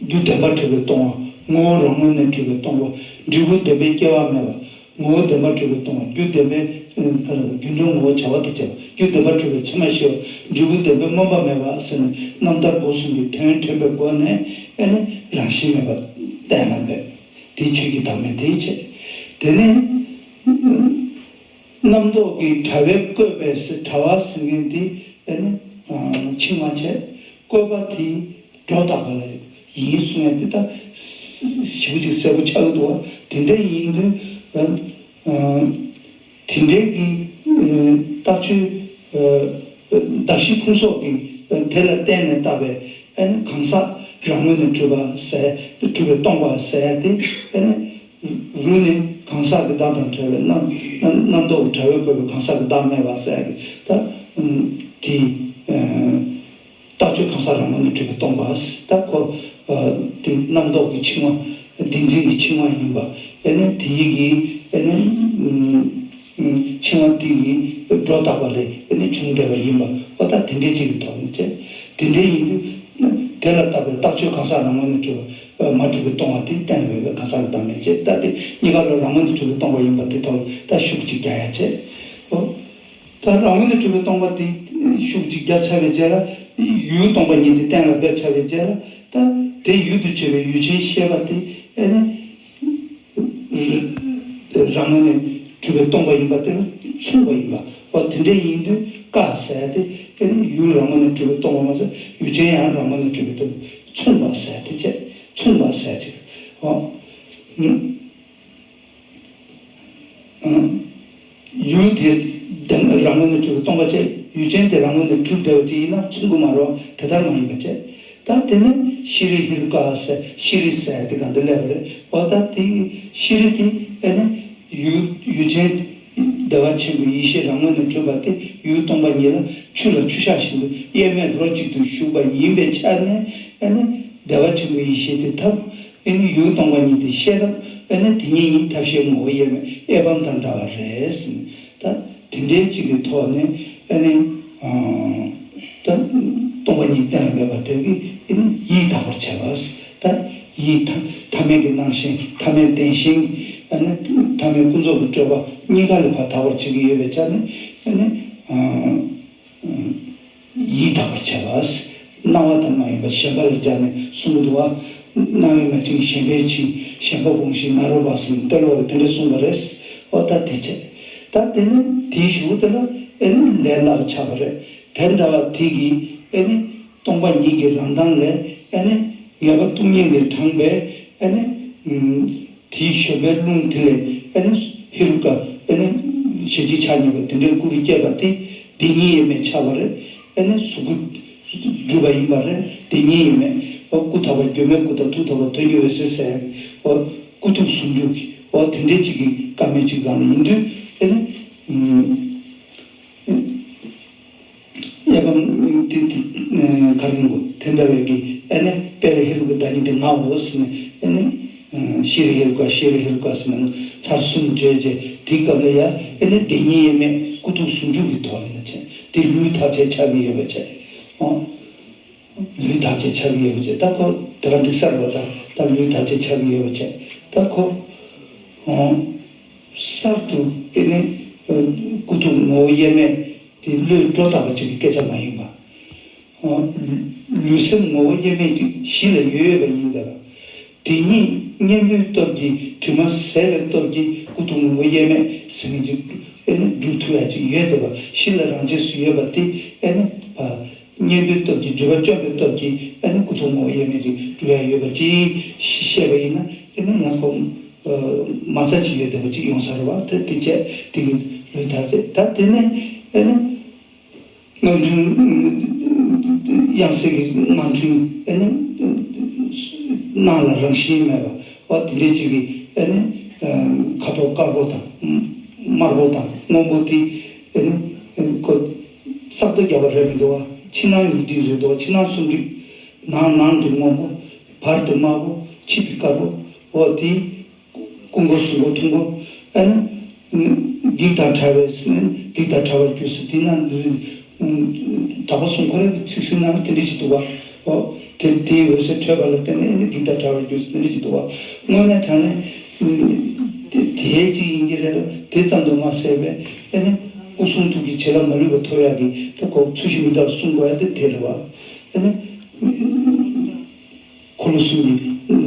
རྒྱུ་བདེན་པར་གྲུབ་པའི་སྟོང་པ། ངོ་བོ་རང་ངོས་ནས་གྲུབ་པའི་སྟོང་པ། འབྲས་བུ་བདེན་པའི་སྐྱེ་བ་མེད་པ། ངོ་བོ་བདེན་པར་གྲུབ་པའི་སྟོང་པ། རྒྱུ་བདེན་པའི་རྒྱུ་འབྲས་ངོ་བོ་བྱ་བ་དང་བཅས་པ། རྒྱུ་བདེན་པར་གྲུབ་པའི་ཚད་མ་ཤེས་པ། འབྲས་བུ་བདེན་པའི་སྨོན་པ་མེད་པ་ཟེར་ནས་རྣམ་ཐར་སྒོ་གསུམ་གྱི་དོན་དྲན་པའི་སྒོ་ནས་ཨེ་ནི་རང་བཞིན་མེད་པ་བསྟན་ལ་འབད། དེ་ཆོས་ཀྱི་བདག་མེད་དེ་བྱས། དེ་ནས། རྣམ་རྟོག་གི་དྲ་བས་བཀོད་པའི་ཟེར་དྲ་བ་ཟེར་མཁན་དེ་ཨེ་ནི་འཆིང་བ་བྱས། བཀོད་པ་དེ་སྒྲོ་བཏགས་པ་ལ་ཡིན་གསུང་ཡ་དེ་ད་ཞིབ་ཅིག་གསལ་པོ་ཆགས་ཀྱི་འདུག་བ། དེ་འདྲ་ཡིན་དུས་དེ་འདྲའི་གི་རྟགས་ཆོས་གདགས་གཞི་ཕུང་སོགས་ཀྱི་དེ་ལ་བརྟེན་ནས་བཏགས་པའི་ཨེ་ནི་གང་ཟག་རང་ངོས་ནས་གྲུབ་པ་ཟེར། གྲུབ་པའི་སྟོང་པ་ཟེར་དེ་ཨེ་ནི། རུ་ནི་གང་ཟག་གི་བདག་དང་བྲལ་བའི་རྣམ་རྣམ་རྟོག་གི་དྲ་བས་བཀོད་པའི་གང་ཟག་གི་བདག་མེད་པ་ཟེར་གི་ད། དེ་རྟགས་ཆོས་གང་ཟག་རང་ངོས་ནས་གྲུབ་པའི་སྟོང་པ་ད་ཁོ། དེ་རྣམ་རྟོག་གི་འཆིང་བ། བདེན་འཛིན་གྱི་འཆིང་བ་ཡིན་པ། ཨེ་ནི་དེ་ཡི་གི་ཨེ་ནི། འཆིང་བ་དེ་ཡི་སྒྲོ་བཏགས་པ་ལས་ཨེ་ནི་བྱུང་བསྡད་པ་ཡིན་པ། འོ་ད་དེ་འདྲའི་ཅིག་གི་ཐོག་ནས་བྱས། དེ་འདྲའི་ཡིན་དུས། དེ་ལ་བཏགས་པའི་རྟགས་ཆོས་གང་ཟག་རང་ངོས་ནས་གྲུབ་པ། མ་གྲུབ་པའི་སྟོང་པ་དེ་བསྟན་ཡོད་པའི་གང་ཟག་གི་བདག་མེད་བྱས། ད་དེ་གཉིས་ཀ་ལ་རང་ངོས་ནས་གྲུབ་པའི་སྟོང་པ་ཡིན་པ་དེ་ཐོག་ལ་ད་ཤུགས་གཅིག་རྒྱག་ཡ་བྱས། ཨོ། ད་རང་ངོས་ནས་གྲུབ་པའི་སྟོང་པ་དེ་ཤུགས་གཅིག་རྒྱབ་ཚར་བའི་རྗེས་ལ་ཡུལ་སྟོང་པ་ཉིད་དེ་གཏན་ལ་འབེབས་ཚར་བའི་རྗེས་ལ་ད་དེ་ཡུལ་དུ་བྱས་པའི་ཡུལ་ཅན་ཤེས་པ་དེ་ཨེ་ནི། རང་ངོས་ནས་གྲུབ་པའི་སྟོང་པ་ཡིན་པ་དེ་ལ་མཚུངས་པ་ཡིན་པ། འོ་དེ་འདྲ་ཡིན་དུས་ཀ་ཟེར་ཏེ་ཨེ་ནི་ཡུལ་རང་ངོས་ནས་གྲུབ་པའི་སྟོང་པ་མ་ཟད་ཡུལ་ཅན་ཡང་རང་ངོས་ནས་གྲུབ་པའི་སྟོང་པ་མཚུངས་པ་ཟེར་ཏེ་བྱས། མཚུངས་པ་ཟེར་ཅིག་འོ། ཡུལ་དེ་རང་ངོས་ནས་གྲུབ་པའི་སྟོང་པ་བྱས། ཡུལ་ཅན་དེ་རང་ངོས་ནས་གྲུབ་བསྡད་པ་ཅིག་ཡིན་ན་མཚུངས་ཀྱི་མ་རེད་བ། དེ་ལྟར་མ་ཡིན་པ་བྱས། ད་དེ་ནས་ཤྲཱི་ཧེ་རུ་ཀ་ཟེར། ཤྲཱི་ཟེར་དེ་གང་དུ་སླེབས་པ་རེད། འོ་ད་དེ་ཤྲཱི་དེ་ཨེ་ནི་ཡུལ་ཡུལ་ཅན་བདེ་བ་ཆེན་པོའི་ཡེ་ཤེས་རང་ངོས་ནས་གྲུབ་པ་དེ་ཡུལ་སྟོང་པ་ཉིད་ལ་ཆུ་ལ་ཆུ་ཤགས་བཞིན་དུ་གཡེར་མས་རོ་གཅིག་ཏུ་ཞུགས་པ་ཡིན་པའི་ཆ་ནས། ཨེ་ནི་བདེ་བ་ཆེན་པོའི་ཡེ་ཤེས་དེ་ཐོབ། ཨེ་ནི་ཡུལ་སྟོང་པ་ཉིད་དེ་ཤེས་རབ། ཨེ་ནི་དེ་ཉིད་ཉིད་ཐབས་ཤེས་ངོ་བོ་དབྱེར་མེད་གཡེར་བམ་དང་འདྲ་བ་རེད་ཟེར། ད་དེ་འདྲའི་ཅིག་གི་ཐོག་ནས་ཨེ་ནི་ཨ་ད་སྟོང་པ་ཉིད་གཏན་ལ་འབེབས་པ་དེ་གིས་ཨེ་ནི་ཡིད་དག་པར་བྱས་པ། ད་ཡིད་ཐ་ཐ་མལ་གྱི་སྣང་ཞེན། ཐ་མལ་བདེན་ཞེན། ཨེ་ནི་ཐ་མལ་ཀུན་རྫོབ་ཀྱི་སྤྲོས་པ་གཉིས་ཀ་ལས་ཕར་དག་པར་བྱེད་ཀྱི་ཡོད་པའི་ཆ་ནས་ཨེ་ནི་ཨ། ཡིད་དག་པར་བྱ་བ། སྣང་བ་ལྟར་མ་ཡིན་པ་ཞེན་པ་ལ་སྦྱར་ནས་གསུང་གི་འདུག་བ། སྣང་བས་མ་བཅིངས་ཞེན་པས་བཅིངས། ཞེན་པ་སྤོངས་ཤིག་ང་རོ་འབབ་ཟིན། དཔེ་ལ་དེ་འདྲ་གསུངས་པ་རེད། འོ་ད་དེ་བྱས། ད་དེ་ནི་དེའི་གཞུག་དེ་ལ་ཨེ་ནི་ལས་སླ་བ་ཆགས་པ་རེད། དེ་འདྲ་བ་དེ་གིས་ཨེ་ནི་སྟོང་པ་ཉིད་ཀྱི་རང་མདངས་ལས་ཨེ་ནི་ངེས་པ་སྟོང་ཉིད་ལས་དྲངས་པའི་ཨེ་ནི། དེའི་བཞོན་པའི་རླུང་དེ་ལས་ཨེ་ནི་ཧེ་རུ་ཀ་ཨེ་ནི་ཞལ་གཅིག་ཕྱག་གཉིས་པ་དེ་འདྲའི་སྐུ་རུ་བསྐྱེད་པ་དེ་བདེན་གཉིས་དབྱེར་མེད་ཆགས་པ་རེད། ཨེ་ནི་གཟུགས་སྐུ་གྲུབ་པ་ཡིན་པ་རེད། བདེན་གཉིས་དབྱེར་མེད། འོ་སྐུ་ཐོགས་པ་སྒྱུ་མའི་སྐུ་དང་ཐུགས་ཐོགས་པ་དོན་གྱི་འོད་ཟེར་ཟེར། འོ་སྐུ་ཐུགས་ཟུང་འཇུག་གི་འོ་དེ་འདྲའི་ཅིག་གི་བཀའ་མོལ་ཅིག་སྒང་ལ་ཡིན་དུས་ཨེ་ནི། གཡེར་བམ་དེ་དེ་ག་རེ་ཡིན་གོ། དེ་འདྲ་བའི་གི་ཨེ་ནི་དཔལ་ཧེ་རུ་ཀའི་བདག་ཉིད་དེ་ངའོ་ཟེར་ནས་ཨེ་ནི་ཤྲཱི་ཧེ་རུ་ཀ་ཤྲཱི་ཧེ་རུ་ཀ་ཟེར་ནས་ཚར་གསུམ་བརྗོད་རྗེས་དེའི་སྐབས་ལ་ཡ་ཨེ་ནི་བདེན་གཉིས་དབྱེར་མེད་སྐུ་ཐུགས་ཟུང་འཇུག་གི་ཐོག་ལ་ཡ་བྱས། དེ་ལུས་ཐག་བཅད་ཆགས་ཀྱི་ཡོད་པ་བྱས། ཨོ། ལུས་ཐག་བཅད་ཆགས་ཀྱི་ཡོད་པ་བྱས། ད་ཁོ་དེ་ག་འགྲིག་ས་རེད་པ། ད་ད་ལུས་ཐག་བཅད་ཆགས་ཀྱི་ཡོད་པ་བྱས། ད་ཁོ། ཨོ། གསར་དུ་ཨེ་ནི་སྐུ་ཐུགས་ངོ་བོ་དབྱེར་མེད། དེ་བློས་སྒྲོ་བཏགས་པ་ཅིག་གི་སྐད་ཆ་མ་ཡིན་པ། ལུས་སེམས་ངོ་བོ་དབྱེར་མེད་ཅིག་གཞི་ལ་ཡོད་ཡོད་པ་ཡིན་ད། དེ་ཉིད་གཉེན་པོའི་སྟོབས་ཀྱིས་དྲི་མ་ཟད་པའི་སྟོབས་ཀྱིས་སྐུ་ཐུགས་ངོ་བོ་དབྱེར་མེད་ཟེར་མཁན་ཅིག་ཨེ་ནི་སྒྲུབ་ཐུབ་ཡ་ཅིག་ཡོད་བསྡད་པ། གཞི་ལ་རང་རྗེས་སུ་ཡོད་པ་དེ་ཨེ་ནི་གཉེན་པོའི་སྟོབས་ཀྱིས་སྒྲིབ་པ་བཅོམ་པའི་སྟོབས་ཀྱིས་ཨེ་ནི་སྐུ་ཐུགས་ངོ་བོ་དབྱེར་མེད་ཅིག་སྒྲུབ་ཡ་ཡོད་པ་ཅིག་བཤད་པ་ཡིན་ན་ཨེ་ནི་ཡང་ཁོ། མ་རྩ་ཅིག་ཡོད་བསྡད་པ་ཅིག་ཡོང་ས་རེད་བ། དེ་དེ་བྱས་དེ་གི་ལུས་ཐག་བཅད། ད་དེ་ནས་ཨེ་ནི། རྔམ་འཕྲུལ། དབྱངས་གསལ་གྱི་རྔམ་འཕྲུལ་ཨེ་ནི། སྣང་ལ་རང་བཞིན་མེད་པ། འོ་དེ་འདྲའི་ཅིག་གི་ཨེ་ནི། ཁ་དོག་དཀར་པོ་དང་། དམར་པོ་དང་སྔོན་པོ་དེ་ཨེ་ནི། ཁོ་གསར་གཏོད་རྒྱག་པ་རེད་མི་འདུག་བ། ཕྱི་ནང་གཉིས་སྒྲིག་རེད་འདུག་བ། ཕྱི་ནང་གསུམ་སྒྲིག་ནང་ནང་དེ་སྔོན་པོ། བར་དེ་དམར་པོ། ཕྱི་དེ་དཀར་པོ། འོ་དེ། ཀུན་འཁོར་གཟུགས་འཁོར་ཐུན་འཁོར། ཨ་ནི། བགེགས་དང་བྲལ་བའི་ཟེར་ནས་བགེགས་དང་བྲལ་བར་གྱུར་ཟེར། དེ་ན་དག་པ་གསུང་ཁོ་རའི་ཚིག་ཟིན་ན་དེ་འདྲ་ཅིག་འདུག་བ། འོ། དེ་དེའི་འོད་ཟེར་འཕྲོས་པ་ལ་བརྟེན་ནས་ཨ་ནི་བགེགས་དང་བྲལ་བར་གྱུར་ཟེར་དེ་འདྲ་ཅིག་འདུག་བ། དངོས་གནས་དྲང་གནས། དེ་དེའི་ཅིག་ཡིན་གྱི་རེད་ལ་དེ་ཙམ་དུ་མ་ཟད་པའི་ཨ་ནི་སྐུ་གསུང་ཐུགས་ཀྱི་བྱིན་རླབས་མ་ལུས་པ་ཐོབ་ཡག་གི་དེ་ཁོ་ཚུལ་བཞིན་མི་འདྲ་བ་གསུང་དགོས་ཡ་དེ་དེ་རེད་བ། ཨ་ནི། འཁོར་ལོ་གསུམ་གྱི་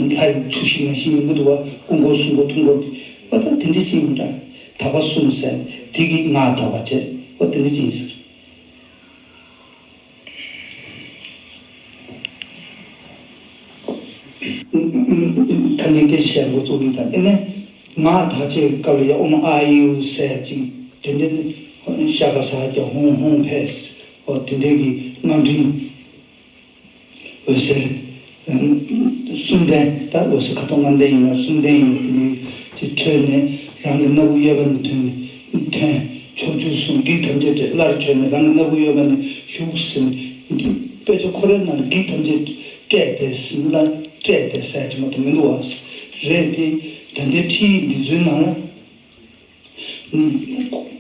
ལྷ་ཡི་ཚུལ་བཞིན་ནང་བཞིན་ཡིན་གྱི་འདུག་བ། ཀུན་འཁོར་གཟུགས་འཁོར་ཐུན་འཁོར་གྱི་བ། ད་དེ་འདྲ་ཅིག་ཡིན་འདྲ། དག་པ་གསུམ་ཟེར་དེ་གི་ངག་དག་པ་བྱས་བ་དེ་འདྲ་ཅིག་ཡིན་ཟེར། ད་ནི་སྐད་ཆ་བཤད་འགོ་བཙུགས་ཡིན། ད་དེ་ནས་ངག་དག་བྱེད་ཀྱི་སྐབས་ལ་ཡ་ཨོཾ་ཨཱ་ཡུ་ཟེར་ཅིག་དེ་འདྲ་ནི་ཤ་ཀ་ས་ཀྱ་ཧཱུྃ་ཧཱུྃ་ཕཊ་ཟེར་བ་དེ་འདྲ་གི་རྔམ་འཕྲུལ། འོད་ཟེར། གསུམ་ལྡན། ད་འོད་ཟེར་ཁ་དོག་ལྔ་ལྡན་ཡིན་ན་གསུམ་ལྡན་ཡིན་ནི་དེ་འཕྲོས་ནས་རང་གི་སྣ་བུག་གཡས་པ་ནས་ཐོན། ཐོན། ཕྱོགས་བཅུ་གསུམ་བགེགས་ཐམས་ཅད་བསྐྲད། སླར་འཕྲོས་ནས་རང་གི་སྣ་བུག་གཡོན་པ་ནས་ཞུགས་ཟེར་ནས་དཔེ་ཆ་ཁོ་རའི་ནང་ལ་བགེགས་ཐམས་ཅད་བསྐྲད་དེ་ཟེར་ལ་བསྐྲད་དེ་ཟེར་གྱི་མ་གཏོགས་མི་འདུག་བ། རེད་དེ། ད་ལྟའི་ཁྲིད་ཡིག་འདི་ཚོའི་ནང་ལ།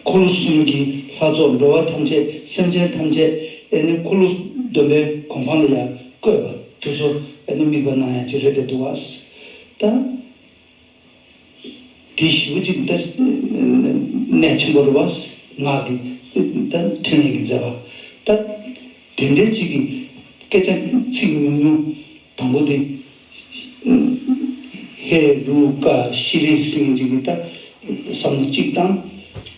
འཁོར་ལོ་གསུམ་གྱི་ལྷ་ཚོགས་འགྲོ་བ་ཐམས་ཅད་སེམས་ཅན་ཐམས་ཅད་ཨེ་ནི་འཁོར་ལོ་སྡོམ་པའི་གོ་འཕང་ལ་ཡང་བཀོད་པ་དེ་ཚོ་ཨེ་ནི་དམིགས་པ་གནང་ཡ་ཅིག་རེད་དེ་འདུག་བ། ད་དེ་ཞེ་པོ་ཅིག་ད་གནད་ཆེན་པོ་རེད་བ། ངག་གི་ད་འཕྲིན་ལས་ཀྱི་མཛད་པ་ད་དེ་འདྲའི་ཅིག་གི་སྐད་ཆ་ཚིག་ཉུང་ཉུང་། དང་པོ་དེ། ཧེ་རུ་ཀ་ཤྲཱི་ཟེར་མཁན་ཅིག་གི་ད་བསམ་བློ་གཅིག་བཏང་།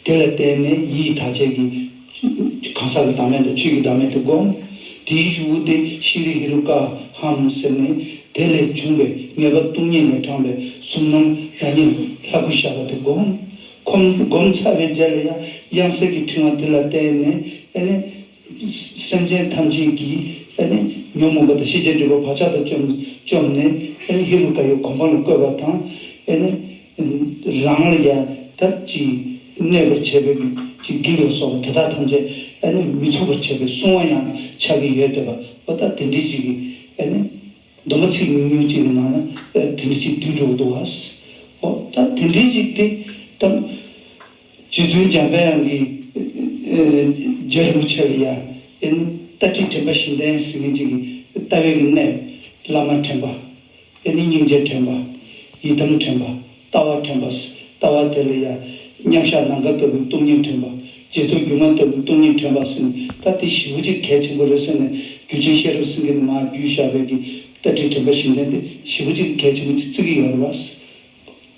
དེ་ལ་བརྟེན་ནས་ཡིད་ཐག་བཅད་ཀྱི་གང་ཟག་གི་བདག་མེད་དང་ཆོས་ཀྱི་བདག་མེད་དེ་བསྒོམ། དེའི་གཞུག་གུ་དེ་ཤྲཱི་ཧེ་རུ་ཀ་ཧཾ་ཟེར་ནས་ དེ་ལས་བྱུང་བའི་ངེས་པ་སྟོང་ཉིད་ལས་དྲངས་པའི་གཟུང་རྣམ་རང་ཉིད་ལྷ་སྐུར་ཤར་བ་དེ་བསྒོམ། ཁོམ་བསྒོམ་ཚར་བའི་རྗེས་ལ་ཡང་དབྱངས་གསལ་གྱི་ཕྲེང་བ་དེ་ལ་བརྟེན་ནས་ཨེ་ནི་སེམས་ཅན་ཐམས་ཅད་ཀྱི་ཨེ་ནི་ཉོན་མོངས་པ་དང་ཤེས་བྱའི་སྒྲིབ་པ་བག་ཆགས་དང་བཅོམ་བཅོམ་ནས་ཨེ་ནི་ཧེ་རུ་ཀ་ཡི་གོ་འཕང་ལ་བཀོད་པ་དང་། ཨེ་ནི་རང་ལ་ཡང་ད་ཅིག་གནོད་པར་བྱེད་པའི་ཅིག་བགེགས་ལ་སོགས་པ་དེ་དག་ཐམས་ཅད་ཨེ་ནི་མི་ཚུགས་པར་བྱེད་པའི་སྲུང་བ་ཡང་ཆགས་ཀྱི་ཡོད་བསྡད་པ། འོ་ད་དེ་འདྲའི་ཅིག་གི་ཨེ་ནི། སྡོམ་པ་ཚིག་ཉུང་ཉུང་ཅིག་གི་ནང་ན་ཨེ་དེ་འདྲ་ཅིག་བསྡུས་འགྲོ་གི་འདུག་བ། ཨོ་ད་དེ་འདྲའི་ཅིག་དེ་ད་རྗེ་བཙུན་འཇམ་དཔལ་དབྱངས་ཀྱིས་ཨེ་རྗེ་རིན་པོ་ཆེ་ལ་ཡ་ཨེ་ནི་ལྟ་ཁྲིད་དྲན་པ་བཞི་ལྡན་ཟེར་མཁན་ཅིག་གི་ལྟ་བའི་གི་གནས། བླ་མ་དྲན་པ། ཨེ་ནི་སྙིང་རྗེ་དྲན་པ། ཡི་དམ་དྲན་པ། ལྟ་བ་དྲན་པ། ལྟ་བ་དེ་ལ་ཡང་མཉམ་གཞག་ནམ་མཁའ་ལྟ་བུའི་སྟོང་ཉིད་དྲན་པ། རྗེས་ཐོབ་སྒྱུ་མ་ལྟ་བུའི་སྟོང་ཉིད་དྲན་པ་ཟེར་ནས་ད་དེ་ཞེ་པོ་ཅིག་གལ་ཆེན་པོ་རེད་ཟེར་ནས་སྒྱུ་ཆེན་ཤེས་རབ་སེང་གེ་ནས་མར་བརྒྱུད་བཞག་པའི་གི་ལྟ་ཁྲིད་དྲན་པ་བཞི་ལྡན་དེ་ཞེ་པོ་ཅིག་གལ་ཆེན་པོ་ཅིག་བརྩི་གི་ཡོད་རེད་བ།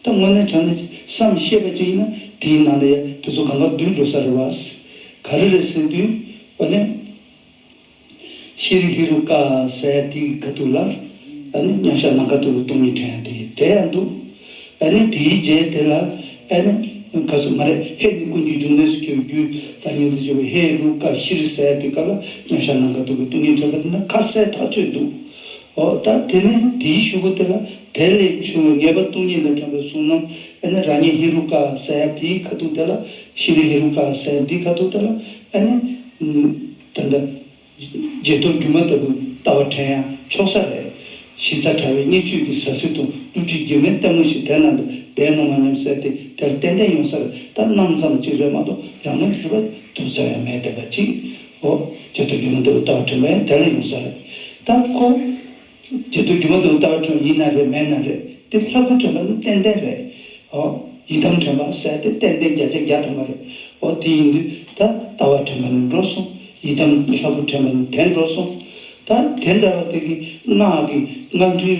ད་དངོས་གནས་དྲང་གནས་བསམ་ཤེས་པ་ཅིག་ཡིན་ན་དེའི་ནང་ལ་ཡང་དེ་ཚོ་གང་ག་འདུས་འགྲོ་ས་རེད་བ། ག་རེ་རེད་ཟེར་དུས་འོ་ནས། ཤྲཱི་ཧེ་རུ་ཀ་ཟེར་ཡ་དེའི་ཁ་ཐུག་ལ་ཨ་ནི་མཉམ་གཞག་ནམ་མཁའ་ལྟ་བུའི་སྟོང་ཉིད་དྲན་ཡ་དེ་དེ་ཡང་འདུག་ཨ་ནི་དེའི་རྗེས་དེ་ལ་ཨ་ནི་ག་སུ་མ་རེད། ཧེ་ནི་ཀུན་གྱི་འབྱུང་གནས་སུ་གྱུར་པའི་རྒྱུ་དང་ཉིད་དུ་གྱུར་པའི་ཧེ་རུ་ཀ་ཤྲཱི་ཟེར་ཡ་དེ་ཀ་ལ་མཉམ་གཞག་ནམ་མཁའ་ལྟ་བུའི་སྟོང་ཉིད་དྲན་པ་དེ་ན་ཁ་གསལ་ཐག་ཆོད་འདུག་ཨོ་ད་དེ་ནི་དེའི་གཞུག་གུ་དེ་ལ་དེ་ལས་བྱུང་བའི་ངེས་པ་སྟོང་ཉིད་ལས་དྲངས་པའི་གཟུང་རྣམ་ཨ་ནི་རང་ཉིད་ཧེ་རུ་ཀ་ཟེར་ཡ་དེའི་ཁ་ཐུག་དེ་ལ་ཤྲཱི་ཧེ་རུ་ཀ་ཟེར་ཡ་དེའི་ཁ་ཐུག་དེ་ལ་ཨ་ནི་ད་ལྟ། རྗེས་ཐོབ་སྒྱུ་མ་ལྟ་བུའི་ལྟ་བ་དྲན་ཡང་ཆོག་ས་རེད། གཞི་རྩ་བྲལ་བའི་སྙིང་བཅུད་ཀྱི་ཟ་ཟི་དང་བསླུ་བྲིད་སྒྱུ་མའི་ལྟད་མོ་ཞིག་དེ་ནང་དུ་བསྡད་ནོ་མ་སྙམ་ཟེར་ཏེ་དེར་ཏན་ཏན་ཡོང་ས་རེད། ད་སྣང་ཙམ་གཅིག་རེད་མ་གཏོགས་རང་ངོས་སུ་རུ་བསྡུར་ས་ཡང་མེད་བསྡད་པ་གཅིག་ཨོ། རྗེས་ཐོབ་སྒྱུ་མ་ལྟ་བུའི་ལྟ་བ་དྲན་པ་ཡང་དེ་ལ་ཡོང་ས་རེད། ད་ཁོ། རྗེས་ཐོབ་སྒྱུ་མ་ལྟ་བུའི་ལྟ་བ་དྲན་པ་ཡིན་ན་རེད་མེད་ན་རེད། དེ་ལྷ་སྐུར་དྲན་པ་ནི་ཏན་ཏན་རེད། ཨོ། ཡི་དམ་དྲན་པ་ཟེར་དེ་ཏན་ཏན་བརྒྱ་ཆ་བརྒྱ་ཐམ་པ་རེད། ཨོ་དེ་ཡིན་དུས་ད་ལྟ་བ་དྲན་པ་ནི་འགྲོ་སོང་། ཡི་དམ་ལྷ་སྐུར་དྲན་པ་ནི་དེ་འགྲོ་སོང་། ད་དེ་འདྲ་བ་དེ་གི་སྔགས་ཀྱི་སྔགས་འབྲུའི་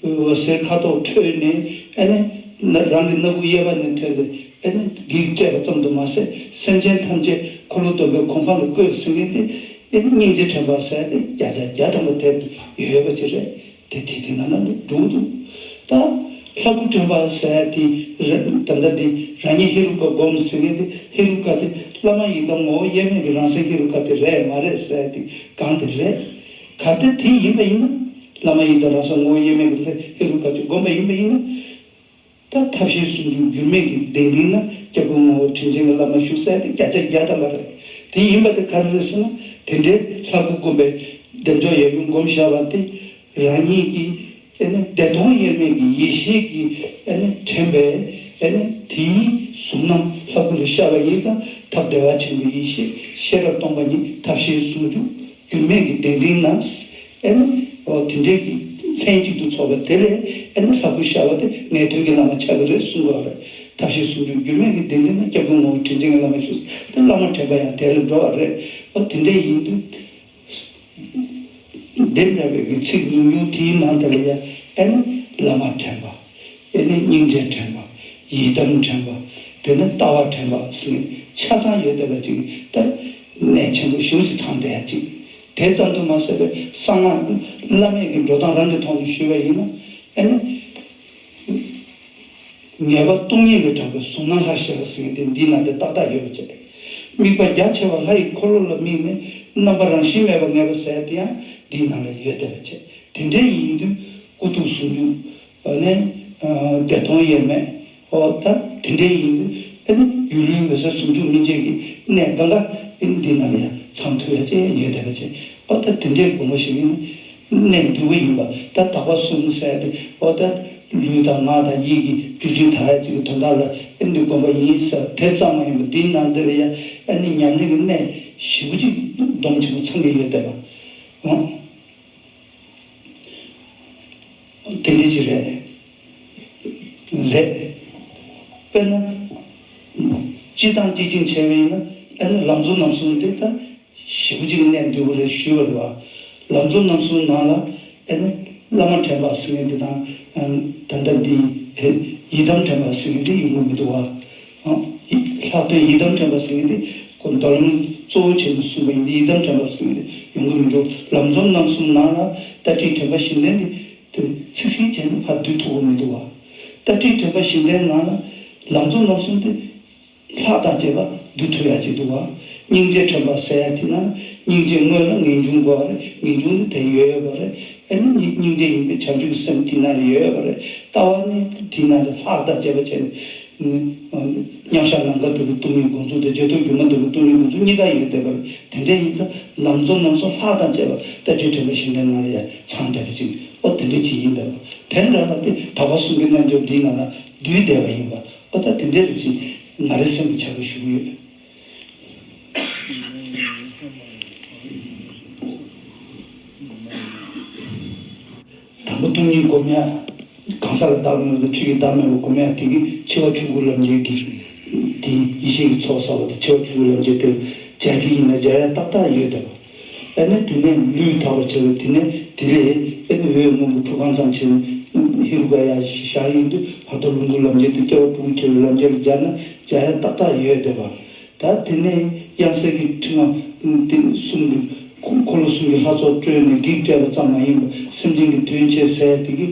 འོད་ཟེར་ཁ་དོག་འཕྲོས་ནས་ཨ་ནི་རང་གི་སྣ་བུག་གཡས་པ་ནས་འཕྲོས་ཏེ་ཨ་ནི་བགེགས་བསྐྲད་པ་ཙམ་དུ་མ་ཟད་སེམས་ཅན་ཐམས་ཅད་འཁོར་ལོ་སྡོམ་པའི་གོ་འཕང་ལ་བཀོད་ཟིན་མཁན་དེ་ཨ་ནི་སྙིང་རྗེ་དྲན་པ་ཟེར་ཏེ་བརྒྱ་ཆ་བརྒྱ་ཐམ་པ་དེ་ཡོད་པ་ཅིག་རེད། དེ་དེ་དེ་ན་ན་འགྲོ་འདུག་ད་ལྷ་སྐུ་དྲན་པ་ཟེར་དེ་ར་ད་ལྟ་དེ་རང་ཉིད་ཧེ་རུ་ཀ་སྒོམ་ཟེར་མཁན་དེ་ཧེ་རུ་ཀ་དེ་བླ་མ་ཡི་དམ་ངོ་བོ་དབྱེར་མེད་ཀྱི་རང་གསལ་ཧེ་རུ་ཀ་དེ་རེད་མ་རེད་ཟེར་དེ་གང་དེ་རེད། གལ་ཏེ་དེ་ཡིན་པ་ཡིན་ན་བླ་མ་ཡི་དམ་རང་གསལ་ངོ་བོ་དབྱེར་མེད་ཀྱི་ཧེ་རུ་ཀ་ཅིག་སྒོམ་པ་ཡིན་པ་ཡིན་ན། ད་ཐབས་ཤེས་ཟུང་འཇུག་འགྱུར་མེད་ཀྱི་གདེང་རིང་ན་སྐྱབས་མགོན་ངོ་བོ་དྲིན་ཅན་གྱི་བླ་མ་བཞུགས་ཟེར་དེ་བརྒྱ་ཆ་བརྒྱ་ཐམ་པ་རེད། དེ་ཡིན་པ་དེ་ག་རེ་རེད་ཟེར་ན་དེ་འདྲའི་ལྷ་སྐུ་སྒོམ་པའི་བདེ་མཆོག་ཡབ་ཡུམ་སྒོམ་བཞག་པ་དེ་རང་ཉིད་ཀྱི་ཨེ་ནི་བདེ་སྟོང་དབྱེར་མེད་ཀྱི་ཡེ་ཤེས་ཀྱི་ཨེ་ནི་དྲན་པས་ཨེ་ནི་དེའི་གཟུང་རྣམ་ལྷ་སྐུ་ལ་ཤར་བ་ཡིན་ཙང་ཐབས་བདེ་བ་ཆེན་པོའི་ཡེ་ཤེས་ཤེས་རབ་སྟོང་པ་ཉིད་ཐབས་ཤེས་ཟུང་འཇུག་འགྱུར་མེད་ཀྱི་གདེང་རིང་ན། ཨེ་ནི། འོ་དེ་འདྲའི་གི་ལྷན་ཅིག་ཏུ་ཚོགས་པ་དེ་ལས་ཨེ་ནི་ལྷ་སྐུ་ཤར་བ་དེ་ངེས་དོན་གྱི་བླ་མ་ཆགས་ཀྱི་རེད་གསུང་གི་ཡོད་རེད། ཐབས་ཤེས་ཟུང་འཇུག་འགྱུར་མེད་ཀྱི་གདེང་རིང་ན་སྐྱབས་མགོན་ངོ་བོ་དྲིན་ཅན་གྱི་བླ་མ་བཞུགས་དེ་བླ་མ་དྲན་པ་ཡང་དེ་ལ་འགྲོ་བ་རེད། འོ་དེ་འདྲ་ཡིན་དུས། འདི་འདྲ་བའི་གི་ཚིག་ཉུང་ཉུང་དེའི་ནང་དེ་ལ་ཡང་ཨེ་ནི་བླ་མ་དྲན་པ། ཨེ་ནི་སྙིང་རྗེ་དྲན་པ། ཡི་དམ་དྲན་པ། དེ་ནི་ལྟ་བ་དྲན་པ་ཟེར་ནས་ཆ་ཚང་ཡོད་བསྡད་པ་ཅིག་ད་གནད་ཆེན་པོ་ཞེ་པོ་ཅིག་ཚང་བསྡད་ཡ་ཅིག་དེ་ཙམ་དུ་མ་ཟད་པའི་གསང་སྔགས་བླ་མེད་ཀྱི་འགྲོ་སྟངས་རང་གི་ཐོག་ནས་ཞུས་པ་ཡིན་ན་ཨེ་ནི། ངེས་པ་སྟོང་ཉིད་ལས་དྲངས་པའི་གཟུང་རྣམ་ལྷར་ཤར་བ་ཟེར་མཁན་དེ་འདིའི་ནང་དེ་ཏག་ཏག་ཡོད་པ་བྱས། དམིགས་པ་རྒྱ་ཆེ་བ་ལྷ་ཡི་འཁོར་ལོ་ལ་དམིགས་ནས་རྣམ་པ་རང་བཞིན་མེད་པར་ངེས་པ་ཟེར་ཡ་དེ་ཡང་འདིའི་ནང་ལ་ཡོད་བསྡད་པ་བྱས། དེ་འདྲའི་ཡིན་དུས་སྐུ་གདུང་ཟུང་འཇུག་ནས་བདེ་སྟོང་དབྱེར་མེད། ཨོ་ད་དེ་འདྲའི་ཡིན་དུས་ཨ་ནི་སྒྱུ་ལུས་འོད་གསལ་ཟུང་འཇུག་སྨིན་བྱེད་ཀྱི་གནད་གང་ག་ཨ་ནི་འདི་ནང་ལ་ཡང་ཚང་ཐུབ་ཡ་ཅིག་ཡོད་བསྡད་པ་བྱས། ཨོ་ད་དེ་འདྲའི་དགོངས་པ་ཞིག་ཡིན་ན་གནད་འདུས་པ་ཡིན་པ་ད་དག་པ་གསུམ་ཟེར་ཏེ་ཨོ་ད་ལུས་དང་ངག་དང་ཡིད་ཀྱི་སྒྱུ་འཕྲུལ་དག་ཡ་ཅིག་གི་དོན་དག་ལ་ཨ་ནི་དགོངས་པ་ཡིན་ཟེར་དེ་ཙམ་མ་ཡིན་པ་འདིའི་ནང་འདི་ལ་ཡང་ཨ་ནི་ཉམས་ལེན་གྱི་གནད་ཞེ་པོ་ཅིག་སྡོམ་ཆེན་པོ་ཚང་གི་ཡོད་བསྡད་པ། ཨོ། དེ་འདྲ་ཅིག་རེད། རེད། དཔེར་ན། སྤྱིར་བཏང་སྤྱི་ཆིངས་བྱས་པ་ཡིན་ན་ཨ་ནི་ལམ་གཙོ་རྣམ་གསུམ་དེ་ད་ཞེ་པོ་ཅིག་གནད་འདུས་པ་རེད་ཞུས་པ་རེད་བ། ལམ་གཙོ་རྣམ་གསུམ་ནང་ལ་ཨ་ནི་བླ་མ་དྲན་པ་ཟེར་མཁན་དེ་དང་ད་ལྟ་འདི་ཡི་དམ་དྲན་པ་ཟེར་མཁན་དེ་ཡོང་གི་མི་འདུག་བ། ལྷག་དོན་ཡི་དམ་དྲན་པ་ཟེར་མཁན་དེ་ཁོ་མདོ་ལམ་གཙོ་བོ་བྱས་ནས་གསུངས་པ་ཡིན་ཏེ་ཡི་དམ་དྲན་པ་ཟེར་མཁན་དེ་ཡོང་གི་མི་འདུག་ལམ་གཙོ་རྣམ་གསུམ་ནང་ལ་ལྟ་ཁྲིད་དྲན་པ་བཞི་ལྡན་དེ། ཚིག་ཟིན་བྱས་ནས་ཕར་བསྡུ་ཐུབ་ཀྱི་མི་འདུག་བ། ལྟ་ཁྲིད་དྲན་པ་བཞི་ལྡན་ནང་ལ་ལམ་གཙོ་རྣམ་གསུམ་དེ་ལྷག་དང་རྒྱས་པ་བསྡུ་ཐུབ་ཡ་ཅིག་འདུག་བ། སྙིང་རྗེ་དྲན་པ་ཟེར་ཡ་དེ་ན་སྙིང་རྗེ་སྔོན་ལ་ངེས་འབྱུང་དགོས་པ་རེད། ངེས་འབྱུང་དེ་དེ་ཡོད་ཡོད་པ་རེད། ཨ་ནི་སྙིང་རྗེ་ཡིན་པའི་བྱང་ཆུབ་ཀྱི་སེམས་དེ་ན་ལ་ཡོད་ཡོད་པ་རེད། ལྟ་བ་ནི་དེ་ན་ལ་ལྷག་དང་རྒྱས་པ་བྱས་ནས། མཉམ་བཞག་ནམ་མཁའ་ལྟ་བུའི་སྟོང་ཉིད་འགོ་འཛུགས་དང་རྗེས་ཐོབ་སྒྱུ་མ་ལྟ་བུའི་སྟོང་ཉིད་འགོ་འཛུགས་གཉིས་ཀ་ཡོད་བསྡད་པ་རེད། དེ་འདྲ་ཡིན་ཙང་ལམ་གཙོ་རྣམ་གསུམ་ལྷག་དང་བཅས་པ་ལྟ་ཁྲིད་དྲན་པ་བཞི་ལྡན་ནང་ལ་ཡང་ཚང་བསྡད་པ་ཅིག་ཨོ་དེ་འདྲ་ཅིག་ཡིན་བསྡད་པ། དེ་འདྲ་བ་དེ་དག་པ་གསུམ་གྱི་རྣལ་འབྱོར་འདིའི་ནང་ལ་བསྡུས་བསྡད་པ་ཡིན་པ། ཨོ་ད་དེ་འདྲའི་རིགས་ཅིག་ང་རའི་སེམས་ཀྱི་ཆ་ག་ཞུ་གི་ཡོད། དང་པོ་སྟོང་ཉིད་སྒོམ་ཡ། གང་ཟག་ལ་བདག་མེད་པ་དང་ཆོས་ཀྱི་བདག་མེད་པ་སྒོམ་ཡ་དེ་གི་འཆི་བ་ཆོས་སྐུ་ལམ་འཁྱེར་གྱི་དེ་ཡེ་ཤེས་ཀྱི་ཚོགས་བསགས་པ་དེ་འཆི་བ་ཆོས་སྐུ་ལམ་འཁྱེར་དེ་སྦྱར་གྱི་ཡིན་ན་སྦྱར་ཡ་ཏག་ཏག་ཡོད་དེ། ཨ་ནི་དེ་ནས་ལུས་ཐར་བར་བྱ་བའི་དེ་ནས་དེ་ལས་ཨ་ནི་འོད་སྔོན་པོ་ཁྲུ་གང་ཙམ་བྱས་ནས་ཧེ་རུ་ཀ་ཡ་ཞིག་བཞག་ཡོང་དུས་བར་དོ་ལོངས་སྐུའི་ལམ་འཁྱེར་དེ་སྐྱེ་བ་ཕྲུ་གུ་འཁྱེར་བའི་ལམ་འཁྱེར་ལ་སྦྱར་ན་སྦྱར་ཡ་ཏག་ཏག་ཡོད་དེ་བ། ད་དེ་ནས་དབྱངས་གསལ་གྱི་ཕྲེང་བ་དེ་གསུམ་གྱི་འཁོར་ལོ་གསུམ་གྱི་ལྷ་ཚོགས་སྤྲོས་ནས་བགེགས་བསྐྲད་པ་ཙམ་མ་ཡིན་པར་སེམས་ཅན་གྱི་དོན་བྱེད་ཟེར་དེ་གི་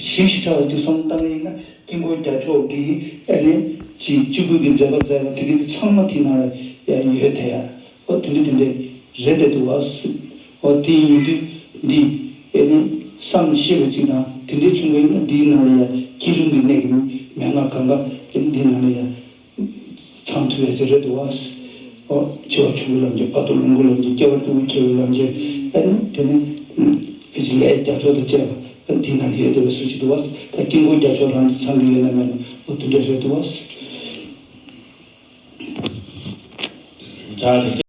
ཞིབ་ཞིབ་ཕྲ་བ་ཅིག་བསམ་བློ་བཏང་གི་ཡིན་ན་དཀྱིལ་འཁོར་རྒྱ་མཚོ་གི་ཨ་ནི་ཅིག་སྤྱི་སྒོས་ཀྱི་མཛད་པ་མཛད་པ་དེ་གི་ཚང་མ་དེ་ན་ཡོད་དེ་ཡ། ཨོ་དེ་འདྲ་དེ་འདྲ་རེད་དེ་འདུག་བ། ཨོ་དེ་ཡིན་དུས་འདི་ཨ་ནི་བསམ་ཤེས་པ་ཅིག་དང་དེ་འདྲ་བྱུང་བ་ཡིན་ན་འདིའི་ནང་ལ་ཡ་སྐྱིད་སྡུག་གི་གནས་ཀྱི་མན་ངག་གང་ག་འདིའི་ནང་ལ་ཡ། ཚང་ཐུབ་ཡ་ཅིག་རེད་འདུག་བ། ཨོ་འཆི་བ་ཆོས་སྐུ་ལམ་འཁྱེར་བར་དོ་ལོངས་སྐུ་ལམ་འཁྱེར་སྐྱེ་བ་ཕྲུ་གུ་འཁྱེར་བའི་ལམ་འཁྱེར་ཨ་ནི་དེ་ནི་ཕལ་ཆེར་ལས་རྒྱ་མཚོ་དང་བཅས་པ་ཨ་ནི་དེ་ན་ཡོད་བསྡད་པའི་བཟོ་ཅིག་འདུག་བ། ད་དཀྱིལ་འཁོར་རྒྱ་མཚོ་རང་གི་ཚང་གི་ཡོད་ན་མེད་ན་ཨོ་དེ་འདྲ་རེད་འདུག་བ། ད་དེ་